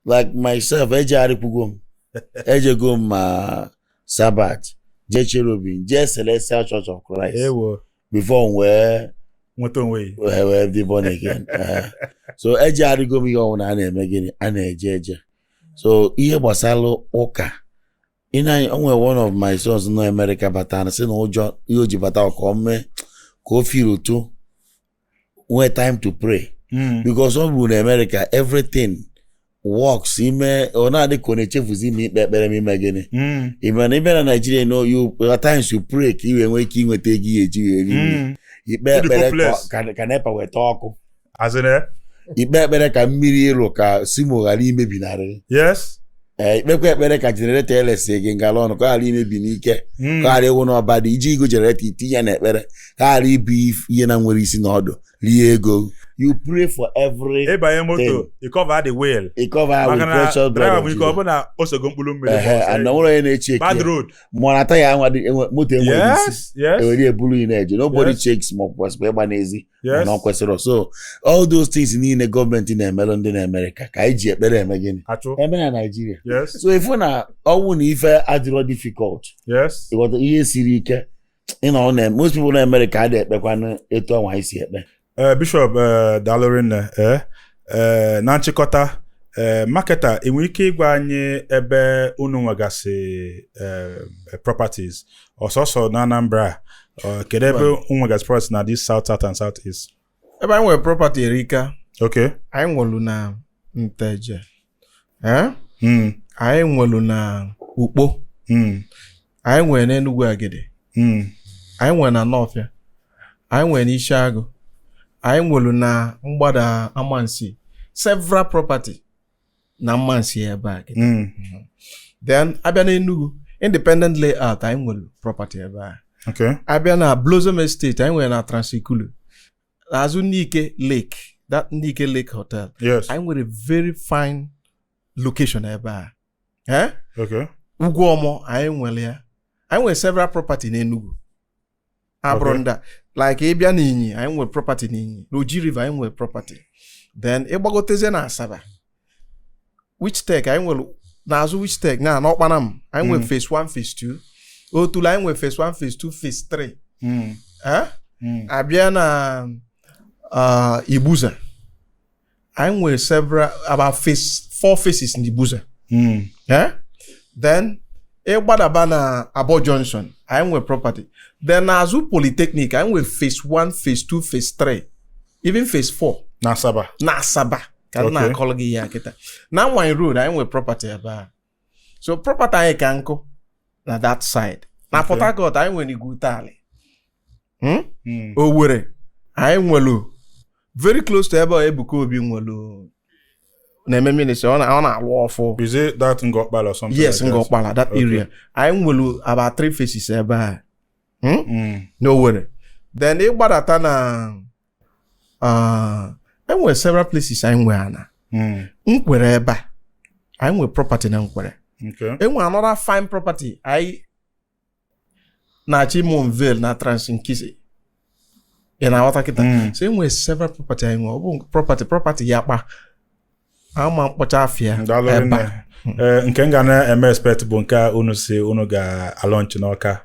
Like myself, ejegharịkwugo m, ejego m ma Sabbath, jee Cherubim, jee Celestial Church of Christ Ewo. before m wee Nweta onwe gị. wee dị born again. So ejegharịgo m ihe ọbụla a na-eme, gịnị a na-eje eje. So ihe gbasara ụka ị na o nwere one of my sons nọ America bata na sị na ụjọ ihe o ji bata ka o mee ka o feel otu nwee time to pray because ọ bụ na America everything works ime ọ na-adị ka ọ na-echefuzi ime ikpe ekpere ma ime gịnị. Ime na ịbịa na Nigeria, no, you at times you pray ka ị wee nwee ike inweta ego ihe eji wee ri nri. Ikpe Ịdị ekpere hopeless. ka NEPA weta ọkụ. As in, eh? Ikpe ekpere ka mmiri ịrụ ka simo ghara imebinarị. Ee, ikpekwa ekpere ka generator elesi gị ngala ọnụ ka ọ ghara imebi n'ike, ka ọ ghara ịwụ n'ọba dị iji igo generator itinye ya n'ekpere ka ọ ghara ibu ihe na nwere isi na ọdụ rie ego. You pray for every Ịbanye moto, thing. you cover the wheel. You cover with Maka na precious blood driver of nwere ike ọ Jesus. bụ na o sogo mkpụrụ mmiri. Ehe, and onwere onye na-eche eke Bad road. ma na taya anwa dị moto enweghị isi. Ewere eburu ị na-eje, nobody checks ma ọ kwesịrị ịgba n'ezi mana ọ kwesịrị. So all those things niile gọọmenti na-emelụ ndị na Amerịka ka anyị ji ekpere eme gịnị Achụ. eme na Naijiria. So ifu na ọnwụ na ife adịrọ difficult. Ịghọta ihe siri ike ịnọ na most people na Amerịka adịghị ekpekwanụ etu ọnwa anyị si ekpe. Bishop, daalụ rinne. Na nchịkọta, marketer, ị nwere ike ịgwa anyị ebe unu nwegasị properties ọsọsọ na Anambra? Kedu ebe unu nwegasị properties na this South, South and South East? Ebe anyị nwere property erika. Anyị nwelu na Nteje, eh? Anyị nwelu na Ukpo. Anyị nwere n'Enugwu Agidi. Anyị nwere na Nọfịa, anyị nwere n'Ishiagụ, anyị nwelu na mgbada Amansi, several property na Amansi ebe a. Then abịa n'Enugu, Independent Layout, anyị nwere property ebe a. Abịa na Blossom Estate, anyị nwere na Transikulu n'azụ Nike Lake, that Nike Lake Hotel. Anyị nwere very fine location ebe a, eh? Ugwu Ọmọ, anyị nwere ya. Anyị nwere several property n'Enugu abụrụ ndị a. Like ịbịa n'Inyi, anyị nwere property n'Inyi, n'Oji River anyị nwere property. Then ịgbagotezie na Asaba, Wichtech, anyị nwere n'azụ Wichtech na n'Ọkpanam anyị nwere phase 1, phase 2. Otulu, anyị nwere phase 1, phase 2, phase 3. Eh? Abịa na Ibuza, anyị nwere several, about phase four phases n'Ibuza. Eh? Then ịgbadaba na Abo Junction, anyị nwere property. Then n'azụ Polytechnic, anyị nwere phase 1, phase 2, phase 3, even phase 4. Na Asaba. Na Asaba ka m na-akọrọ gị ya kịta. Na Nwanyị Road, anyị nwere property ebe a. So property anyị ka nkụ na that side. Na Port Harcourt, anyị nwere Igwutali. Owerri, anyị nwere very close to ebe a Ebuka Obi nwere na-eme ministry, ọ na-alụ ọfụ. Is it that Ngokpala or something? Yes. Like that? Ngokpala, that area, anyị nwere about three phases ebe a. N'Owerri. Then ịgbadata na enwere several places anyị nwere ana. Nkwere ebe a, anyị nwere property na Nkwere. Enwere another fine property anyị na-achọ ime unveil na Trans Nkisi. Ị na-aghọta kịta? So enwere several property anyị nwere. Ọ bụ property ya kpa ama mkpọcha afịa Daalụ ebe rinne. a. Nke m ga na-eme expect bụ nke a unu si unu ga-alaunch n'Ọka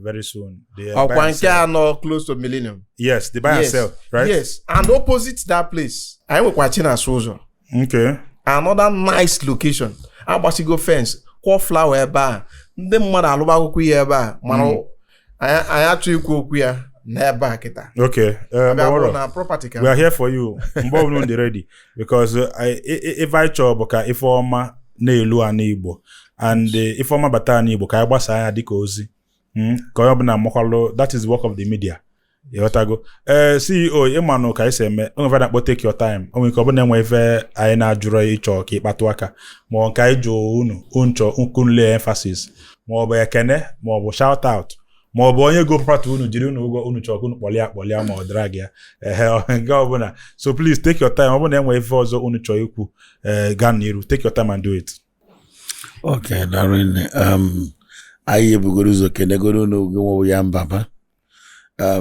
very soon. The buy Ọkwa and nke sell. anọ close to Millennium. Yes, the buy and Yes. sell, right? Yes, and opposite that place, anyị nwekwa Chinasa ụzọ. Another nice location, agbasigo fence, kwụọ flower ebe a, ndị mmadụ alụba akwụkwọ ya ebe a, mana anyị achọ ikwu okwu ya n'ebe a kịta. Okay. Abịa bụrụ Maworo, na property ka we are here for you. Mgbe ọbụla unu dị ready because ife anyị chọrọ bụ ka ife ọma na-elu ana Igbo and ife ọma bata ana Igbo ka anyị gbasaa ya dịka ozi. Ka onye ọbụla makwalụ, that is the work of the media. Ịghọtago? Ee, CEO, ịmanụ ka anyị si eme o nwere na-akpọ take your time. O nwere ike ọ bụrụ na enwe ife anyị na-ajụrọ ịchọ ka ịkpatụ aka ma ọ nke anyị jụụ unu unu chọọ unu lay emphasis, ma ọ bụ ekene, ma ọ bụ shout out, ma ọ bụ onye go property unu jiri unu ụgwọ unu chọọ ka unu kpọlịa akpọlịa ma ọ drag ya, ehe, nke ọbụla. So please take your time. Ọ bụrụ na enwe ife ọzọ unu chọọ ikwu, ee, gaa n'iru, take your time and do it. Okay, Darren, anyị ebugoro ụzọ kenegoro n'oge nwewo ya mbaba.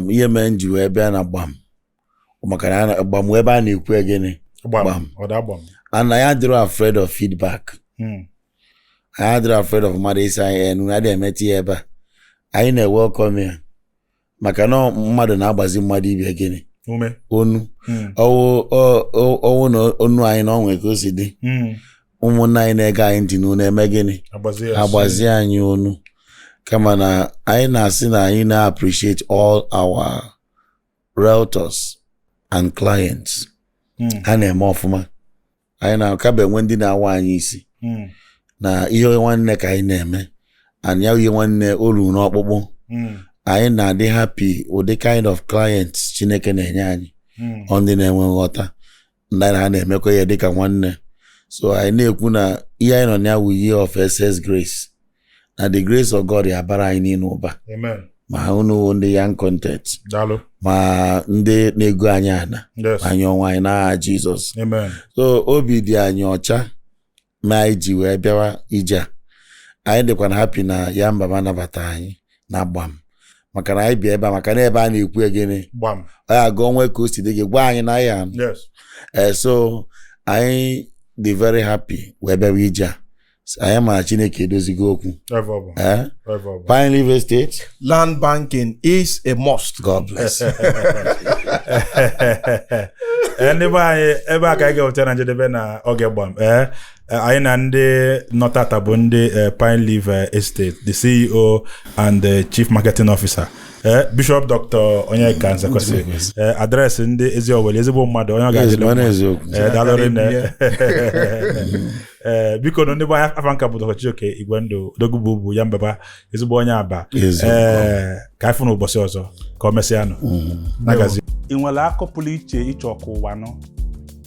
Ihe mere m ji wee bịa na Gbam maka na gbam ebe a na-ekwu gịnị. Gbam. Gbam. Ọ da gbam. And anyị adịrọ afraid of feedback. Anyị adịrọ afraid of mmadụ ịsị anyị enu adịghị emetụ ya ebe a. Anyị na-ewelcome ya, maka na mmadụ na-agbazi mmadụ ibe gịnị? Ume. Onu. Ọwụ na onu anyị na onwe ka o si dị. Ụmụnne anyị na-ege anyị ntị n'onu eme gịnị? Agbazi ya. Agbazi anyị onu. Kama na anyị na-asị na anyị na-appreciate all our realtors and clients. Ha na-eme ọfụma. Anyị na-akaba enwe ndị na-awa anyị isi na ihe nwanne ka anyị na-eme, and ya ihe nwanne olu n'ọkpụkpụ. Anyị na-adị happy ụdị kind of clients Chineke na-enye anyị. Ọ ndị na-enwe nghọta, ndị anyị na ha na-emekọ ya dịka nwanne. So anyị na-ekwu na ihe anyị nọ na ya wụ year of excess grace, na the grace of God ya bara anyị niile ụba. Amen. Ma unu wụ ndị Young Content, Daalụ. ma ndị na-ego anyị ana, anyị onwe anyị, n'aha Jizọs. Amen. So obi dị anyị ọcha ma anyị ji wee bịawa ije a. Anyị dịkwa na happy na ya mbaba nabata anyị na gbam, maka na anyị bịa ebe a, maka na ebe a na-ekwu gịnị? Gbam. Ọ ya aga onwe ka o si dị gị gwa anyị na ya. Ee, so anyị dị very happy wee bịawa ije a. So anyị ma Chineke edozigo okwu. Ebe ọ bụ. Ee. Ebe ọ bụ. Pine Leaf Estate. Land banking is a must. God bless. Ee, ndị be anyị, ebe a ka anyị ga-eweta na njedebe na oge gbam. Ee, anyị na ndị nọ tata bụ ndị Pine Leaf Estate, the CEO and the Chief Marketing Officer, Bishop Dr. Onyeka Nzekwesị. Address ndị ezi Owele, ezigbo mmadụ, onye ọ ga-adịrị Ezigbo mma. eziokwu. Ee, daalụ rinne. Ee, biko nụ, ndị be anyị, afa nka bụ Dr. Chijioke Igwendụ Odogwu bụ ya mbaba, ezigbo onye Aba. Eziokwu. Ee, ka anyị fụ n'ụbọchị ọzọ, ka o mesịa nụ. Nagazi. Ị nwere akọ pụrụ iche ịchọ ka ụwa nụ?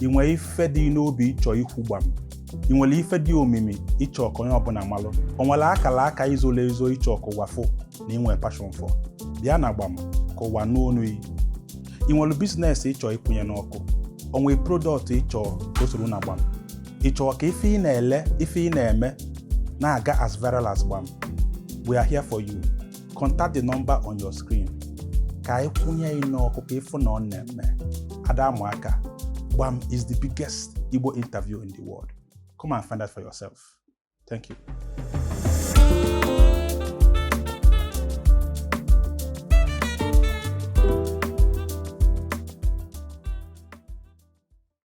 Ị nwere ife dị n'obi ịchọ ikwu gbam? Ị nwere ife dị omimi ịchọ ka onye ọbụla malụ? O nwere akara aka izolo ezo ịchọ ka ụwa fụ na inwe passion for? Bịa na gbam ka ụwa nụ onu yi. Ị nwere business ịchọ ịkwụnye n'ọkụ? O nwere product ịchọ ka o soro na gbam? Ị chọrọ ka ife ị na-ele, ife ị na-eme na-aga as viral as gbam? We are here for you. Contact the number on your screen ka anyị kwụnye ị n'ọkụ ka ịfụ na ọ na-eme. Ada amụ aka. Gbam is the biggest Igbo interview in the world. Come and find out for yourself. Thank you.